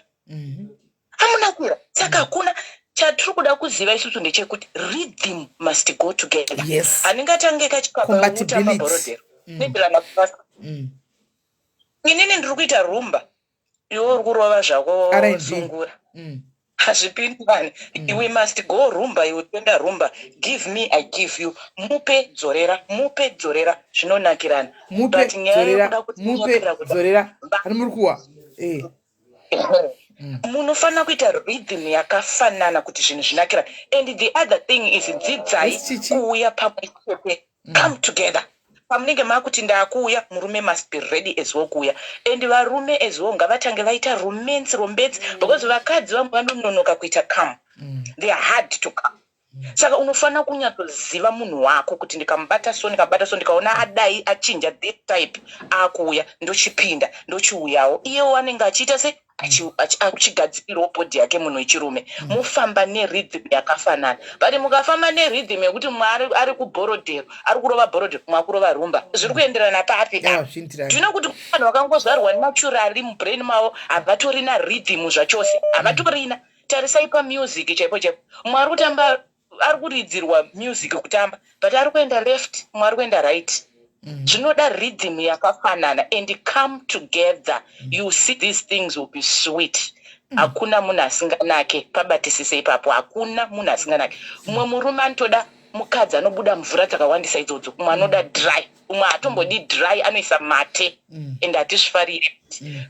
Amunakira. Saka hakuna chatiri kuda kuziva isusu ndechekuti rhythm must go together. Yes. Handingatange kachikapa utamba Compatibility. bhorodhero. Nebhirana basa. Inini ndiri kuita rumba. Iwe uri kurova zvako R&B. sungura. Hazvipindirani. We must go rumba iwe toenda rumba. Give me I give you. Mupe dzorera, mupe dzorera zvinonakirana. Mupe But nyaya dzorera, yekuda kuti mupe kunyepera kuda. dzorera. Hani muri kuwa. Eh. Munofanira kuita rhythm yakafanana kuti zvinhu zvinakirane. And the other thing is dzidzai Yes, Chichi. kuuya pamwe chete. Come together. Pamunenge makuti ndakuuya, murume must be ready as well kuuya. And varume as well ngavatange vaita romance rombetsi because vakadzi vamwe vanononoka kuita come. They are hard to come. Saka unofanira kunyatsoziva munhu wako kuti ndikamubata so, ndikamubata so, ndikaona adai achinja this type akuuya, ndochipinda, ndochiuyawo. Iyewo anenge achiita se achigadzirirawo body yake munhu wechirume. Mofamba nerhythm yakafanana. But mukafamba nerhythm yekuti mumwe ari kubhorodhero, ari kurova bhorodhero, mumwe ari kurova rumba, zviri kuenderana papi? Yeah, zviindirana. Do you know kuti vanhu vakangozvarwa naturally mubrain mavo havatorina rhythm zvachose, havatorina. Tarisai pamusic chaipo chaipo, mumwe ari kutamba, ari kuridzirwa music kutamba, but ari kuenda left, mumwe ari kuenda right. Zvinoda rhythm yakafanana and come together. You see these things will be sweet. Hakuna munhu asinganake, pabatisise ipapo, hakuna munhu asinganake. Mumwe murume anotoda mukadzi anobuda mvura dzakawandisa idzodzo, mumwe anoda dry, umwe haatombodi dry, anoisa mate, and hatizvifariri.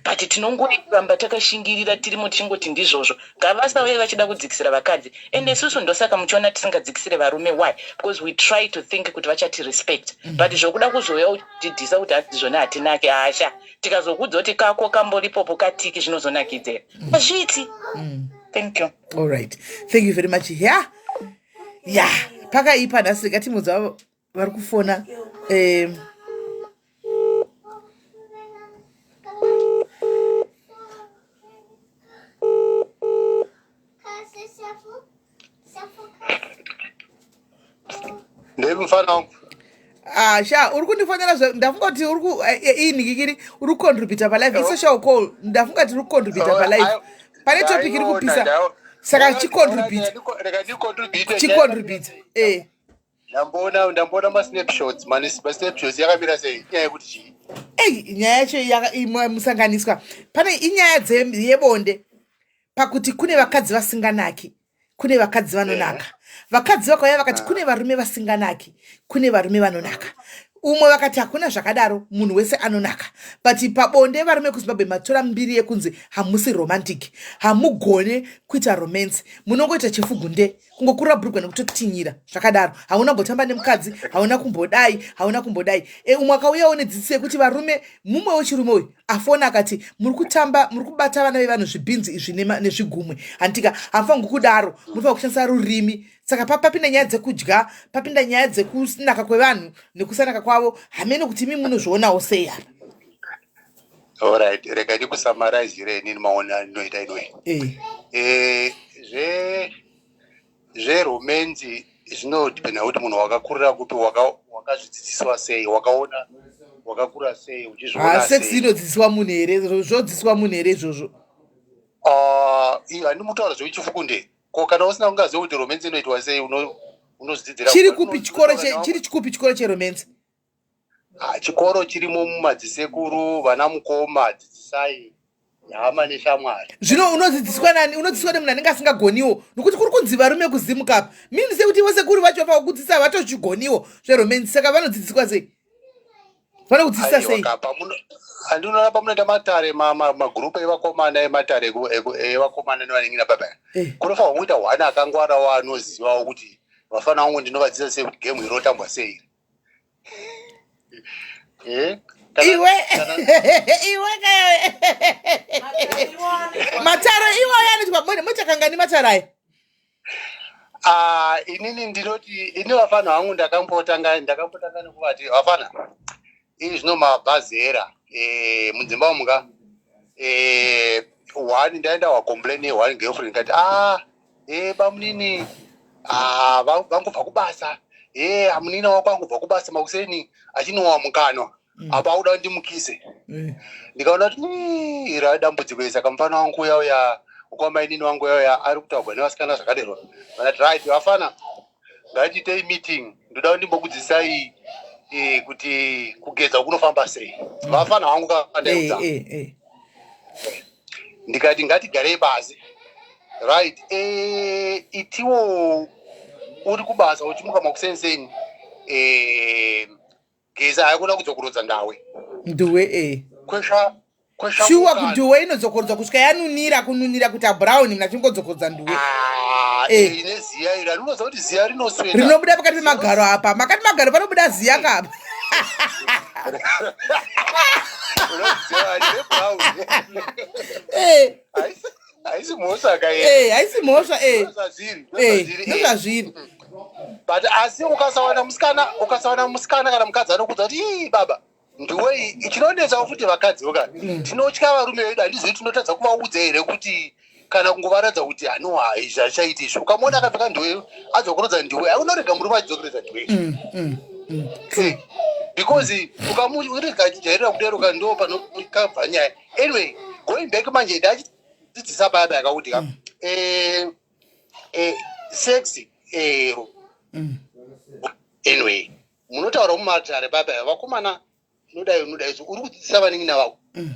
But tinongoramba takashingirira tirimo tichingoti ndizvozvo. Ngavasauye vachida kudzikisira vakadzi. And isusu ndosaka muchiona tisingadzikisire varume. Why? Because we try to think kuti vachati respect. But zvokuda kuzouya uchidhidhisa kuti hanzi zvona hatinake, hasha. Tikazokudza kuti kako kamboripopo katiki zvinozonakidzera. Hazviiti. Thank you. All right. Thank you very much. Yeah. Yeah. Pakaipa nhasi ngatimudza vari kufona. Ndei mufana wangu. Ah, sha, uri kundifonera ndafunga kuti uri ku iyi nhikikiri uri kucontributa palive, isocial call. Ndafunga kuti uri kucontributa palive. Pane topic iri kupisa. Saka chicontribute. Rega ndicontribute. Chicontribute. Ndamboona, ndamboona ma-snapshots, ma-snapshots yakamira sei? Inyaya yekuti chii? Ei, nyaya yacho musanganiswa. Pane inyaya yebonde pakuti kune vakadzi vasinganaki, kune vakadzi vanonaka. Vakadzi vakauya vakati kune varume vasinganaki, kune varume vanonaka. Umwe vakati hakuna zvakadaro, munhu wese anonaka. But pabonde varume kuZimbabwe matora mbiri yekunzi hamusi romantic, hamugone kuita romance, munongoita chefugunde, kungokurura bhurugwa nekutotinyira zvakadaro. Hauna kumbotamba nemukadzi, hauna kumbodai, hauna kumbodai. Umwe akauyawo nedzidziso yekuti varume, mumwe wechirume uyu afona akati muri kutamba, muri kubata vana vevanhu zvibhinzi izvi nezvigumwe, handitika hamufanirwi kudaro, munofanira kushandisa rurimi. Saka papinda nyaya dzekudya, papinda nyaya dzekunaka kwevanhu nekusanaka kwavo. Hamene kuti imi munozvionawo sei apa? Alright, rega ndikusamaraizire inini maona andinoita inoi. Zveromansi zvinodependa kuti munhu wakakurira kupi, wakazvidzidziswa sei, wakaona wakakura sei, uchizviona Sex sei. inodzidziswa munhu here? Zvodzidziswa munhu here izvozvo? Iyo handimutaura zveuchifukunde. Ko kana usina kungaziva kuti romance inoitwa sei, unozvidzidzira Chiri kupi? kupi chikoro Unotaura chiri chikupi chikoro cheromance? Chikoro chirimo mumadzisekuru, vana mukoma, dzidzisai hama neshamwari. Zvino unodzidziswa nani? Unodzidziswa nemunhu anenge asingagoniwo, nokuti kuri kunzi varume kuzimuka apa mini sekuti vosekuru vacho vakudzidzisa vatochigoniwo zveromance. Saka vanodzidziswa sei? Vanokudzidzisa Aiwa, sei? ka, handinoona pamunoita matare, magurupu evakomana, ematare evakomana nevanin'ina baba. Kunofanirwa kuita hwana akangwarawo anozivawo kuti vafana vangu ndinovadzidzisa sei kuti gemu irotambwa sei. Iwe, iwe kawe. Mataro iwayo anoitwa mochakangani mataro aya? Inini ndinoti ini vafana vangu ndakambotanga nekuvati vafana iri zvino mabhazera, mudzimba umu ka, one ndaenda wacomplain one girlfriend ndikati, bamunini Ah, vangobva kubasa e amunina wako angobva kubasa makuseni achinowa mukanwa mm. apa auda ndimukise mm. ndikaona kuti ira dambudziko iri saka mufana wangu uya uya ukwamainini wangu uya uya ari kutaurwa nevasikana zvakaderwa vanati right vafana ngatiitei meeting ndoda kuti ndimbokudzidzisai eh, kuti kugeza kunofamba sei mm. vafana vangu kakandaudza eh, eh, ndikati ngatigarei pasi right eh, itiwo uri kubasa uchimuka makuseni eh, geza haikona kudzokorodza ndawe nduwe e kwesha shuwa kunduwe inodzokorodzwa kusvika yanunira kununira kuita brown mna chingodzokorodza nduwe ah, eh. ine ziya iri anonoziva kuti ziya rinosweta rinobuda pakati pemagaro apa makati magaro panobuda ziya kapa eh. haisi mhosva ka eh, haisi mhosva ndozvazviri but asi ukasawana musikana ukasawana musikana kana mukadzi anokuudza kuti ii baba ndiwe chinonetsawo futi vakadziwo ka mm. tinotya varume vedu handizivi tinotadza kuvaudza here kuti kana kungovaratidza kuti anowa izvi hazvichaiti izvi ukamuona akapfeka ndiwe adzokorodza ndiwe aunorega murume achidzokeredza ndiwe mm, mm, eh, because ukamurega achijairira kudero ka ndo panokabva nyaya anyway going back manje ndachidzidzisa paya paya kakuti ka eh, eh, sex anyway munotaura mumatare baba vakomana unodai unodai so uri kudzidzisa vanin'ina vako mm.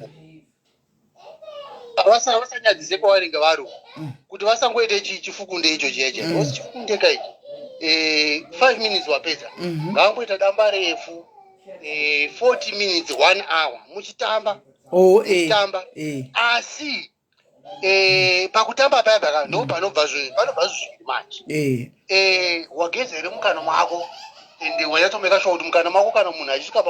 vasanyadzise kwavanenge vari mm. kuti vasangoite chifukunde icho chiya chiya mm. chifukunde kai eh, five minutes wapedza mm-hmm. ngavangoita damba refu 40 eh, minutes one hour muchitamba oh, eh, muchitamba asi Eh, pakutamba paya paka ndo panobva zvinhu panobva zviviri manje eh. eh, wageza here mukana mako ende wanyatsomeka sure kuti mukana mako kana munhu achisvika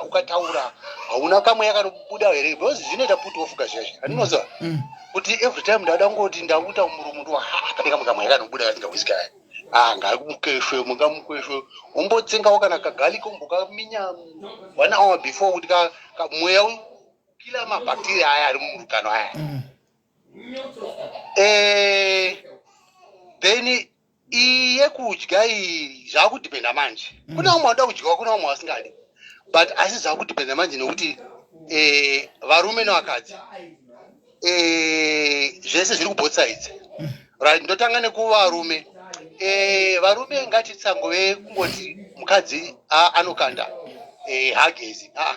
ukataura hauna kamweya kanobuda here because zvinoita put off kazhazha andinoziva mm. mm. kuti every time ndada kungoti ndakuita murumu ndo pane kamwe kamweya kanobuda kasingahwisika kaya ah ngamukweshwe mungamukweshwe umbotsengawo kana kagarlic umbokaminya one hour before kuti mweya kila mabacteria aya ari murukano aya mm. eh, then iyi yekudya iyi zvakudhipenda manje mm. kune vamwe vanoda kudyiwa kune vamwe vasingadi but asi zvakudhipenda manje nekuti eh, varume nevakadzi eh, zvese zviri kuboth sides mm. right ndotanga nekuvarume eh, varume ngatitsangove kungoti mukadzi anokanda eh, hagezi ah.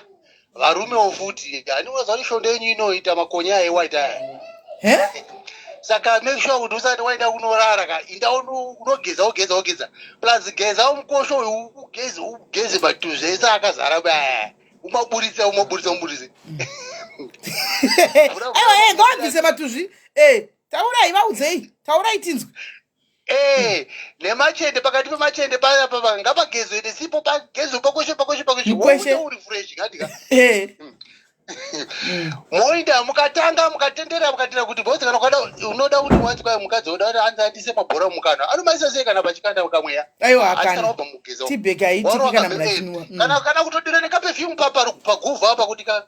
Varumewo futi handiwaza kuti shondo yenyu inoita makonya aye white aya. Eh? Saka make sure kuti usati waenda kunorara ka inda unogeza wogeza wogeza plus geza mukosho uyu ugeze ugeze matuzvi ese akazara baya umaburitse umaburitse umaburitse. Aiwa eh ngawabvise matuzvi eh taurai vaudzei taurai tinzwe. Eh, nemachende pakati pemachende paya papa ngapagezwe nesipo pagezwe pakweshe pakweshe pakweshe Mukweshe. wobuda uri fresh ngatika Eh. moenda mukatanga mukatendera mukatenda kuti bozi kana ukada unoda kuti wanzi kwai mukadzi unoda kuti anzi andise mabhora mukanwa anomaisa sei kana pachikanda kamweya Aiwa asi kana hapana. wabva mugeza Tibheki haitiki kana munhu achinwa. Mm. kana kana kutodira nekaperfume papa paguvha apa kuti ka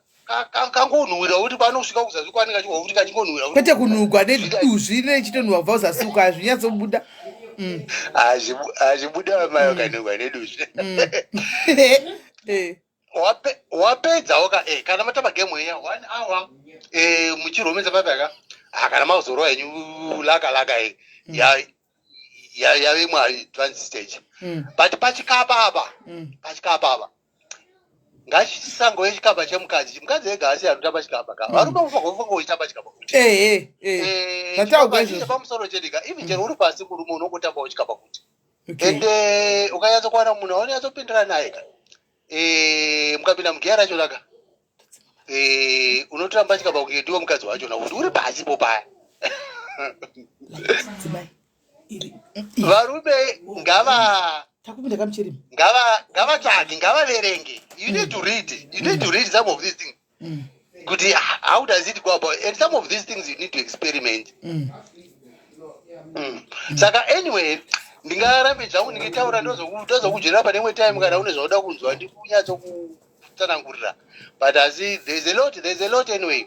kangonhuwira kuti panosvika kuzasi kwanenge achihwa kuti kachingonhuwira kwete kunhugwa neduzvi rechitonhuwa kubva kuzasi uko hazvinyatsobuda mm. hazvibuda mayo mm. kanhuhwa neduzvi mm. eh. wapedzawo ka eh, kana matamba game iya one hour eh, muchiromedza papaka ah, kana mazorwa henyu laka laka yave muadvance stage but pachikapa apa pachikapa apa ngachisangove chikapa chemukadzi mukadzi ega asi anotamba chikapa ka varume vofanira kufunga uchitamba chikapa kuti eh eh eh zvataurwa izvozvo pamusoro chete ka even chero uri pasi murume unongotambawo chikapa kuti ende ukanyatso kuwana munhu aunyatsopindira naye ka eh mukapinda mugiya racho raka eh unotoramba chikapa kunge ndiwe mukadzi wacho na kuti uri pasi po paya varume ngava takupinda kamucherimi ngava ngavatsvage ngavaverenge you need to read you need to read some of these things mm. kuti how does it go about and some of these things you need to experiment mm. Mm. saka anyway ndingarambe zvangu ndingitaura ndozokudyera pane imwe time kana une zvauda kunzwa ndikunyatso but asi there's a lot there's a lot anyway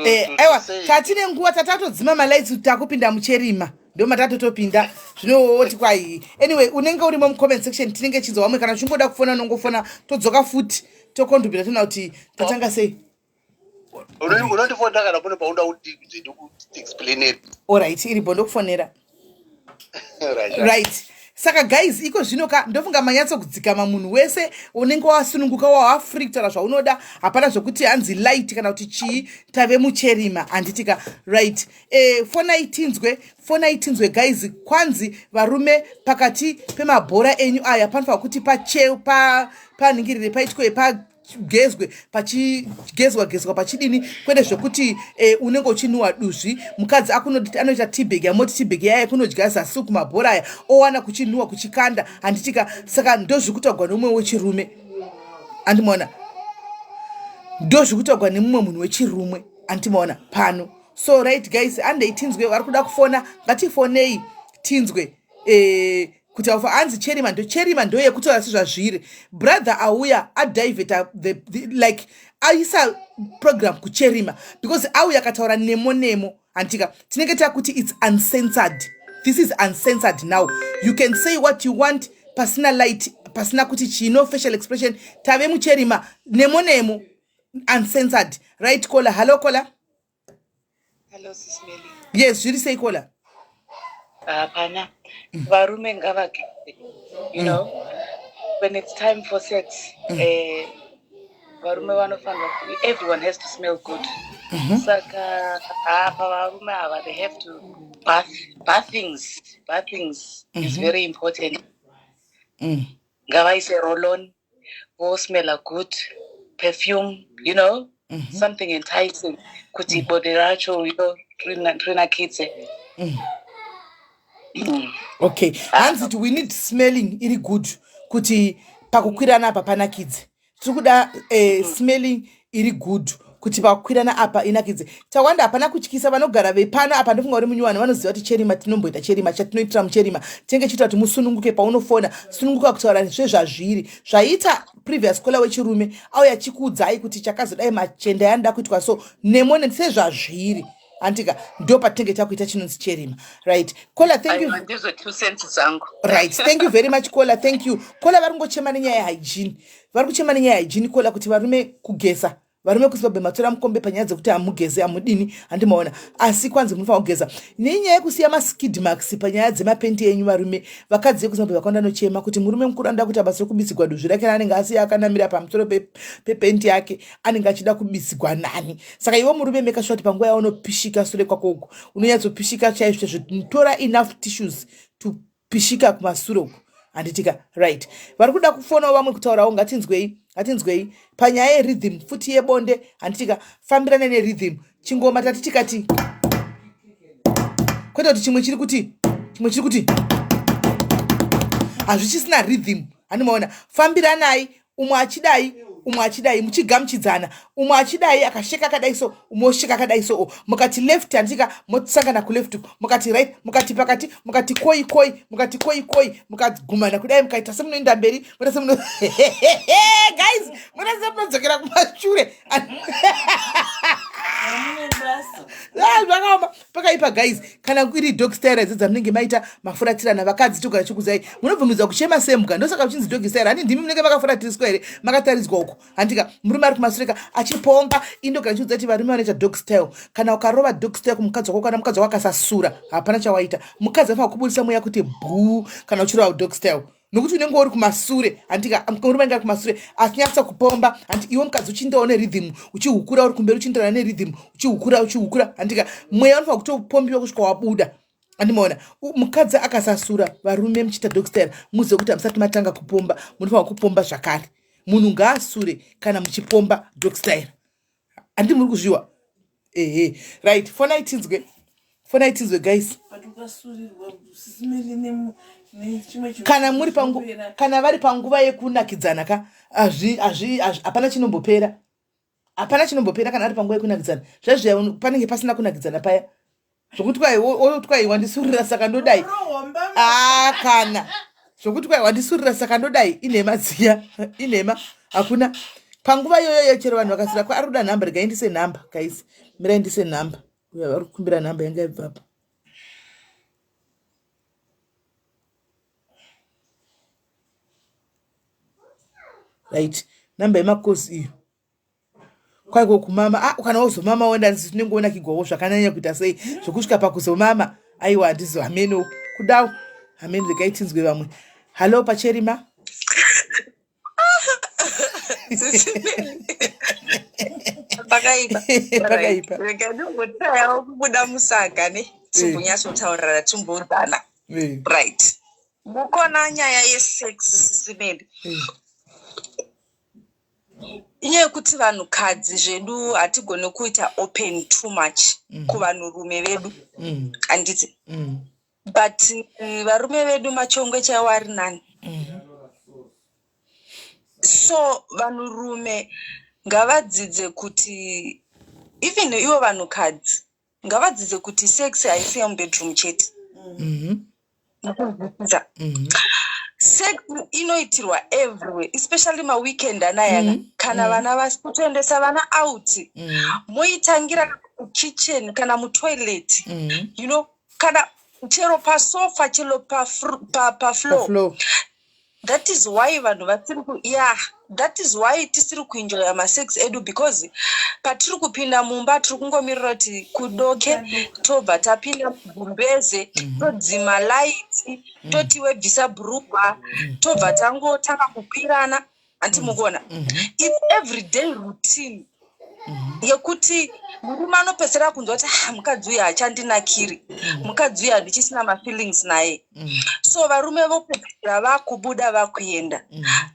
eh, aiwa tatine nguva tatatodzima malights kuti takupinda mucherima. Ndomatatotopinda zvino woti kwai. Anyway, unenge urimo mucomment section, tinenge chinzwa vamwe. Kana uchingoda kufona unongofona, todzoka futi tokondubira toona kuti tatanga sei. Unondifonera kana kune paunoda kuti ndikuexplainere. Alright, iripo, ndokufonera. Right, saka guys, iko zvino ka ndofunga manyatsokudzikama. Munhu wese unenge wasununguka, wava free kutaura zvaunoda. Hapana zvokuti hanzi light kana kuti chii, tave mucherima, handitika? Right, fonai tinzwe, fonai tinzwe guys. Kwanzi varume, pakati pemabhora enyu aya panofanira kuti panhingirire paitwe pagezwe, pachigezwa gezwa, pachidini, kwete zvekuti unenge uchinuwa duzvi. Mukadzi anoita teabag yamoti teabag yaya kunodya zasi kumabhora aya, owana kuchinuwa kuchikanda, handitika? Saka ndozviri kutaurwa nemumwe wechirume, andimaona? Ndozviri kutaurwa nemumwe munhu wechirumwe, andimaona pano? So right guys, andei tinzwe vari kuda kufona. Ngatifonei tinzwe kuti aufa hanzi cherima. Ndo cherima, ndo yekutaura sezvazviri. Brother auya adiveta like aisa program kucherima because auya akataura nemo nemo, handitika? Tinenge takuti it's uncensored. This is uncensored now. You can say what you want pasina light, pasina kuti chino facial expression. Tave mucherima, nemo nemo, uncensored. Right, caller. Hello caller. Hello, Sis Melly. Yes, zviri sei, caller? Hapana. Varume ngavageze. When it's time for sex, varume vanofanirwa everyone has to smell good. Saka apa varume ava, they have to bath. Bathings is very important. Ngavaise roll-on, vosmella good, perfume, something enticing kuti body racho rinakidze. Okay, hanzi kuti we need smelling iri good kuti pakukwirana apa panakidze. Tiri kuda smelling iri good kuti pakukwirana apa inakidze. Tawanda, hapana kutyisa. Vanogara vepano apa, ndofunga uri munyuwani, vanoziva kuti cherima tinomboita cherima. Chatinoitira mucherima tinenge chiita kuti musununguke. Paunofona, sununguka kutaura zvezvazviri. Zvaita previous caller wechirume auya achikuudzai kuti chakazodai, machenda yanoda kuitwa, so nemone sezvazviri, handika? Ndo patinenge takuita chinonzi cherima. Right, caller, thank you. Aiwa, ndizvo 2 cents zangu. Right, thank you very much, caller. Thank you, caller. Vari kungochema nenyaya yehygiene, vari kuchema nenyaya yehygiene, caller, kuti varume kugeza. Varume kuZimbabwe matora mukombe panyaya dzekuti hamugeze, hamudini, handimaona? Asi kwanzi munofanira kugeza. Nenyaya yekusiya maskid marks panyaya dzemapenti enyu, varume, vakadzi vekuZimbabwe vakawanda nochema kuti murume mukuru anoda kuita basa rekubitsigwa duzvi rake raanenge asiya akanamira pamusoro pepenti yake, anenge achida kubitsigwa nani? Saka iwe murume, make sure kuti panguva yaunopishika sure kwako uku, unonyatsopishika chaizvo chaizvo. Tora enough tissues to pishika kumasure uku, handitika? Right, vari kuda kufonawo vamwe kutaurawo. Ngatinzwei, ngatinzwei panyaya yerhythm futi yebonde, handitika? Fambirana nerhythm. Chingoma tati tikati, kwete kuti chimwe chiri kuti, chimwe chiri kuti, hazvichisina rhythm, handimaona? Fambiranai, umwe achidai, umwe achidai, muchigamuchidzana. Umwe achidai, akasheka akadai so, umwe osheka akadai so. Mukati left, handika? Mosangana kuleft. Mukati right, mukati pakati, mukati koi koi, mukati koi koi, mukagumana kudai, mukaita semunoenda mberi, moita semuno, guys, moita semunodzokera kumashure. Hamune basa. Ah, zvakaoma, pakaipa guys. Kana iri dog style idzi dzamunenge maita mafuratirana, vakadzi togara chikuzai, munobvumidzwa kuchema sembwa. Ndosaka uchinzi dog style. Handi ndimi munenge makafuratiriswa here, makataridzwa uko, handika? Murume ari kumasureka achipomba. Indogara chiudza kuti varume vanoita dog style, kana ukarova dog style kumukadzi wako, kana mukadzi wako akasasura, hapana chawaita. Mukadzi anofanira kubudisa mweya kuti bhuu kana uchirova dog style, nokuti unenge uri kumasure, handika? Murume anenge ari kumasure achinyatsa kupomba, handi? Iwe mukadzi uchindawo nerhythm, uchihukura uri kumberi, uchindirana nerhythm, uchihukura, uchihukura, handika? Mweya unofanira kutopombiwa kusvika wabuda, andimaona? Mukadzi akasasura, varume muchiita dog style, muzive kuti hamusati matanga kupomba, munofanira kupomba zvakare. Munhu ngaasure kana muchipomba dog style, handi muri kuzviwa? Ehe, right, fonai tinzwe, fonai tinzwe guys. But ukasurirwa, Sis Melly, nechimwe chinhu Kana muri pangu chinopera. Kana vari panguva yekunakidzana ka, hapana chinombopera, hapana chinombopera kana ari panguva yekunakidzana. Zvaizviya panenge pasina kunakidzana paya zvokuti kwai otwai wandisurira saka ndodai. Rohwa mbama. Ah, kana zvokuti kwai wandisurira saka ndodai, inhema dziya, inhema. Hakuna panguva iyoyo, chero vanhu vakasira kwa. Ari kuda nhamba, regai ndise nhamba guys, mirai ndise nhamba. Uya vari kukumbira nhamba yanga ibvapa. Right, number yemakosi iyo kwaiko kumama. Ah, kana wozomama wenda tinenge wonakigwawo zvakananyanya kuita sei zvokusvika pakuzomama. Aiwa, handizo, hameno kudawo, hameno. Regai tinzwe vamwe. Hallo, pacherima. Pakaipa. Pakaipa. Rega ndimbotayawo kubuda musaga ne timbonyatsotaurirana, timboudzana. Right, mukona nyaya yesex, sisimeli, inyaya yekuti vanhukadzi zvedu hatigoni kuita open too much kuvanhurume vedu, handiti? But varume vedu machongwe chaiwo ari nani. So vanhurume ngavadzidze kuti, even ivo vanhukadzi ngavadzidze kuti sex haisi yemubedroom chete. Sex inoitirwa everywhere, especially maweekend anayana, kana vana vasi kutoendesa vana out, moitangira kukitchen kana mutoilet, kana chero pasofa, chero pafloor. Pafloor. That is why vanhu vasiri ku, yeah, that is why tisiri kuenjoya masex edu, because patiri kupinda mumba tiri kungomirira kuti kudoke, tobva tapinda mugumbeze, todzima light, toti webvisa bhurugwa, tobva tangotanga kukwirana, hanti mukuona? It's everyday routine yekuti murume anopedzisira kunzwa kuti, "Ah, mukadzi uyu haachandinakiri, mukadzi uyu handichisina mafeelings naye." So varume vopedzisira vakubuda, vakuenda.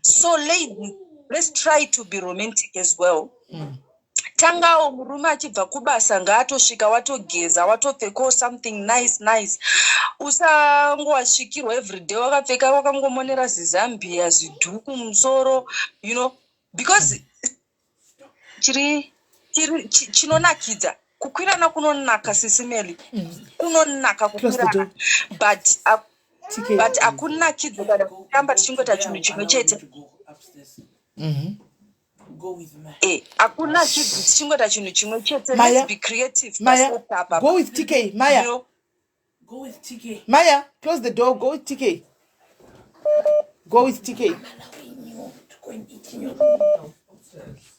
So ladies, let's try to be romantic as well. Tangawo murume achibva kubasa, ngaatosvika watogeza, watopfekawo something nice nice. Usangowasvikirwa everyday wakapfeka, wakangomonera zizambia, zidhuku mumusoro, because chiri chiri chinonakidza kukwirana kunonaka, sisimeli, kunonaka kukwirana, but but hakunakidzi kana kuramba tichingoita chinhu chimwe chete. Hakunakidzi tichingoita chinhu chimwe chete. Let's be creative. Maya, go with TK. Maya. You know? Go with TK. Maya, close the door. Go with TK. Go with TK.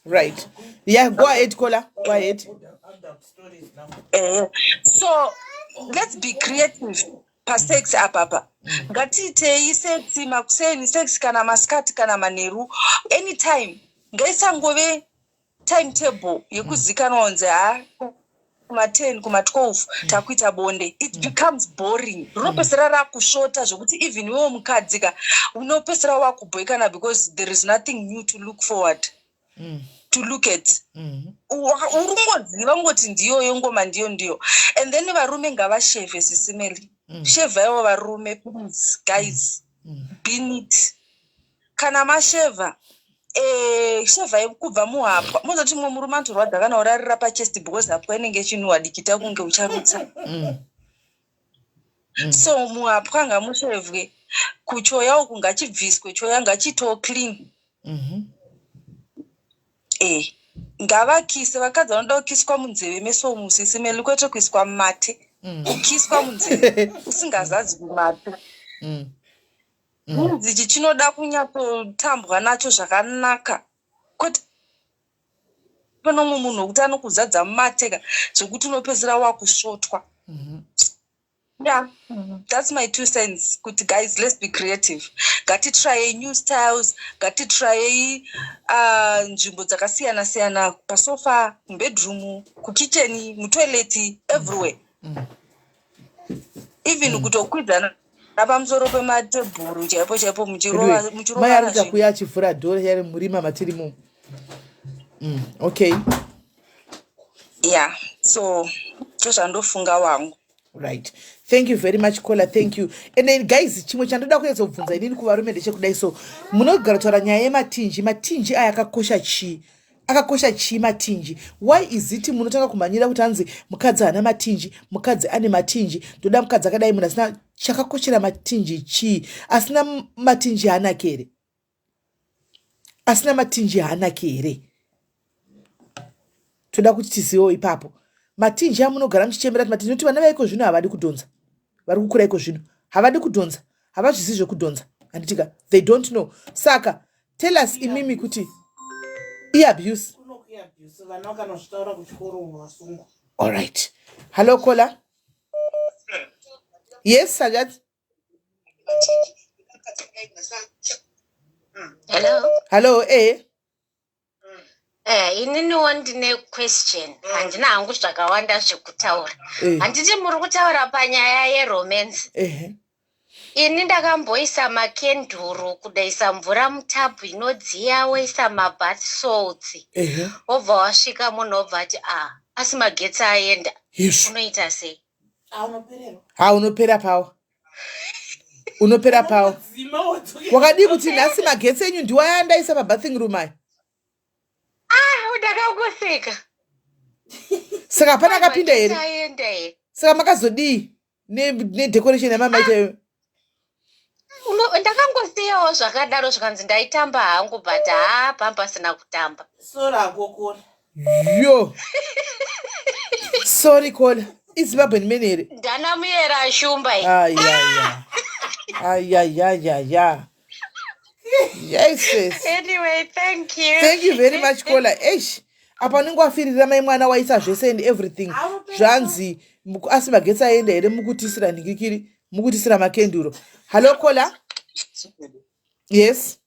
Right. Yeah, go ahead, Kola. Go ahead. So let's be creative pasex apapa. Ngatiitei sex makuseni, sex kana masikati, kana manheru, anytime. Ngaisangove timetable yekuzikanwa kunzi ha, kuma10, kuma12 takuita bonde. It becomes boring, rinopedzisira rakushota zvokuti even iwewo mukadzi ka unopedzisira wakubhoikana because there is nothing new to look forward to look at. Uri kungoziva ngoti ndiyoyo ngoma, ndiyo ndiyo. And then varume ngavashevhe, sisimeli. Shevhaiwo varume, please guys. Be neat kana mashevha. Shevhai kubva muhapwa. Mozoti mumwe murume anotorwadza kana urarira pachest because hapwa inenge ichinhuhwa dikita kunge ucharutsa. So muhapwa ngamushevhwe, kuchoya uku ngachibviswe choya, ngachitowo clean. Ngavakise. Vakadzi vanoda kukiswa munzeve meso umu, sisimeli, kwete kuiswa mumate. Kukiswa munzeve usingazadzi mumate. Kunzi ichi chinoda kunyatsotambwa nacho zvakanaka, kwete pane umwe munhu wekuti anokuzadza mumateka zvekuti unopedzisira wakusvotwa. Yeah, that's my two cents kuti guys, let's be creative. Ngatitryei new styles, ngatitryei nzvimbo dzakasiyana siyana, pasofa, mubedroom, kukicheni, mutoilet, everywhere. Even kutokwidzana pamusoro pematebhuru chaipo chaipo, muchirova. Mai ari kuita kuuya achivhura dhoo yari murima matirimo. Okay. Yeah, so ndozvandofunga wangu. Right, thank you very much, Cola. Thank you. And then guys, chimwe chandoda kunyatsobvunza inini kuvarume ndechekudai. So munogara kutaura nyaya yematinji. Matinji aya akakosha chii? Akakosha chii matinji? Why is it munotanga kumhanyira kuti hanzi mukadzi haana matinji, mukadzi ane matinji, ndoda mukadzi akadai, munhu asina? Chakakoshera matinji chii? Asina matinji haanaki here? Asina matinji haanaki here? Toda kuti tizivewo ipapo. Matinji amunogara muchichembera kuti matinji, nokuti vana vaiko zvino havadi kudhonza, vari kukura iko zvino havadi kudhonza, havazvizivi zvekudhonza, handitika? They don't know. Saka Tell us imimi kuti iabuse. Alright, hallo caller. Yes, Sajat. Hello. Hello, eh. Eh, ininiwo ndine question. Handina hangu zvakawanda zvekutaura. Handiti muri kutaura panyaya yeromance? Ini ndakamboisa makenduru, kudaisa mvura mutabhu inodziya, woisa mabath salts, wobva wasvika munhu obva ati, "A, asi magetsi aenda." Unoita sei? Ha, unopera pawa, unopera pawa. Wakadii kuti nhasi magetsi enyu ndiwo ayandaisa pabathing room aya? Ah, ndakangoseka. Saka hapana akapinda here? Aenda here? Saka makazodii nedecoration yamamaita iyoyo? Ndakangosiyawo zvakadaro, zvikanzi ndaitamba hangu, but haa, pamba pasina kutamba. Sorry akokora. Yo, sorry caller. IZimbabwe mene here? Ndana muyera shumba iyi. Ayaya, ayayayaya, yes yes. Anyway, thank you. Thank you very much, caller. Eish, apa unenge wafirira mai mwana, waisa zvese and everything, zvanzi asi magetsi aenda here, mukutisira nhingikiri, mukutisira makenduro. Hallo caller, yes.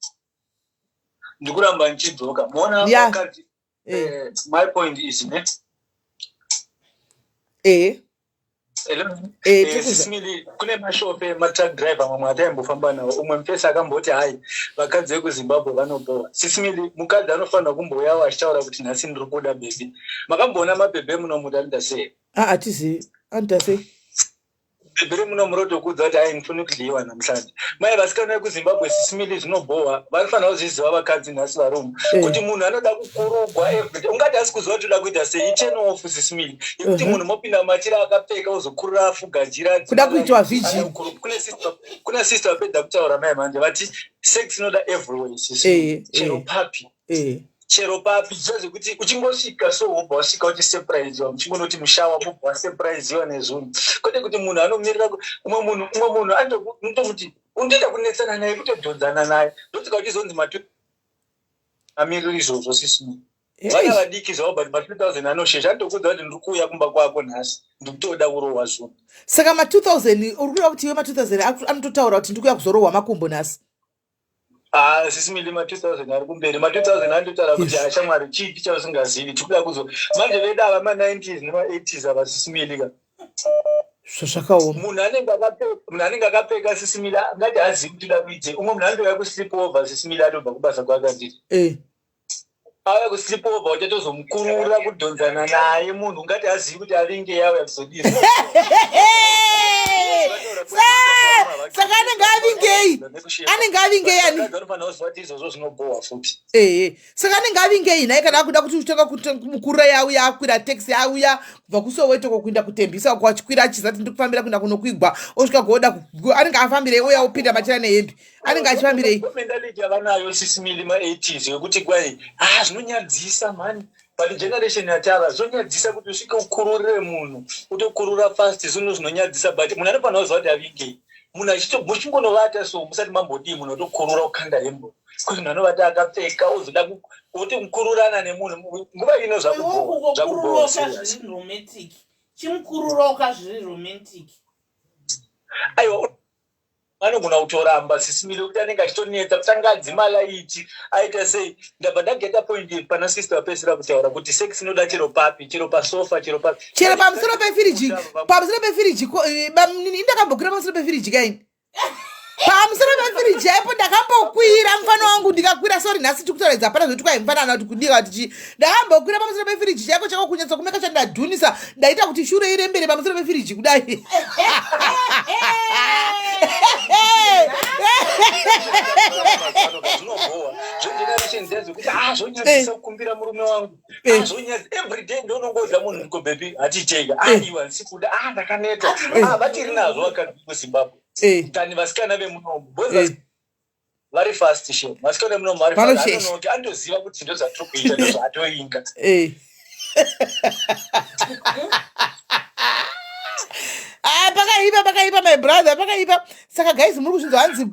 Ndikuramba ndichidzoka muona. Vakadzi, my point is ne Hello? Tikuza. Sisimili, kune mashofe matruck driver mamwe ataimbofamba nawo. Umwe mufesi akamboti, "Hai, vakadzi vekuZimbabwe vanobowa." Sisimili, mukadzi anofanira kumbouyawo achitaura kuti, "Nhasi ndiri kuda, baby." Makamboona mabhebhe munomuti anoita sei? Ah, hatizivi anoita sei. Bhebhe remuno murotokuudza kuti, "Hai, ndifuni kudyiwa namhlanje." Mai, vasikana vekuZimbabwe, sisimili, zvinobhowa. Vanofanira kuzviziva vakadzi nhasi varume kuti munhu anoda kukurugwa everyday. Ungati asi kuziva kuti uda kuita sei, iturn off, sisimili, yekuti munhu mopinda mumachira akapfeka, ozokurura afuga jira. Kuda kuitwa vigil. Kuna sister vapedza kutaura mai manje vati sex inoda everywhere, sisimili, chero papi, chero papi. Zviya zvekuti uchingosvika so, wobva wasvika uchisurpriseiwa, muchingonoti mushower, mobva wasurpriseiwa nezvinhu, kwete kuti munhu anomirira umwe munhu. Umwe munhu anotomuti unotoita kunetsana naye, kutodhonzana naye, ndotsika uchizonzi matu amiriri izvozvo. Sisimi, vana vadiki zvavo, but ma2000 anoshesha, anotokuudza kuti, "Ndiri kuuya kumba kwako nhasi, ndikutoda kurohwa zvinhu." Saka ma2000, uri kureva kuti iwe ma2000 anototaura kuti, "Ndikuuya kuzorohwa makumbo nhasi"? Ah, sisimili, ma2000 ari kumberi. Ma2000 anototaura kuti, "Ashamwari, chipi chausingazivi tikuda kuzo." Manje vedu ava ma90s nema80s ava, sisimili ka. Zvazvakaoma. Munhu anenge akapfeka, sisimili, angati hazivi kuti uda kuitei. Umwe munhu anotouya kusleep over, sisimili, atobva kubasa kwake, anditi? Auya kusleep over, uchatozomukurura, kudhonzana naye, munhu ungati hazivi kuti avinge yauya kuzodii. Saka anenge avingei? Anenge avingei ani? Anofanira kuziva kuti izvozvo zvinobhohwa futi. Ehe, saka anenge avingei nhai, kana akuda kuti utanga kumukurura? Yauya akwira taxi, auya kubva kuSoweto kokuenda kuTembisa uko, achikwira achizati, "Ndikufambira kuenda kunokwigwa," osvika gooda, anenge afambirei? Uya opinda machira nehembi, anenge achifambirei? Mentality yavanayo, sisimili, ma80s, yekuti kwai, ah, zvinonyadzisa mani, but generation yatava, zvinonyadzisa kuti usvike ukururire munhu, utokurura fast, zvinhu zvinonyadzisa. But munhu anofanira kuziva kuti avingei. Munhu muchingonovata so, musati mambodii, munhu otokurura, kukanda hembo, kuti munhu anovata akapfeka, ozoda kuti mukururana nemunhu nguva ino. Zvakukururoka zviri romantic, chimukururoka zviri romantic. Aiwa, anogona kutoramba, sisimile, kuti anenge achitonetsa kutanga adzima light, aita sei. Ndabva ndageta point pana sister vapedzisira kutaura kuti sex inoda chero papi, chero pasofa, chero papi. Chero pamusoro pefiriji, pamusoro pefiriji. Ini ndakambokwira pamusoro pefiriji kaini, pamusoro pefiriji aipo ndakambokwira mufano wangu, ndikakwira. Sorry, nhasi tikutauraidza, hapana zvoti kwai mufanana kuti kudika kuti chii. Ndakambokwira pamusoro pefiriji chaiko chako, kunyatsa kumeka chandadhunisa, ndaita kuti shure irembere pamusoro pefiriji kudai. Zvinobhowa zvegeneration dzezvekuti, ah, zvonyadzisa kukumbira murume wangu. Ah, zvonyadzisa everyday ndonongoudza munhu, "Ndiko baby, haticheka." "Ah, iwe, handisi kuda. Ah, ndakaneta." Ah, vatiri nazvo vakadzi kuZimbabwe tani vasikana vemunomu, because vari fast she, vasikana vemunomu vari fast. Vanoshesha. Anonoti anotoziva kuti ndozvatiri kuita, ndozvaatoinga. Ah, pakaipa. Pakaipa, pakaipa, my brother, pakaipa. Saka guys, muri kuzvinzwa hanzi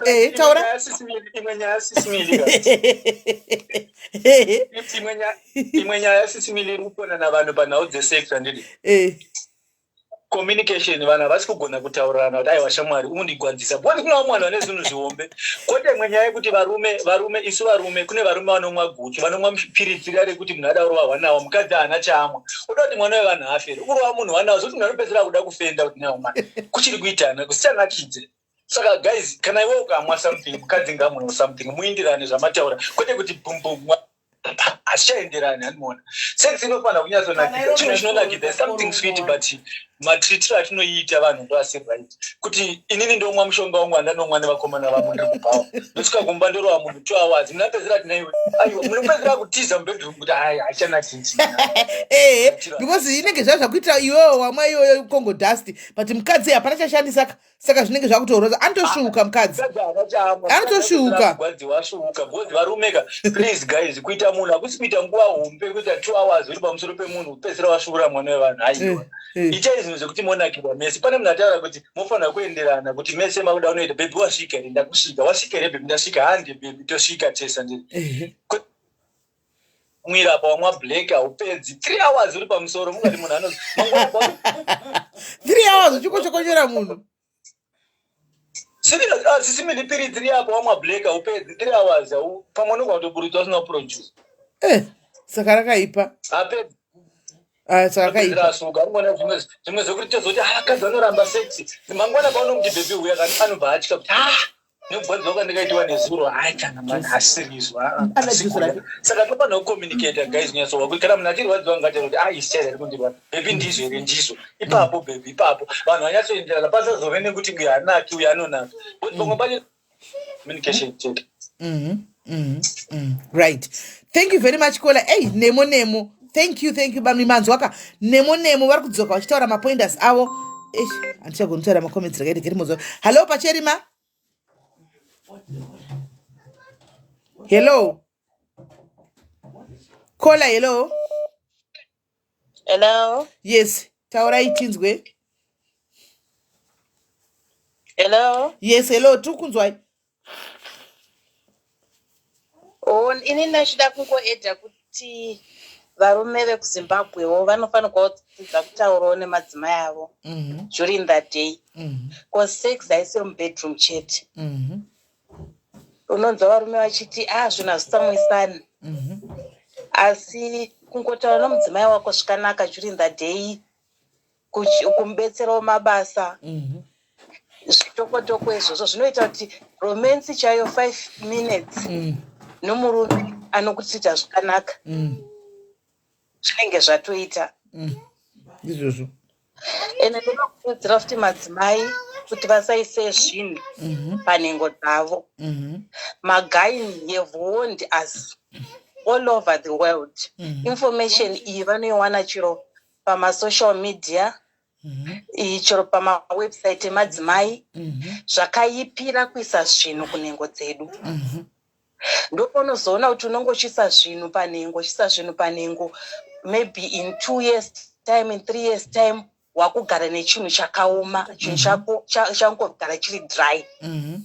eh, taura. Imwe nyaya sisimili. Imwe nyaya sisimili iri kukonana vanhu panhau dzesex handidi. Eh. Communication, vanhu havasi kugona kutaurirana kuti aiwa shamwari undigwadzisa bcause kune vamwe vanhu vane zvinhu zvihombe. Kwete imwe nyaya yekuti varume, varume, isu varume, kune varume vanomwa guchu, vanomwa piritsi riya rekuti munhu ada kurova hwanawa, mukadzi haana chaamwa, oda kuti mwana wevanhu afe. Kurova munhu hwanawa zvokuti munhu anopedzisira kuda kufenda kuti naoma kuchiri kuitana kusichanakidze. Saka guys, kana iwe ukamwa something, mukadzi ngaamwewo something, muindirane zvamataura, kwete kuti bum bum, hazvichaenderani. Handiona sex inofanira kunyatsonakidza, chinhu chinonakidza, something sweet, but matreatiro atinoiita vanhu ndo asiri right. Kuti inini ndomwa mushonga wangu andanomwa nevakomana vangu, ndiri kubhawa, ndosvika kumba ndorova munhu 2 hours, munapedzera kuti naiwe aiwa, munopedzera kutiza mubedroom kuti hai, haichanakidzi. Ehe, because inenge zvaa zvakuitira iwewo wamwa iyoyo Congo dust, but mukadzi hapana chashandisa, saka zvinenge zvakutorwadza, anotosvuka mukadzi, anotosvuka. Wasvuka because varumeka. Please guys, kuita munhu hakusi kuita nguva hombe, kuita 2 hours uri pamusoro pemunhu kupedzisira wasvuura mwana wevanhu, aiwa. Itai zvinhu zvekuti monakirwa mese. Pane munhu ataura kuti mofanira kuenderana kuti mese makuda unoita, "Baby, wasvika here?" "Ndakusvika." "Wasvika here, baby?" "Ndasvika." "Handi baby, tosvika tese." Ndiri mwira apa wamwa black, haupedzi 3 hours uri pamusoro, mungati munhu ano mangwana. 3 hours uchikochokonyera munhu. Sisi piritsi ri apa wamwa black, haupedzi 3 hours, pamwe unogona kutoburitswa usina kuproduce. Eh, saka rakaipa. Hapedzi. Ah, saka rakaipa. Asuka arikuona zvimwe zvekuti tozoti akadzi anoramba sex, mangwana paunomuti, "Baby, uya," anobva atya kuti, "Ah, nekugwadziwa kwandikaitiwa nezuro, hai kana mani, hasirizvo." Ana juice rake. Saka tofanira kucommunicata guys, nyatsowa kuti kana munhu achirwadziwa ngataura kuti, "Ah, isitera iri kundirwadza, baby, ndizvo here?" "Ndizvo." "Ipapo baby, ipapo." Vanhu vanyatsoenderana, pasazove nekuti uyu haanaki, uyu anonaka, kuti pamwe pacho communication chete. Right, thank you very much, caller. Ei, nemo nemo, thank you, thank you. Bamni manzwaka nemo nemo, vari kudzoka vachitaura mapointers avo. Eish, handichagoni kutaura macomments, rakaita geri mozo. Hallo, pacherima, hello caller, hello. Hello. Yes, taurai tinzwe. Hello. Yes, hello, tiri kunzwai. Oh, ini ndachida kungoedha kuti varume vekuZimbabwewo vanofanirwa kudzidza kutaurawo nemadzimai avo during that day, 'cause sex haisiri mubedroom chete. Unonzwa varume vachiti, "A, zvinhu hazvisamwisani," asi kungotaura nomudzimai wako zvikanaka during the day, kumubetserawo mabasa, zvitokotoko izvozvo zvinoita kuti romance chaiyo, 5 minutes nomurume anokutreata zvakanaka, zvinenge zvatoita. Izvozvo. Ende ndinokurudzira futi madzimai kuti vasaise zvinhu panhengo dzavo. Magaini have warned us all over the world. Information iyi vanoiwana chero pamasocial media, iyi chero pamawebsite emadzimai. Zvakaipira kuisa zvinhu kunhengo dzedu. Ndopaunozoona kuti unonge uchiisa zvinhu panhengo, uchiisa zvinhu panhengo, maybe in 2 years time, in 3 years time, wakugara nechinhu chakaoma, chinhu chako changogara chiri dry.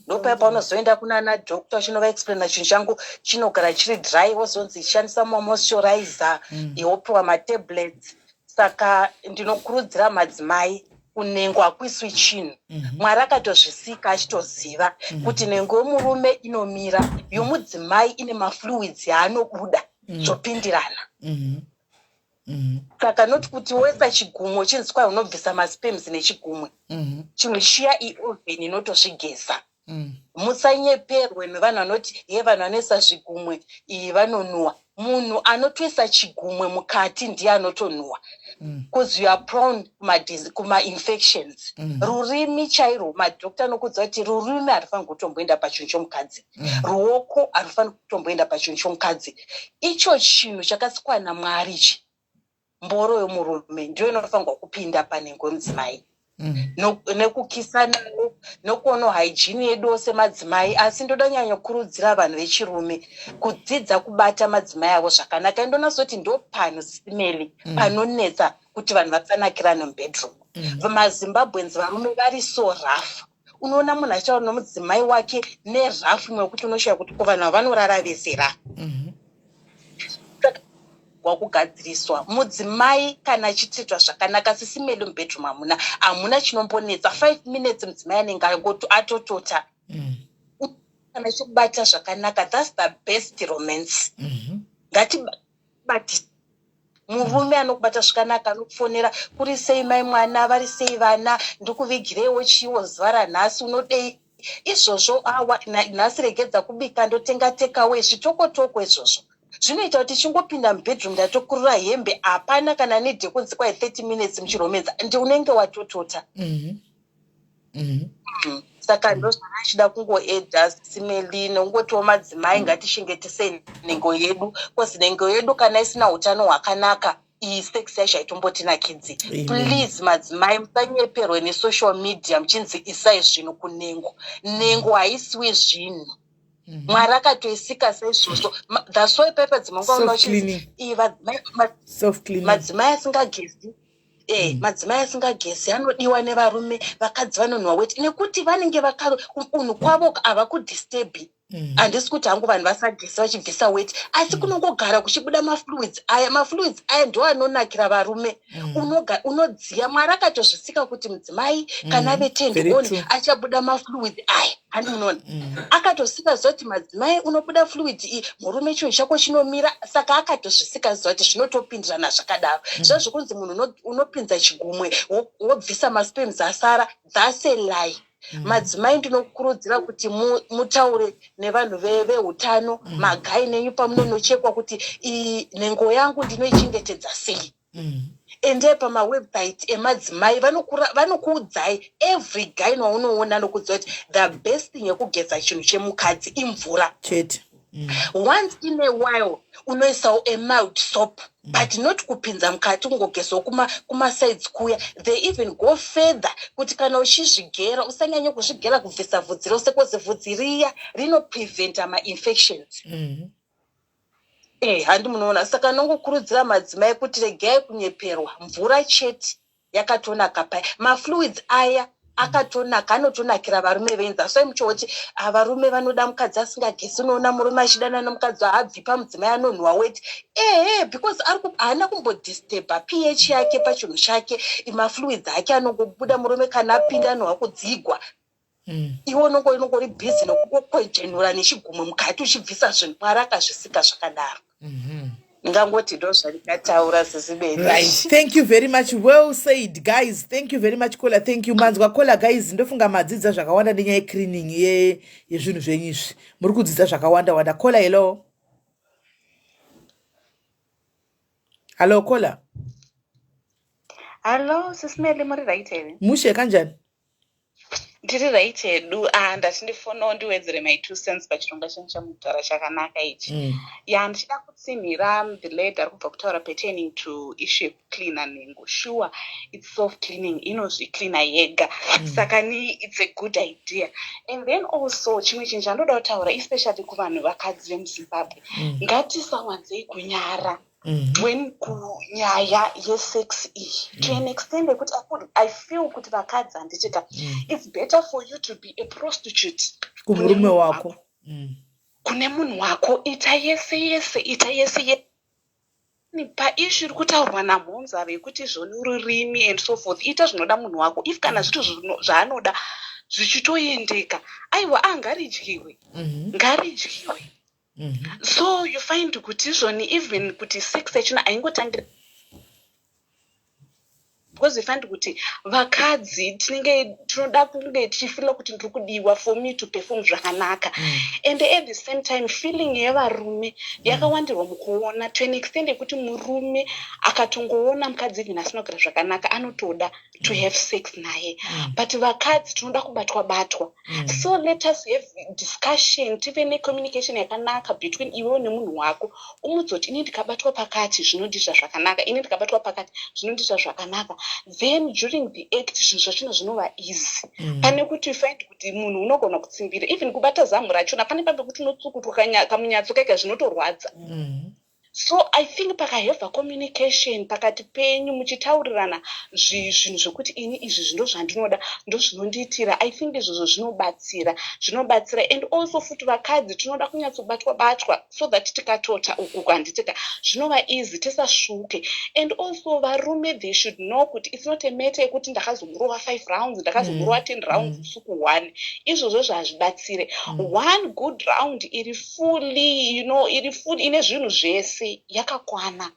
Ndopaya paunozoenda kunana doctor uchinovaexplaina, "Chinhu changu chinogara chiri dry," wozonzi shandisa mamoisturizer, wopiwa matablets. Saka ndinokurudzira madzimai, kunhengo hakuiswi chinhu. Mwari akatozvisika achitoziva kuti nhengo yomurume inomira, yomudzimai ine mafluids yaanobuda, zvopindirana. Saka noti kuti woisa chigumwe uchinzi kwai unobvisa masperms nechigumwe, chinhu chiya ioven inotozvigeza. Musanyeperwe nevanhu vanoti ye vanhu vanoisa zvigumwe iyi vanonhuhwa. Munhu anotoisa chigumwe mukati ndiye anotonhuhwa, because you are prone kumainfections. Rurimi chairwo, madhokta anokudza kuti rurimi harufaniri kutomboenda pachinhu chomukadzi, ruoko harufaniri kutomboenda pachinhu chomukadzi. Icho chinhu chakasikwa naMwari ichi, mboro yomurume ndiyo inofanirwa kupinda panhengo yomudzimai. Nekukisanawo, nokuonawo hygiene yeduwo semadzimai. Asi ndoda nyanyokurudzira vanhu vechirume kudzidza kubata madzimai avo zvakanaka. Ndonasoti ndo pano simeli panonetsa kuti vanhu vasanakirane mubedroom. mm. mazimbabweans varume vari so rough unoona munhu achitaura nomudzimai wake nerough imwe yekuti unoshaya kuti ko vanhu ava vanorara vese ra mm -hmm. Wakugadziriswa mudzimai kana achitreatwa zvakanaka sisi Melly mubedroom hamuna hamuna chinombonetsa 5 minutes mudzimai anenge atotota mm. kana achikubata zvakanaka that's the best romance mm -hmm. ngatibati murume anokubata zvakanaka anokufonera kuri sei mai mwana vari sei vana ndikuvigireiwo chiwo zuva ranhasi unodei izvozvo awa nhasi regedza kubika ndotenga takeaway zvitokotoko izvozvo zvinoita kuti chingopinda mubedroom ndatokurura hembe hapana kana need yekunzi kwai 30 minutes muchiromenza ndi unenge watotota mm -hmm. Mm -hmm. Saka ndozvandachida kungoedha simeli nekungotiwo madzimai ngatichengetesei nhengo yedu bcause nhengo yedu kana isina utano hwakanaka iyi sex yacho haitombotinakidzi. Please madzimai musanyeperwe nesocial media muchinzi isai zvinhu kunhengo. Nhengo haisiwi zvinhu. Mwari akatoisika saizvozvo. That's why paipa dzimwe nguva unoona uchinzi madzimai asingagezi Eh, mm. madzimai asingagezi anodiwa nevarume vakadzi vanonhuwa weti nekuti vanenge vaka unhu kwavo havakudisturbi mm. handisi kuti hangu vanhu vasagesi vachibvisa weti asi mm. kunongogara kuchibuda mafluids aya mafluids aya ndo anonakira varume mm. unodziya mwari akatozvisika kuti mudzimai mm. kana ave turned on achabuda mafluids aya handi munoona mm. akatosika ziva kuti madzimai unobuda fluid iyi murume chinhu chako chinomira saka akatozvisika ziva kuti zvinotopindirana zvakadaro mm. zvazvokunzi munhu unopinza chigumwe wobvisa masperms asara that's a lie mm. Madzimai ndinokurudzira kuti mutaure nevanhu veutano mm. Magai nenyu pamunonochekwa kuti iyi nhengo yangu ndinoichengetedza sei mm. Endai pamawebsite emadzimai vanokuudzai every guy waunoona anokuudza kuti the best thing yekugeza chinhu chemukadzi imvura chete. Once in a while unoisawo a mild soap mm. But not kupinza mukati kungogezawo kumasides kuya. They even go further kuti kana uchizvigera usanyanye kuzvigera kubvisa vhudzi rose kozi vhudzi riya rinopreventa mainfections mm -hmm. Eh, handi munoona saka nongokurudzira madzimai kuti regai kunyeperwa mvura chete yakatonaka pai mafluids aya akatonaka anotonakira varume venza so muchioti ah, varume vanoda mukadzi asingagesi unoona murume achidana nomukadzi haabvi pamudzimai anonhuwa weti ehe because haana kumbodisturba pH yake pachinhu chake mafluids ake anongobuda murume kana apinda anohwa kudzigwa mm. Iwe unongo unongori busy nokungokwejenura nechigumwe mukati uchibvisa zvinhu mwari akazvisika zvakadaro mm-hmm. Ndingangoti ndo zvandingataura sisibeni. Right, thank you very much. Well said guys, thank you very much Kola. Thank you manzwa Kola. Guys, ndofunga madzidza zvakawanda nenyaya yecleaning yezvinhu zvenyu izvi. Muri kudzidza zvakawanda wanda. Kola, hello. Hello Kola. Hello sisimeli, muri right here? Mushe kanjani? Ndiri right hedu. Ah, ndati ndifonewo ndiwedzere my 2 cents pachirongwa chenyu chamudhara chakanaka ichi. Ya, ndichida kutsinhira the lady ari kubva kutaura pertaining to issue yekucleana nhengo. Sure, it's self cleaning, inozvicleana yega. Saka ni it's a good idea. And then also chimwe chinhu chandoda kutaura especially kuvanhu vakadzi vemuZimbabwe. Ngatisawanzei kunyara. When kunyaya yesex iyi to an extent yekuti I feel kuti vakadzi handitika it's better for you to be a prostitute kumurume wako. Kune munhu wako ita yese yese ita yese yese paissue iri kutaurwa namhonzava yekuti zvoni rurimi and so forth ita zvinoda munhu wako if kana zviro zvaanoda zvichitoendeka aiwa a ngaridyiwe ngaridyiwe So you find kuti izvoni even kuti sex yachona haingotangira because you find kuti vakadzi tinenge tinoda kunge tichifeela kuti ndiri kudiwa for me to perform zvakanaka and at the same time feeling yevarume yakawandirwa mukuona to an extent yekuti murume akatongoona mukadzi even asina kugara zvakanaka anotoda to have sex naye but vakadzi tinoda kubatwa batwa so let us have discussion tive necommunication yakanaka between iwewo nemunhu wako umudze kuti ini ndikabatwa pakati zvinondiita zvakanaka ini ndikabatwa pakati zvinondiita zvakanaka then during the act zvinhu zvachona zvinova easy pane kuti find kuti munhu unogona kutsimbira even kubata zamu rachona pane pamwe pekuti unotsukutwa kamunyatso kaika zvinotorwadza mm. So I think pakahevha communication pakati penyu muchitaurirana zvinhu zvekuti ini izvi ndozvandinoda, ndozvinondiitira, I think izvozvo zvinobatsira, zvinobatsira. And also futi vakadzi tinoda kunyatsobatwa batwa so that tikatota ukuku handitika zvinova easy tisasvuke. And also varume they should know kuti it's not a matter yekuti ndakazomurova five rounds, ndakazomurova 10 rounds usiku one. Izvozvo zvazvibatsire. One good round iri fully, iri full, ine zvinhu zvese, yakakwana.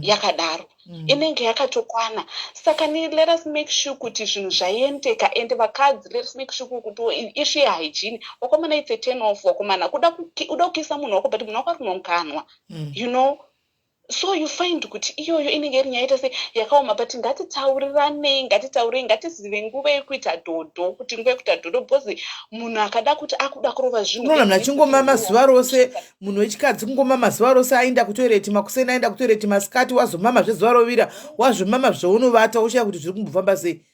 Yakadaro inenge yakatokwana. Saka ni let us make sure kuti zvinhu zvaendeka. And vakadzi, let us make sure kuti issue yehygiene, wakomana, it's a turn off. Wakomana, kuda kukisa munhu wako, but munhu wako ari kunomukanwa. So you find kuti iyoyo inenge iri nyaya ita sei yakaoma. But ngatitauriranei, ngatitaurei, ngatizive nguva yekuita dhodho, kuti nguva yekuita dhodho, because munhu akada kuti akuda kurova zvinhu Unoona munhu achingomama zuva rose, munhu wechikadzi kungomama zuva rose, aenda kutoireti makuseni, aenda kutoireti masikati, wazomama zvezuva rovira, wazvomama zvaunovata, woshaya kuti zviri kumbofamba sei.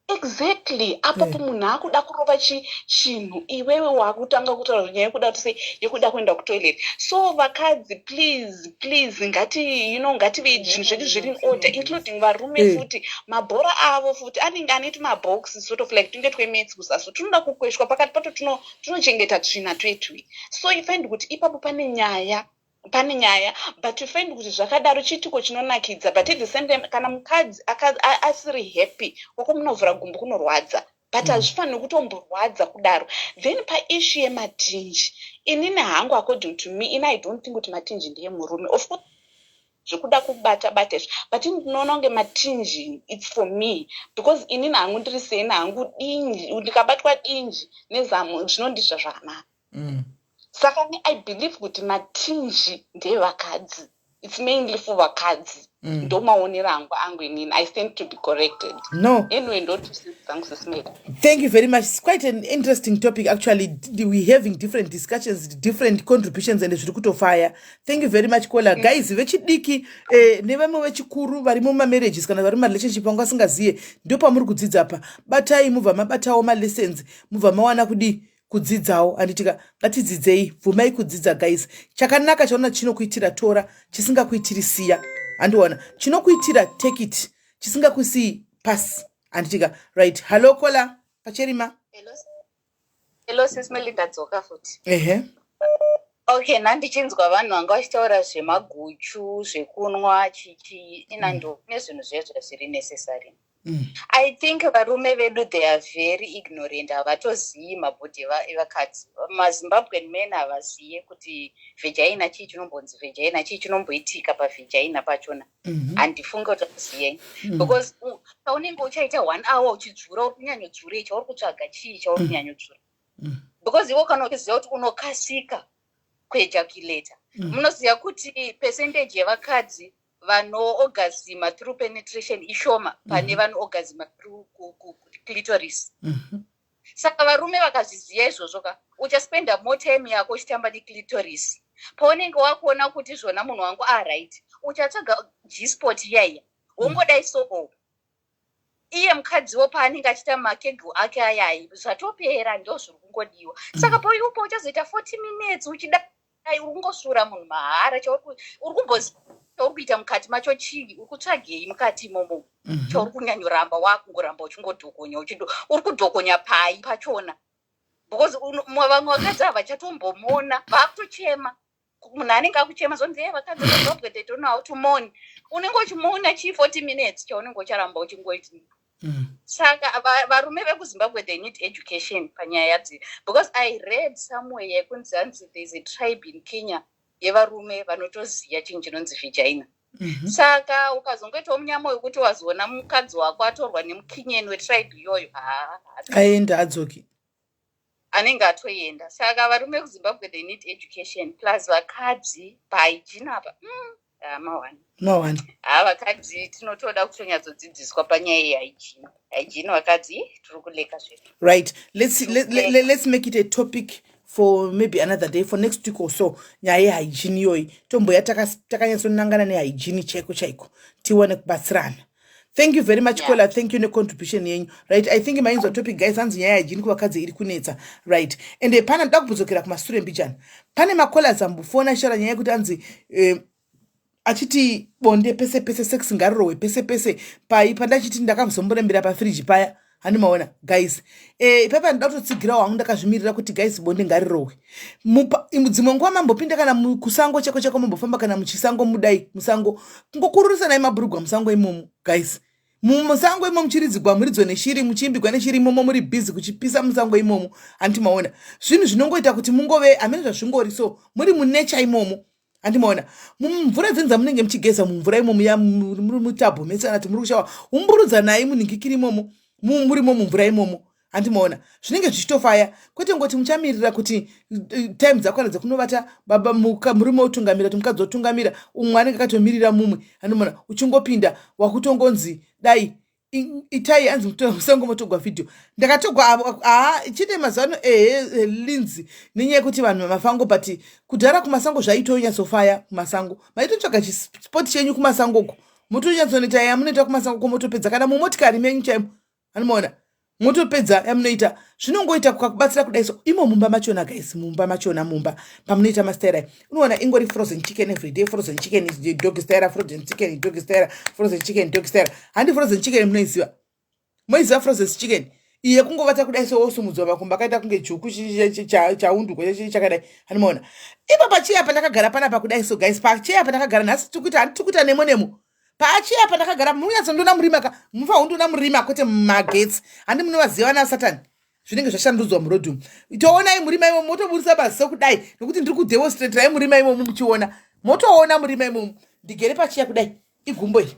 Exactly. Apapo munhu akuda kurova chinhu, iwewe wakutanga kutaura nyaya yekuda kuti sei, yekuda kuenda kutoilet. So vakadzi, please, please, ngati you know ngative zvinhu zvedu zviri in order, including varume. Futi mabhora avo futi anenge ane tumabox, sort of like tunge twemetsi kuzaso, tunoda kukweshwa pakati pato, tunochengeta tsvina twetwi. So you find kuti ipapo pane nyaya, pane nyaya. But you find kuti zvakadaro chiitiko chinonakidza, but at the same time kana mukadzi asiri happy, wako munovhura gumbo kunorwadza, but hazvifaniri kutomborwadza kudaro. Then paissue yematinji, inini hangu, according to me, ini I don't think kuti matinji ndeyemurume. Of course zvekuda kubata bata izvi, but ini ndinoona kunge matinji, it's for me, because inini hangu ndiri seni hangu dinji, ndikabatwa dinji nezamu zvinondizva zvakanaka. Saka I believe kuti matinji ndevakadzi, it's mainly for vakadzi. Ndo maonero angu inini. I stand to be corrected. No. Anyway, ndo dzangu, Sis Melly. Thank you very much. It's quite an interesting topic, actually. We're having different discussions, different contributions, and zviri kutofaya. Thank you very much, caller. Guys, vechidiki nevamwe vechikuru vari mumamarriages kana vari mumarelationship vanga vasingaziye, ndo pamuri kudzidza pa. Batai mubva mabatawo malessons, mubva mawana kudi kudzidzawo, handitika? Ngatidzidzei, bvumai kudzidza, guys. Chakanaka chaona chinokuitira, tora; chisingakuitiri, siya. Handiona chinokuitira, take it; chisingakusii, pass, handitika? Right, hello caller pacherima. Hello, Sis Melly, ndadzoka futi. Ehe. Okay, nhandichinzwa vanhu vanga vachitaura zvemaguchu, zvekunwa chichi inando nezvinhu zvezvo zviri necessary. I think varume vedu, they are very ignorant, havatozivi mabhodhi evakadzi. MaZimbabwean men havaziye kuti vagina chii, chinombonzi vagina chii, chinomboitika pavagina pachona. Handifungi kuti vaziye, because paunenge uchaita one hour uchidzvura, uri kunyanyodzvurei? Chauri kutsvaga chii chauri kunyanyodzvura? Because iwo kana uchiziva kuti unokasika kuejaculata, munoziva kuti percentage yevakadzi vanoorgasma through penetration ishoma pane vanoorgasma through clitoris. Saka varume vakazviziva izvozvo ka, uchaspenda more time yako uchitamba neclitoris. Paunenge wakuona kuti zvona munhu wangu aright, uchatsvaga G-spot iyaiya, wongodai so o iye mukadziwo paanenge achiita makegel ake ayayi, zvatopera. Ndo zviri kungodiwa. Saka paiupo uchazoita 40 minutes uchida, uri kungosvura munhu mahara. Uri kumboziva chauri kuita mukati macho chii? Uri kutsvagei mukati imomo chauri kunyanyoramba wakungoramba uchingodhokonya? Uri kudhokonya pai pachona? Because vamwe vakadzi havachatombomourna, vakutochema. Munhu anenge akuchema zvonzi, "E, vakadzi veZimbabwe, they don't know how to mourn." Unenge uchimourna chii 40 minutes chaunenge ucharamba uchingoiti? Saka varume vekuZimbabwe, they need education panyaya dzi, because I read somewhere yekunzi hanzi there is a tribe in Kenya yevarume vanotoziya chinhu chinonzi vagina. Saka ukazongoitawo munyama wekuti wazoona mukadzi wako atorwa nemuKenyan wetribe iyoyo, haa. Aenda, adzoki. Anenge atoenda. Saka varume vekuZimbabwe, they need education, plus vakadzi pahygiene apa, mawani. Mawani. Ha, vakadzi tinotoda kutonyatsodzidziswa panyaya yehygiene. Hygiene, vakadzi tiri kulacka zvedu. Right, let's make it a topic for maybe another day, for next week or so. Nyaya yehygiene iyoyi tomboya takanyatsonangana nehygiene chaiko chaiko, tione kubatsirana. Thank you very much, caller. Thank you necontribution yenyu. Right, I think mainzwa topic, guys. Hanzi nyaya yehygiene kuvakadzi iri kunetsa, right? And pana ndoda kudzokera kumasure mbijana, pane macallers ambofona achitaura nyaya yekuti hanzi Achiti bonde pese pese, sex ngarirohwe pese pese. Pai pandachiti ndakazomborembera pafiriji paya, handi maona guys. E, ipapa ndida kutotsigirawo hangu ndakazvimirira kuti guys bonde ngarirohwe. Dzimwe nguva mambopinda kana kusango cheko cheko, mambofamba kana muchisango mudai musango, kungokururisanai mabhurugwa musango imomo guys. Mumusango imo muchiridzigwa muridzo neshiri, muchiimbigwa neshiri imomo, muri busy kuchipisa musango imomo, hanti maona. Zvinhu zvinongoita kuti mungove hamene zvazvingori, so muri munature imomo, hanti maona. Mumvura dzenyu dzamunenge muchigeza mumvura imomo ya muri mutabho mese kana kuti muri kushawa, umburudzanai munhingikiri imomo, murimo mumvura imomo, hanti maona. Zvinenge zvichitofaya, kwete ngoti muchamirira kuti time dzakwana dzekunovata, baba murume otungamira kuti mukadzi otungamira, umwe anenge akatomirira mumwe, hanti maona. Uchingopinda wakutongonzi dai itai anzi musango motogwa vhidhiyo. Ndakatogwa avo haa chete mazuva ano ehe linzi nenyaya yekuti vanhu mafango, but kudhara kumasango zvaitonyatsofa kumasango. Maitotsvaga chispoti chenyu kumasango uko, motonyatsonoita yamunoita kumasango ko, motopedza kana mumotikari menyu chaimo, anomaona, motopedza yamunoita. Zvinongoita kukakubatsira kudai. So imo mumba machona guys, mumba machona, mumba pamunoita mastaira, unoona ingori frozen chicken everyday, frozen chicken dog style, frozen chicken dog style, frozen chicken dog style. Handi frozen chicken munoiziva? Moiziva frozen chicken iye kungovata kudai so, wosumudzwa makumbo akaita kunge juku chaundukwa chakadai, handimaona. Ipo pachiya pandakagara panapa kudai so guys, pachiya pandakagara nhasi tikuita, handi tikuita nemo nemo. Pachiya pandakagara munyatsondiona murima ka, mufa hundiona murima kwete mumagetsi, handi munovaziva vana Satani, zvinenge zvashandudzwa murodhi umu. Toonai murima imomo, motoburisa maziso kudai nokuti ndiri kudemonstratirai murima imomo, muchiona, motoona murima imomo. Ndigere pachiya kudai, igumbo iri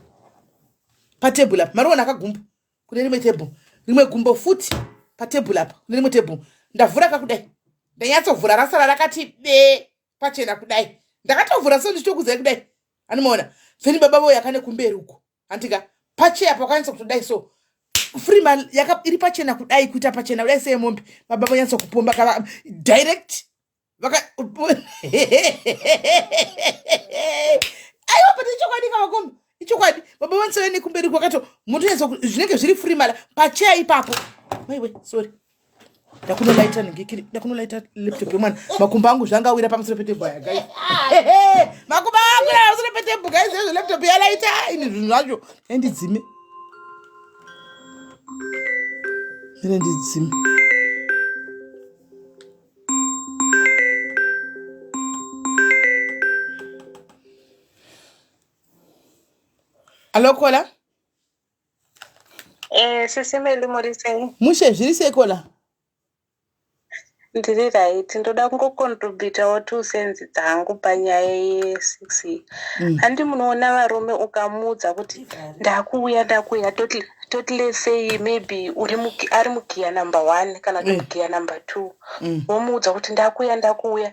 patebhuru apa, mariona kagumbo kune rimwe tebhuru, rimwe gumbo futi patebhuru apa kune rimwe tebhuru. Ndavhura kakudai, ndanyatsovhura, rasara rakati be pachena kudai, ndakatovhura so ndichitokuzai kudai, anomaona. Then baba voyo yakane kumberi uko, handika pacheya pakanyatsa kutodai so frima yaka iri pachena kudai, kuita pachena kudai seyemombe. Baba vonyatsa kupomba kava direct vaka aiwa, but ichokwadi kavakomba, ichokwadi. Baba vanisave nekumberi kwakato motonyatsa zvinenge zviri frimala pacheya ipapo. Maiwe, sorry, ndakunolaita ningikiri, ndakunolaita laptop yemwana. Makumbo angu zvanga awira pamusoro petebhu aya guys, makumbo angu pamusoro petebhu guys, ezvo laptop yalaita ini zvinhu zvacho. Endidzime, mire ndidzime. Alo Kola. Eh, sisi Meli, muri sei? Mushe, zviri sei Kola? Ndiri right. Ndoda kungocontributawo 2 cents dzangu panyaya ye6 iyi. Handi munoona varume, ukamuudza kuti ndakuuya, ndakuuya, toti let's say maybe uri ari mugiya number one kana kuti mugiya number two, womuudza kuti ndakuuya, ndakuuya,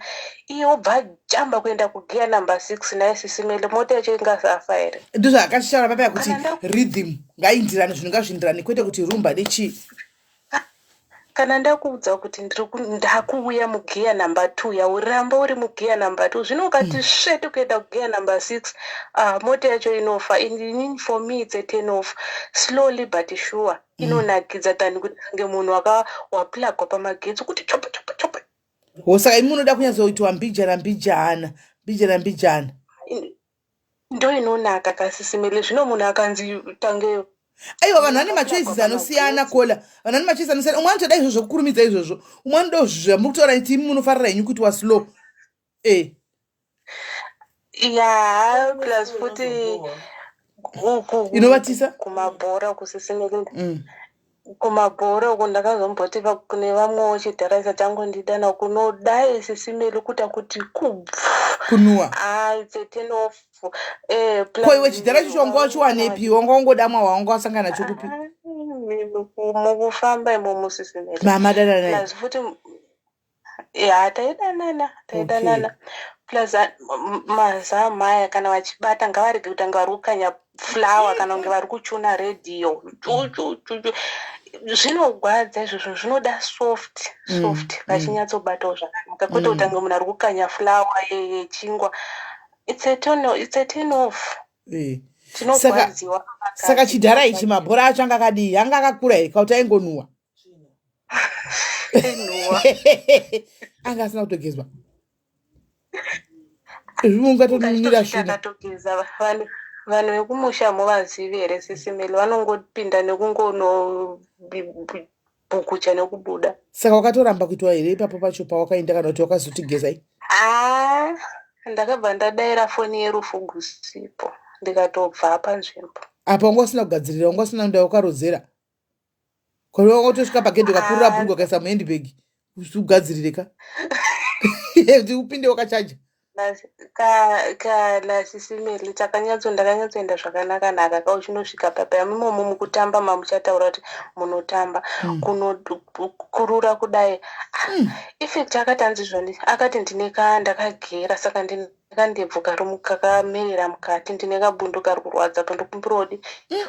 iye wobva ajamba kuenda kugiya number six. Naye sisi Meli, mota yacho ingasafa here? Ndozvaakachitaura papaya kuti rhythm ngaindirane, zvinhu ngazvindirane, kwete kuti rumba nechii. Kana ndakuudza kuti ndakuuya mugiya number two, yauramba uri mugiya number two, zvino ukati svete kuenda kugiya number six, mota yacho inofa. Inini for me it's a turn off. Slowly but sure inonakidza than kuti ange munhu waplugwa pamagetsi kuti chopo chopo chopo. Ho, saka imi munoda kunyatsoitwa mbijana mbijana, mbijana mbijana. Ndo inonaka kasisi Meli. Zvino munhu akanzi tange Aiwa, vanhu vane machoices anosiyana Kola, vanhu vane machoices anosiyana. Umwe anotoda izvozvo kukurumidza izvozvo, umwe anoda zvamuri kutaura iti imi munofarira henyu kuitwa slow e. Ya, plus futi Inovatisa? Kumabhora kusisi Meli, kumabhora uku ndakazomboti kune vamwewo chidharaisa changondidana kunodai sisi Meli kuita kuti kubvu. Kunuwa. Ah, it's a turn off. Ko iwe chidhara icho wanga wachiwanepi? Wanga wangodamwa, wanga wasangana nacho kupi? Mukufamba imomo sisi Meli. Mama dana naye? Plus futi ya, taidanana, taidanana. Plus mazamu aya kana vachibata ngavarege kuti anga vari kukanya flour kana kunge vari kuchuna redhiyo chuchuchuchu, zvinogwadza izvozvo. Zvinoda soft soft, vachinyatsobatawo zvakanaka, kwete kuti ange munhu ari kukanya flour yechingwa. It's a turn off. Tinogwadziwa. Saka chidhara ichi mabhora acho anga akadii? Anga akakura here kauti aingonuwa? Nhuwa. Anga asina kutogezwa? Zvimwe ungatonunira svina. Akatogeza vanhu vanhu vekumusha muvazivi here sisimeli vanongopinda nekungonobhukucha nekubuda. Saka wakatoramba kuitwa here ipapo pacho pawakaenda kana kuti wakazoti gezai? Haa ndakabva ndadaira foni yerufu gusipo ndikatobva panzvimbo. Apa wanga usina kugadzirira wanga usina nda wakarodzera. Ko wakatosvika pagedhi ukakurura bhurugwa ukaisa muhandbag ugadzirire ka kuti upinde wakachaja. Kana sisimeli takanyatso ndakanyatsoenda zvakanaka naka ka uchinosvika papa imomo mukutamba mamuchataura kuti munotamba mm. kunokurura kudai mm. effect akati anzi zvoni akati ndine ka ndakagera saka ndine kandebvu kari kakamerera mukati ndine kabundu kari kurwadza pandokumbirodi mm,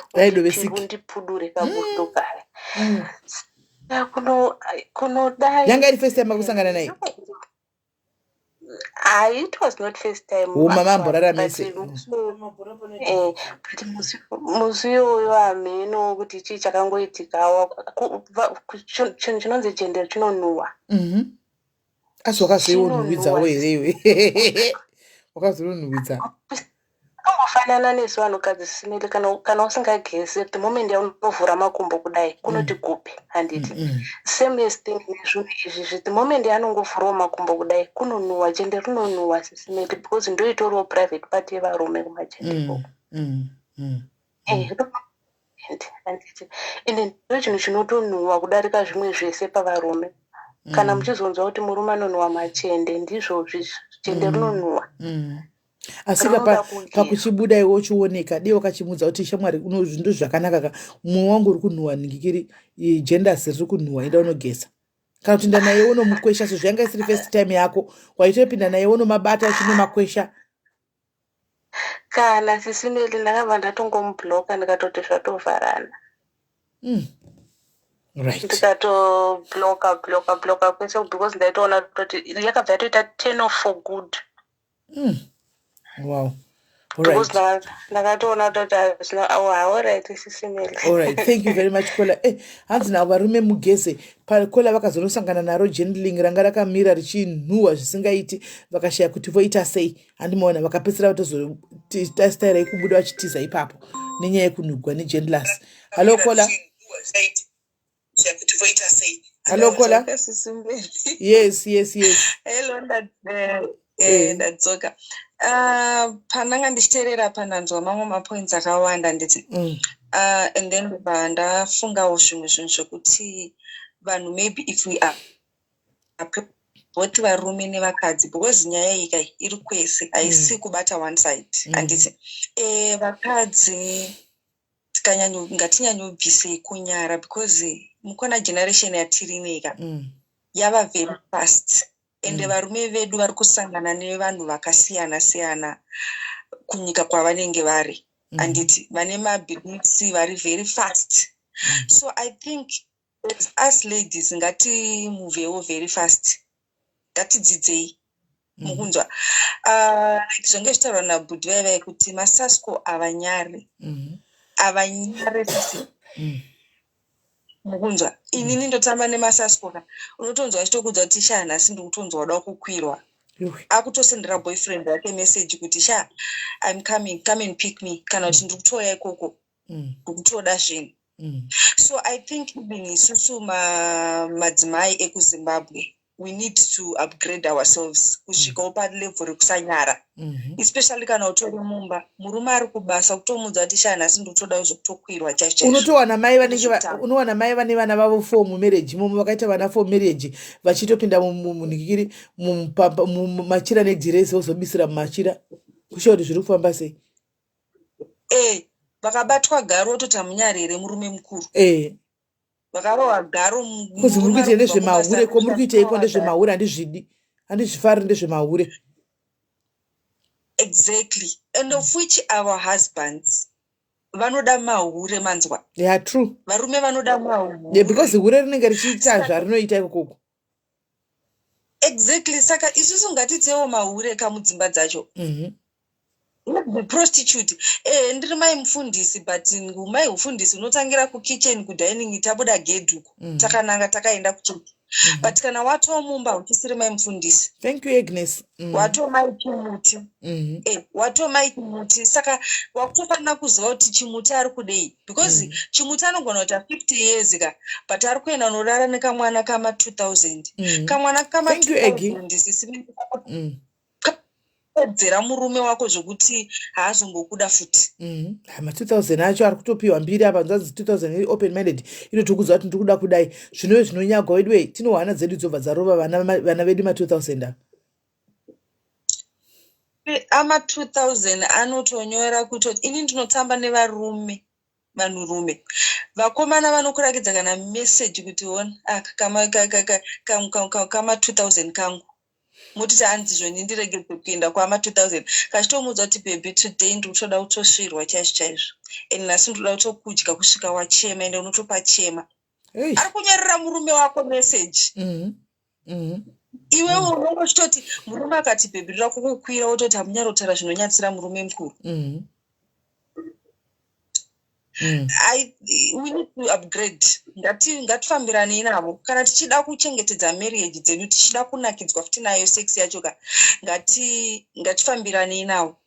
undipudure kabundu mm. kaya mm. kunodai yanga iri first time makusangana naye Ah, it was not first time. Oh, mama amborara mese. Eh, but musi iyoyo hameno kuti chii chakangoitikawo chinhu chinonzi jende chinonhuhwa. Mhm. Asi wakazoionhuhwidzawo here iwe? Wakazoionhuhwidza. Kungofanana nesu vanhukadzi simile kana, kana usingagezi the moment yaunovhura makumbo kudai kunoti mm. gupe handiti mm -hmm. same as thing nezvinhu izvi the moment yaanongovhurawo makumbo kudai kunonhuwa jende rinonhuwa sisimeli because ndoitoriwo private part yevarume kumajende mm. mm. mm. Eh, handiti ende ndo chinhu chinotonhuwa kudarika zvimwe zvese pavarume kana mm. muchizonzwa kuti murume anonhuwa machende ndizvozvi jende mm. rinonhuwa mm. asi ka pakuchibuda iwe uchioneka dei wakachimudza kuti shamwari ndo zvakanaka ka mumwe wangu uri kunhuwa ningikiri genders riri kunhuwa enda unogeza kana kuti naye unomukwesha sezvo yanga isiri first time yako waitopinda naye unomabata uchinomakwesha kana sisimeli ndakabva ndatongomublocka ndikatoti zvatovharana mm. right ndikatobloka bloka bloka kwese because ndaitoona kutoti yakabva yatoita ten off for good mm. wow ndakatoona kutoti hazvina aorit sisimeli allright thank you very much kola eh, hanzi navo varume mugeze pakola vakazonosangana naro jendling ranga rakamira richinhuhwa zvisingaiti vakashaya kuti voita sei handimaona vakapedzisira vatozotastaira yekubuda vachitiza ipapo nenyaya yekunhugwa nejendlas hallo kola hallo kola yes yes yes hello eh, eh, ndadzoka ah, pandanga ndichiteerera pandanzwa mamwe mapoints akawanda nditi mm. ah, and then ndobva ndafungawo zvimwe zvinhu zvekuti vanhu maybe if we are both varume nevakadzi because nyaya iyi kai iri kwese haisi mm. kubata one side mm. handiti mm. vakadzi tikanyanyo ngatinyanyobvisei kunyara because mukona generation yatiri inei ka mm. yava very fast ende mm. varume vedu vari kusangana nevanhu vakasiyana siyana kunyika kwavanenge vari mm. handiti vane mabeliefs vari very fast mm. so i think as us ladies ngatimuvewo very fast ngatidzidzei mm. mukunzwa uh, like zvange zvichitaurwa nabhudhi vaya vaya kuti masasco avanyare mm. avanyare sisi mm. mukunzwa inini ndotamba nemasasco ka unotonzwa achitokudza kuti sha nhasi ndikutonzwa wada kukwirwa akutosendera boyfriend wake message kuti sha im coming come and pick me kana kuti ndiri kutouya ikoko ndikutoda zvinhu so i think even isusu madzimai ekuzimbabwe we need to upgrade ourselves kusvikawo palevel rekusanyara mm -hmm. especially kana utori mumba murume ari kubasa kutomudza kuti sha nhasi ndikutoda kuzotokwirwa chaizvo unotowana mai vanenge unowana mai vane vana vavo four mumarriage imomo vakaita vana four marriage vachitopinda munhikiri mumachira nedhirezi vozobisira mumachira kushuwa kuti zviri kufamba sei eh vakabatwa garo ototi hamunyari here murume mukuru eh vakarohwa garo kuzi muri kuitei nezvemahure ko muri kuiteiko ndezvemahure handizvidi handizvifariri ndezvemahure exactly and of which our husbands vanoda mahure manzwa yeah true varume vanoda mahure yeah, because hure rinenge richiita zvarinoita ikokoko exactly saka isusu ngatitewo mahure kamudzimba dzacho mm -hmm. The prostitute. Eh, ndiri mai mufundisi but mai ufundisi unotangira kukitchen kudining tabuda gedhi uko. Takananga takaenda kuchechi. But kana watoo mumba uchisiri mai mufundisi. Thank you Agnes. Watoo mai chimuti. Eh, watoo mai chimuti saka wakutofanira kuziva kuti chimuti ari kudei because chimuti anogona kuita 50 years ka but ari kuenda unorara nekamwana kama 2000. Kamwana kama Thank you, Aggie. 2000 sisi pedzera murume wako zvekuti haazongokuda futi. Ma 2000 acho ari kutopiwa mbiri apa nzanzi 2000 iri open minded inotokudza kuti ndiri kuda kudai zvinove zvinonyagwa wedu wei tino hana dzedu dzobva dzarova vana vedu ma 2000 apa. Ama 2000 anotonyora kutoti ini ndinotamba nevarume vanhurume vakomana vanokurakidza kana meseji kuti ona aka kama kama 2000 kangu motiti hanzi zvoni ndiregedze kuenda kwama 2000 kachitomuudza kuti baby today ndiri kutoda kutosvirwa chaizvo chaizvo and nhasi ndinoda kutokudya kusvika wachema ende unotopachema. Ari kunyorera murume wako meseji. Iwewe unonge uchitoti murume akati baby ndoda kukukwira wototi hamunyarotaura zvinonyatsira murume mukuru. We need to upgrade. Ngatifambiranei navo kana tichida kuchengetedza marriage dzedu tichida kunakidzwa futi nayo sex yacho ka ngatifambiranei navo.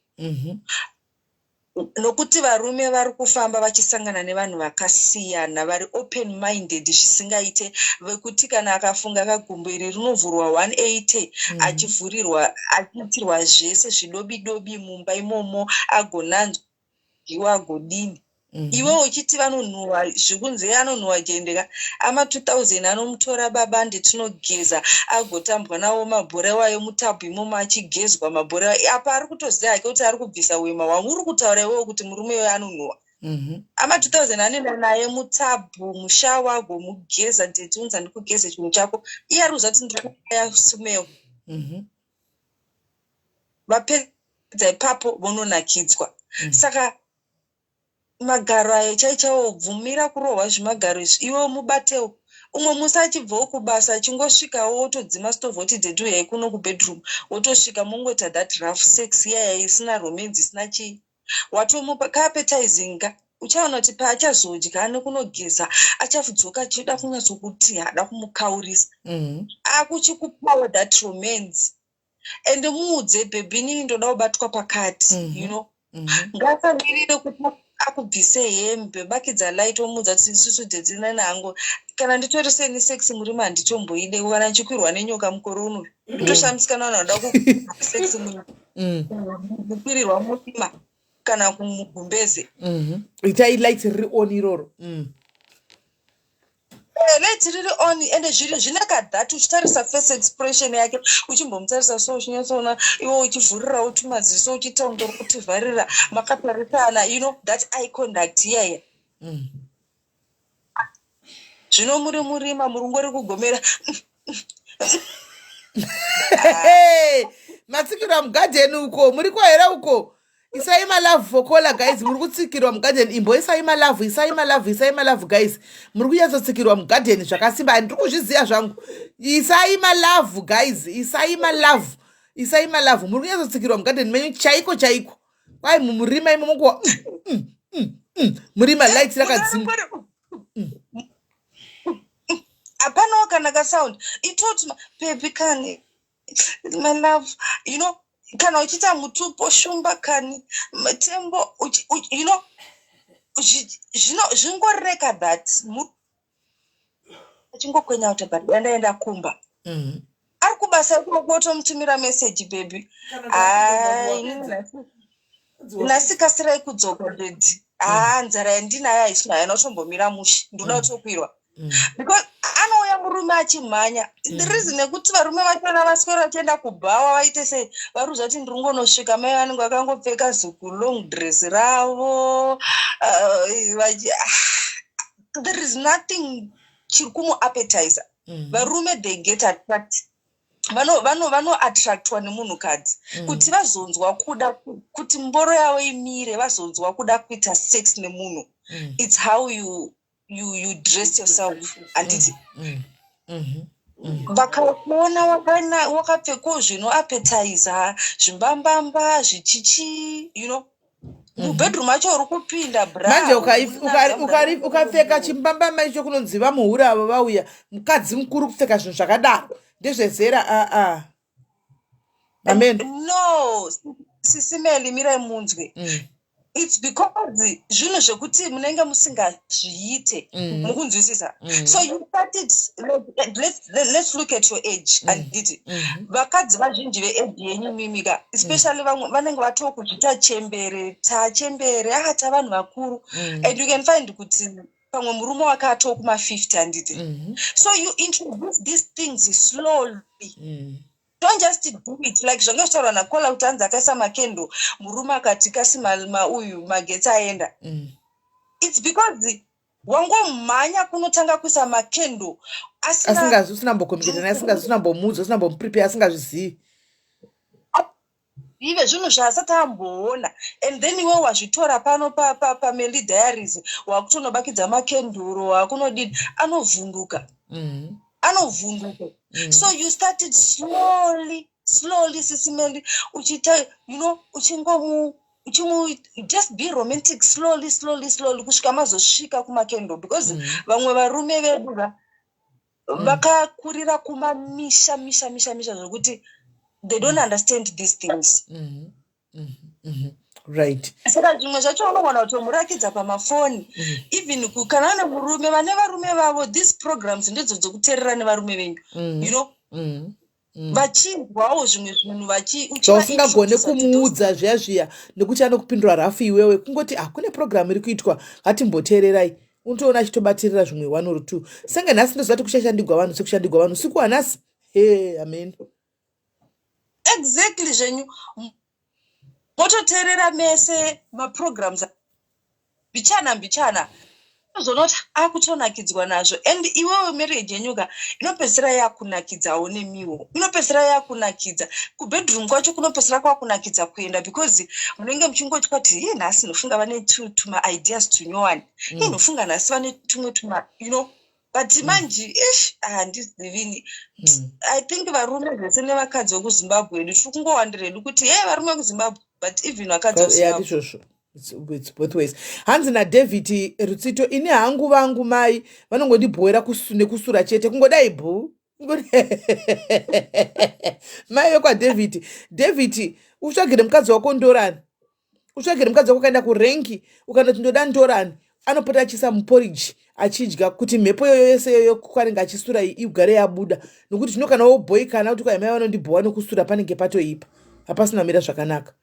Nokuti varume vari kufamba vachisangana nevanhu vakasiyana vari open minded zvisingaite vekuti kana akafunga kagumbo iri rinovhurwa 180 achivhurirwa achiitirwa zvese zvidobi dobi mumba imomo agonanzwiwa agodini. Iwe uchiti vanonhuhwa zvekunze anonhuhwa jendeka ama 2000 anomutora baba ndetinogeza agotambwa nawo mabhora iwayo mutabhu imomo achigezwa mabhora apa ari kutoziva hake kuti ari kubvisa wema hwamuri kutaura iwewo kuti murume iyoyo anonhuhwa. Ama 2000 anoenda naye mutabhu mushawa agomugeza ndetiunza ndikugeze chinhu chako iye ari kuziva kuti ndiri kuya smell. Vapedza ipapo vononakidzwa. Saka magaro ayo chai chaiwo bvumira kurohwa zvimagaro izvi iwe mubatewo umwe musi achibvawo kubasa achingosvikawo wotodzima stove woti daddy uyai kuno kubedroom wotosvika mongoita that rough sex iyaya isina romance isina chii watomupa kaappetizing ka uchaona kuti paachazodya nekunogeza achadzoka achida kunyatsokuti hada kumukaurisa. Akuchikupawo that romance and muudze baby inini ndoda kubatwa pakati. Ngasamirire kuti akubvise hembe bakidza light womuudza kuti isusu daddy nanangu kana nditori seni sex murima handitomboide kana ndichikwirwa nenyoka mukore unoyu ndotoshamisika navanhu vanoda kusex kukwirirwa murima kana kumugumbeze. Itai light riri on iroro. Eh, light riri on ende zviri zvine kadhati uchitarisa face expression yake uchimbomutarisa so uchinyatsoona iwe uchivhurirawo tumaziso uchiita kunge uri kutivharira makatarisana that eye contact iyaya. Zvino muri murima muri ngori kugomera. Hey, matsikirwa mugadheni uko muri here uko isai malove for caller guys muri kutsikirwa mugadheni imbo isai malove isai malove isai malove guys muri kunyatsotsikirwa mugadheni zvakasimba handiri kuzviziva zvangu isai malove guys isai malove isai malove muri kunyatsotsikirwa mugadheni menyu chaiko chaiko kwai mumurima imomo kuwa murima light rakadzimwa. Hapanawo kana kasound itoti baby kani my love kana uchiita mutupo shumba kani tembo zvingoreka that achingokwenya kuti but dandaenda kumba ari kubasa ikoko otomutumira meseji baby nhasi kasirai kudzoka daddy haa nzara yandinayo haisina haina kutombomira mushe ndoda kutokwirwa because anouya murume achimhanya the reason yekuti varume vachona vaswera vachienda kubhawa vaite sei vari kuziva kuti ndiri ngonosvika mai vanenge vakangopfeka zuku long dress ravo ah, there is nothing chiri kumuappetizer. Varume they get attract vanoattractwa nemunhukadzi kuti vazonzwa kuda kuti mboro yavo imire vazonzwa kuda kuita sex nemunhu. It's how you dress yourself handiti? Vakakuona wakapfekawo zvinoapetiza, zvimbambamba, zvichichi, you know. Mubedroom macho uri kupinda bra. Manje ukapfeka chimbambamba icho kunonzi vamuhure avo vauya. Mukadzi mukuru kupfeka zvinhu zvakadaro ndezvezera aa. Amen. No, Sisi Melly, mirai munzwe. It's because zvinhu zvekuti munenge musingazviite. Mukunzwisisa? So you started, let's look at your age, handiti? Vakadzi vazhinji veage yenyu mimika, especially vamwe vanenge vatokuzvita chembere, tachembere, ah, tavanhu vakuru. And you can find kuti pamwe murume wake atokuma 50, handiti? So you introduce these things slowly. Don't just do it like zvanga zvitaurwa nakola kuti hanzi akaisa makendo, murume akati kasi mauyu magetsi aenda. It's because wangomhanya kunotanga kuisa makendo. Asingazi, usina mbokomiketa naye, asingazi, usina mbomuudza, usina mbomuprepare, asingazvizivi. Ive zvinhu zvaasati amboona, and then iwe wazvitora pano paMelly Diaries, wakutonobakidza makenduro, wakunodini, anovhunduka. Anovhunduka. So you started slowly slowly, Sisi Melly, uchiita, uchingomu uchimu just be romantic slowly slowly slowly kusvika mazosvika kumakendo, because vamwe varume vedu va vakakurira kumamisha misha misha misha zvokuti they don't understand these things. Right. Saka zvimwe zvacho unogona kutomurakidza pamafoni. Even kana ane murume, vane varume vavo, these programs ndidzo dzekuteerera nevarume venyu, vachinzwawo zvimwe zvinhu. Zvausingagone kumuudza zviya zviya nekuti anokupindura rafu, iwewe kungoti, ah, kune program iri kuitwa, ngatimboteererai. Unotoona achitobatirira zvimwe one or two. Senge nhasi ndoziva kuti kuchashandigwa vanhu, sekushandigwa vanhu usiku hwanhasi. He, amen. Exactly, zvenyu mototeerera mese maprograms mbichana mbichana, unozoona kuti akutonakidzwa nazvo. And iwewe marriage yenyuka inopedzisira yakunakidzawo, nemiwo inopedzisira yakunakidza. Kubedroom kwacho kunopedzisira kwakunakidza kuenda, because munenge muchingotya kuti, ye, nhasi nofunga vane tumaideas tunyowani, ye, nofunga nhasi vane tumwe tuma, but manje ish, handizivini. I think varume zvese nevakadzi vekuZimbabwe edu tiri kungowandira hedu kuti, ye, varume vekuZimbabwe, but even vakadzi veZimbabwe. Ndizvozvo, it's both ways. Hanzi naDavid Rutsito, ini hangu vangu mai vanongondibhowera nekusura chete, kungodai bhu. Mai vekwaDavid, David, utsvagire mukadzi wako ndorani, utsvagire mukadzi wako. Ukaenda kurenki, ukanoti ndoda ndorani, anopota achiisa muporiji achidya, kuti mhepo iyoyo yese iyoyo kwanenge achisura igare yabuda. Nokuti zvino kana wobhoikana kuti kwai mai vanondibhowa nokusura, panenge patoipa, hapasina mira zvakanaka.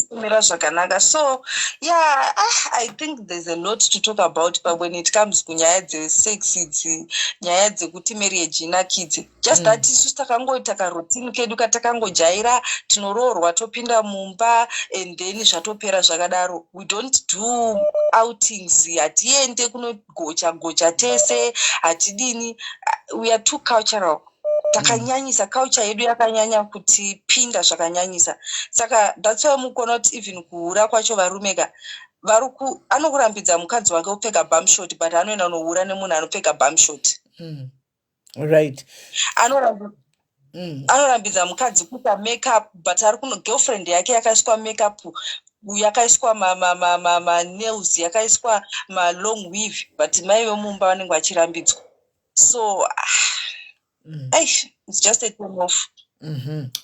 Kumira zvakanaka. So yeah, ah, I think there's a lot to talk about, but when it comes kunyaya dzesex idzi, nyaya dzekuti marriage inakidze, just that isusu takangoita karoutine kedu katakangojaira, tinoroorwa, topinda mumba, and then zvatopera zvakadaro. We don't do outings, hatiende kunogocha gocha tese, hatidini. We are too cultural, takanyanyisa. Culture yedu yakanyanya kutipinda zvakanyanyisa. Saka that's why mukuona kuti even kuhura kwacho, varume ka vari anokurambidza mukadzi wake kupfeka bumshort, but anoenda nohura nemunhu anopfeka bumshort. Anorambidza mukadzi kuita makeup, but ari kuno girlfriend yake yakaiswa makeup, yakaiswa manails, yakaiswa malong weave, but mai vemumba vanenge vachirambidzwa. So ah, Eish, it's just a turn off.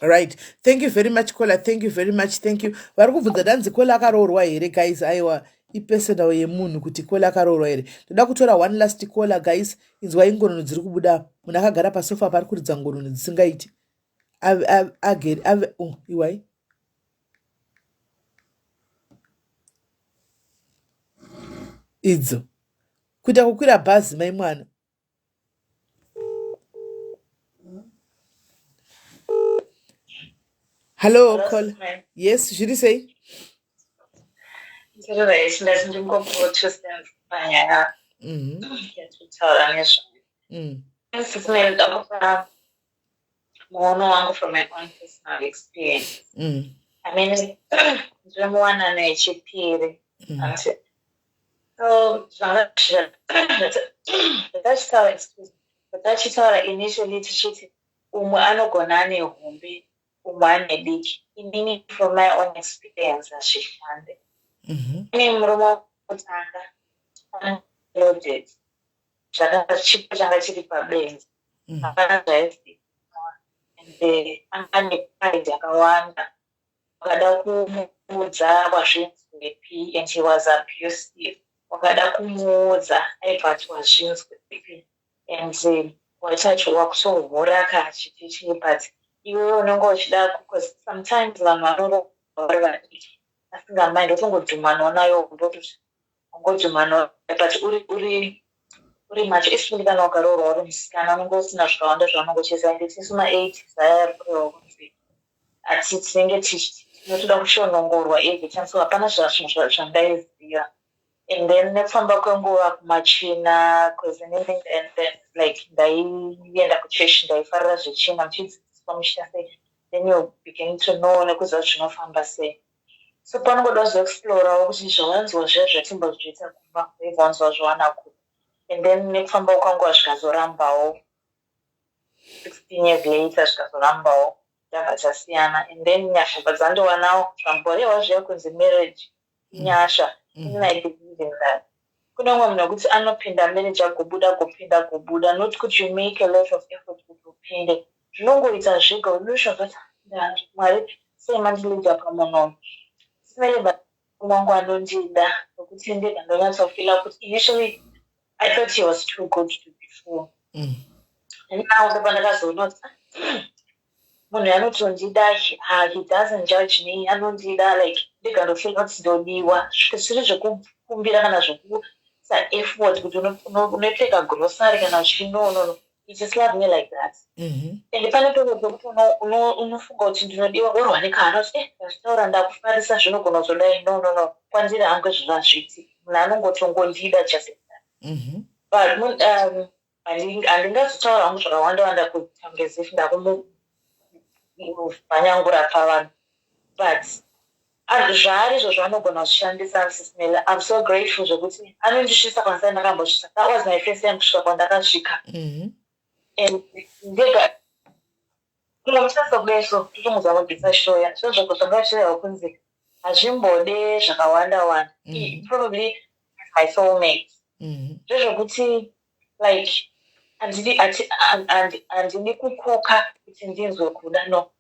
Right, thank you very much, Kola. Thank you very much, thank you. Vari kubvunza danzi Kola akaroorwa here? Guys, aiwa, ipersonal yemunhu kuti Kola akaroorwa here. Ndoda kutora one last caller, guys. Inzwai ngonono dziri kubuda. Munhu akagara pasofa pari kuridza ngonono dzisingaiti. Agere ave, oh, iwai. Idzo kuita kukwira bhazi, mai mwana. Hello, caller. Yes, zviri sei? Ndiri right, ndati ndingopiwo 2 cents panyaya yatitaura nezvayo. Sisi, ndakupa muono wangu from my own personal experience. I mean, ndiri muwanano yechipiri. Anti. So, Zvanga zvatachitaura, excuse me, zvatachitaura initially tichiti umwe anogona ane hombe, umwe ane diki. Inini from my own experience hazvishande. Ine murume wekutanga loaded, zvakanga chipo changa chiri pabenzi, hapana zvaizivikanwa and anga ane pride yakawanda. Wakada kumuudza wazvinzwepi and he was abusive. Wakada kumuudza aibva ati wazvinzwepi and wachacho wakutohura ka chichichi, but iwewe unenge uchida because sometimes vanhu vanorohwa vari vadiki asingamind, wotongodhumanawo nayo ongodhumanawo, but uri uri uri macho, especially kana ukaroorwa uri musikana, unenge usina zvakawanda zvaunenge uchiziva. Ende tisu ma80s aya ari kurehwa kunzi ati tinenge tinotoda kushonongorwa every time, so hapana zvandaiziva. And then nekufamba kwenguva kumachina, cause inini and then like ndaienda kuchechi, ndaifarira zvechina, muchidzidziswa muchiita sei, then you begin to know nekuziva zvinofamba sei. So panongoda kuzoexplorawo kuti zvawanzwa zviya zvatimbozviita kumba, waibva wanzwa zvawana kupi. And then nekufamba kwanguva zvikazorambawo, 16 years later zvikazorambawo, ndabva tasiyana. And then nyasha bva dzandowanawo, zvamborehwa zviya kunzi marriage inyasha. Inini I believe in that. Kune umwe munhu wekuti anopinda marriage agobuda, agopinda, agobuda, not kuti you make a lot of effort kuti upinde, zvinongoita zvega. Unosvika kuti Mwari sei mandilidha pamunhu sinei wangu anondida, nokuti ndega ndonyatsofila kuti initially I thought he was too good to be true. And now ndopandakazoona kuti munhu anotondida, he doesn't judge me, anondida, like ndega ndofila kuti ndodiwa, zvisiri zvekukumbira kana zvekusa effort kuti unopfeka grocery kana uchinonono. You just love me like that. And pane pamwe pekuti unofunga kuti ndinodiwa, worwa nekahana kuti ndazvitaura, ndakufarisa, zvinogona kuzodai. No, no, no, kwandiri hangu izvozvo hazviiti. Munhu anongotongondida just like that. But handingazotaura hangu zvakawanda wanda kutange as if ndakumubvanyangura pavanhu, but zvaari izvozvo anogona kuzvishandisa. Sismela, I'm so grateful zvekuti anondisvitsa kwandisati ndakambosvitsa. That was my first time kusvika kwandakasvika. And ndega kungomutarisa kudai so, totomudza mabvisa shoya zvinhu zvanga zvichireva kunzi hazvimbode zvakawanda wanda. Probably my soulmate. Zvezvokuti like handidi handidi kukoka kuti ndinzwe kuda, no.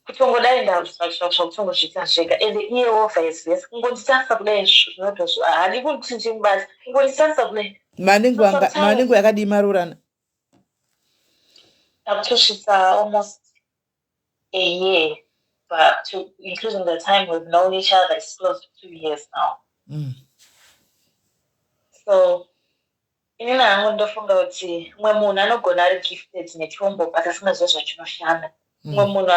Kutongodai zvakutongozviita zvega. Ende iyewo vice versa, kungonditarisa kudai zvinoto haadi kuti ndimubate, kungonditarisa kudai. Manengo yakadii marurana? Takutosvitsa almost a year, but including the time we've known each other, it's close to 2 years now. So inini hangu ndofunga kuti mumwe munhu anogona ari gifted nechombo but asingazivi zvachinoshanda. Mumwe munhu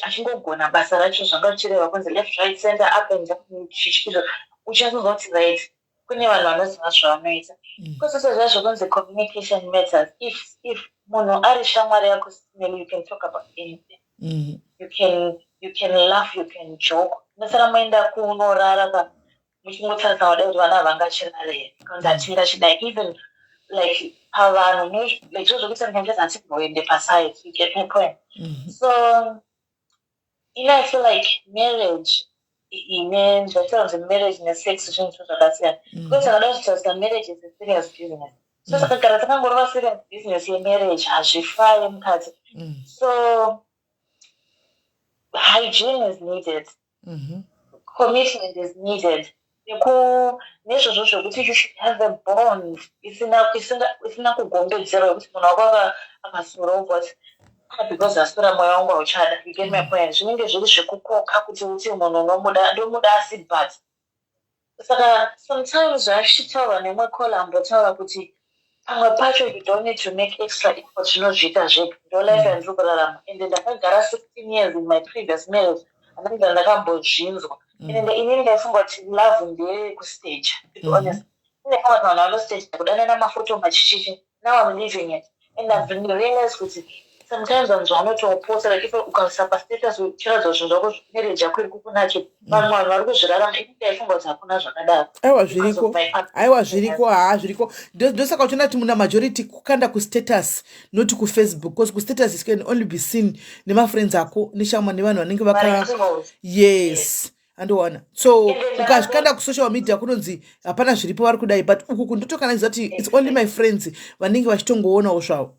achingogona basa racho, zvanga zvichireva kunzi left, right, center, up and down, izvo uchazonzwa kuti right, kune vanhu vanoziva zvavanoita. Kwese zviya zvokunzi communication matters. If munhu ari shamwari yako, you can talk about anything. You can laugh, you can joke, munosara moenda kunorara ka muchingotarisa wadai kuti vana havangachirare here, kanzi hatingachidai, even like pavanhu like zvo zvokuti sometimes hatimboende paside. You get my point? So ini I feel like marriage ine zvataura kunzi marriage nesex zvinhu zvo zvakasiyana, because takada kuzvitarisa, marriage is a serious business. So saka kana takangorova serious business yemarriage, hazvifai mukati. So hygiene is needed, commitment is needed, nezvozvo zvokuti you should have a bond isina kugombedzerwa, yekuti munhu wako akasura ubva kuti, "Ah, because asura mwoyo wangu hauchada." You get my point? Zvinenge zviri zvekukoka kuti uti munhu unomuda, ndomuda asi, but saka sometimes zvachitaurwa nemwe caller ambotaura kuti pamwe pacho you don't need to make extra effort, zvinozviita zvega. Ndo life yandiri kurarama, ende ndakagara 16 years in my previous marriage, handinga ndakambozvinzwa. Ende inini ndaifunga kuti love ndeyekustage, to be honest. Ndaifunga kuti vanhu vanostage kudanana mafoto machichichi. Now I'm living it and I've realized kuti Sometimes vanhu zvavanotoposta, like if ukaisa pastatus uchiratidza zvinhu zvako, marriage yako iri kukunakira, vamwe vanhu vari kuzvirarama. Ini ndaifunga kuti hakuna zvakadaro. Aiwa, zviriko. Aiwa, zviriko. Haa, zviriko. Ndosaka uchiona kuti muna majority kukanda kustatus, not kuFacebook, because kustatus it can only be seen nemafriends ako, neshamwa, nevanhu vanenge vaka, yes, andowana. So ukazvikanda kusocial media kunonzi hapana zviripo, vari kudai, but uku kundotokanaiza kuti it's only my friends vanenge vachitongoonawo zvavo.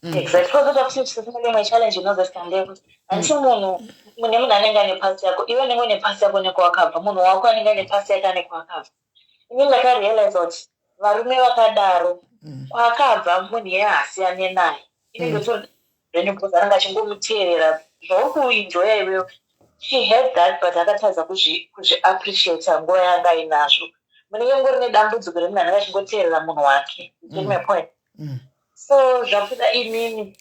Exactly. Kozoita kuti tisasina imwe challenge inozosvika, ndeyekuti handiti munhu mune munhu anenge ane past yako, iwe unenge une past yako nekwawakabva, munhu wako anenge ane past yake ane kwaakabva. Ini ndakarealize kuti varume vakadaro, kwaakabva munhu iye haasiyane naye, inenge tori because anenge achingomuteerera zvauri kuenjoya iwewe. She had that, but akatadza kuzviappreciata nguva yanga ainazvo. Munenge ngori nedambudziko remunhu anenge achingoteerera munhu wake. You get my point? So zvakuda inini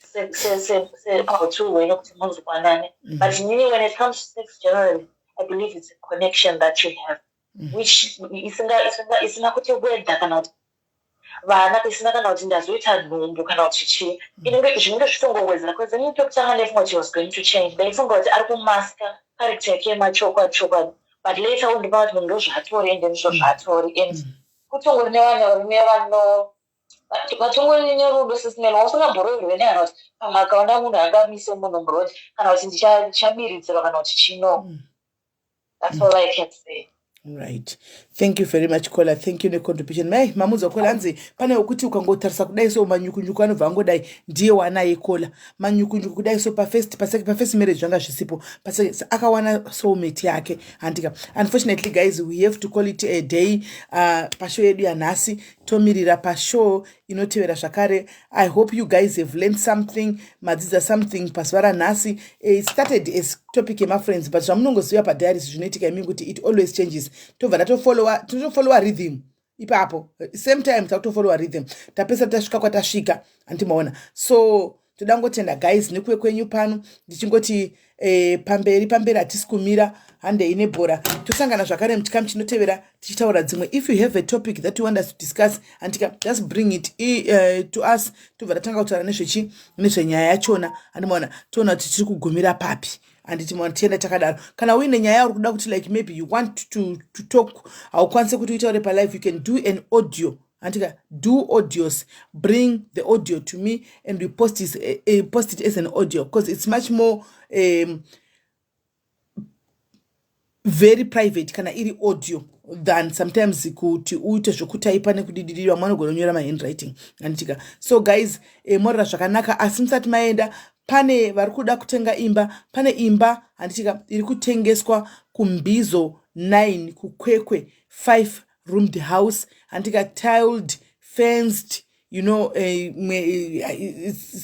sepautu hwenyu kuti munzwanane. But inini, when it comes to sex generally, I believe it's a connection that you have, which isina kuti weather kana kuti vana, isina kana kuti ndazoita nhumbu kana kuti chii. Inenge zvinenge zvichitongowedzera, because inini pekutanga ndaifunga kuti he was going to change. Ndaifunga kuti ari kumaska character yake yemachokwadi chokwadi, but later on ndinoona kuti munhu ndozvaatori, ende ndizvo zvaatori. And kutongori nevanhu, varume vano vatongori nerudo sisimeni, usingamboroverwe nehana kuti pamwe akaona munhu angamise munhu muroad, kana kuti ndichabiridzirwa, kana kuti chino. That's all I can say. Right, thank you very much, Cola. Thank you necontribution. Mai mamudzwa Cola, hanzi pane wekuti ukangotarisa kudai so, manyukunyuku anobva angodai, ndiye wanaye Cola. Manyukunyuku kudai so, pafirst marriage zvanga zvisipo. Akawana soulmate yake, handika? Unfortunately guys, we have to call it a day pashow yedu yanhasi. Tomirira pashow inotevera zvakare. I hope you guys have learned something, madzidza something pazuva ranhasi. It started as topic yemafriends, but zvamunongoziva padiaries zvinoitika imi kuti it always changes. Tobva tatofollowa, tinotofollowa rhythm ipapo. Same time takutofollowa rhythm, tapesa tasvika kwatasvika, handimaona? So toda ngotenda guys nekuve kwenyu pano. Ndichingoti pamberi pamberi, hatisi kumira, handei nebhora. Tosangana zvakare muchikamu chinotevera tichitaura dzimwe. If you have a topic that you want us to discuss, andika, just bring it to us, tobva tatanga kutaura nezvechi, nezvenyaya yachona, handimaona? Toona kuti tiri kugumira papi, handiti maona? Tienda takadaro. Kana uine nyaya yauri kuda kuti, like maybe you want to talk, haukwanisi kuti uitaure palive, you can do an audio, andika? Do audios, bring the audio to me and we post it as an audio, because it's much more very private kana iri audio than sometimes kuti uite zvekutaipa nekudididi. Vamwe vanogona kunyora mahandwriting, anditika? So guys, morara zvakanaka. Asi musati maenda, pane vari kuda kutenga imba. Pane imba, handitika, iri kutengeswa kuMbizo 9 kuKwekwe, 5 roomed house, handika, tiled, fenced,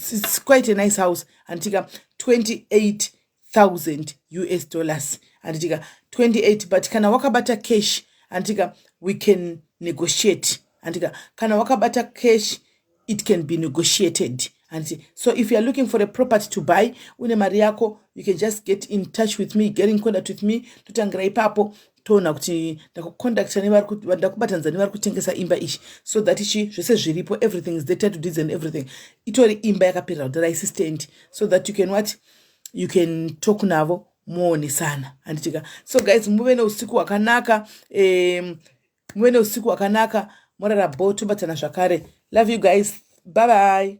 it's quite a nice house, handitika? 28,000 US dollars, handitika? 28, but kana wakabata cash, handitika, we can negotiate, handitika? Kana wakabata cash, it can be negotiated, handiti? So if you are looking for a property to buy, une mari yako, you can just get in touch with me, get in contact with me. Totangira ipapo, toona kuti ndakucontacta, ndakubatanidza nevari kutengesa imba ichi, so that ichi zvese zviripo, everything is there, title deeds and everything. Itori imba yakaperera kudhara, assistant, so that you can what, you can talk navo, muonesana, handitika? So guys, muve neusiku hwakanaka, muve neusiku hwakanaka, morara bo. Tobatana zvakare. Love you guys, bye bye.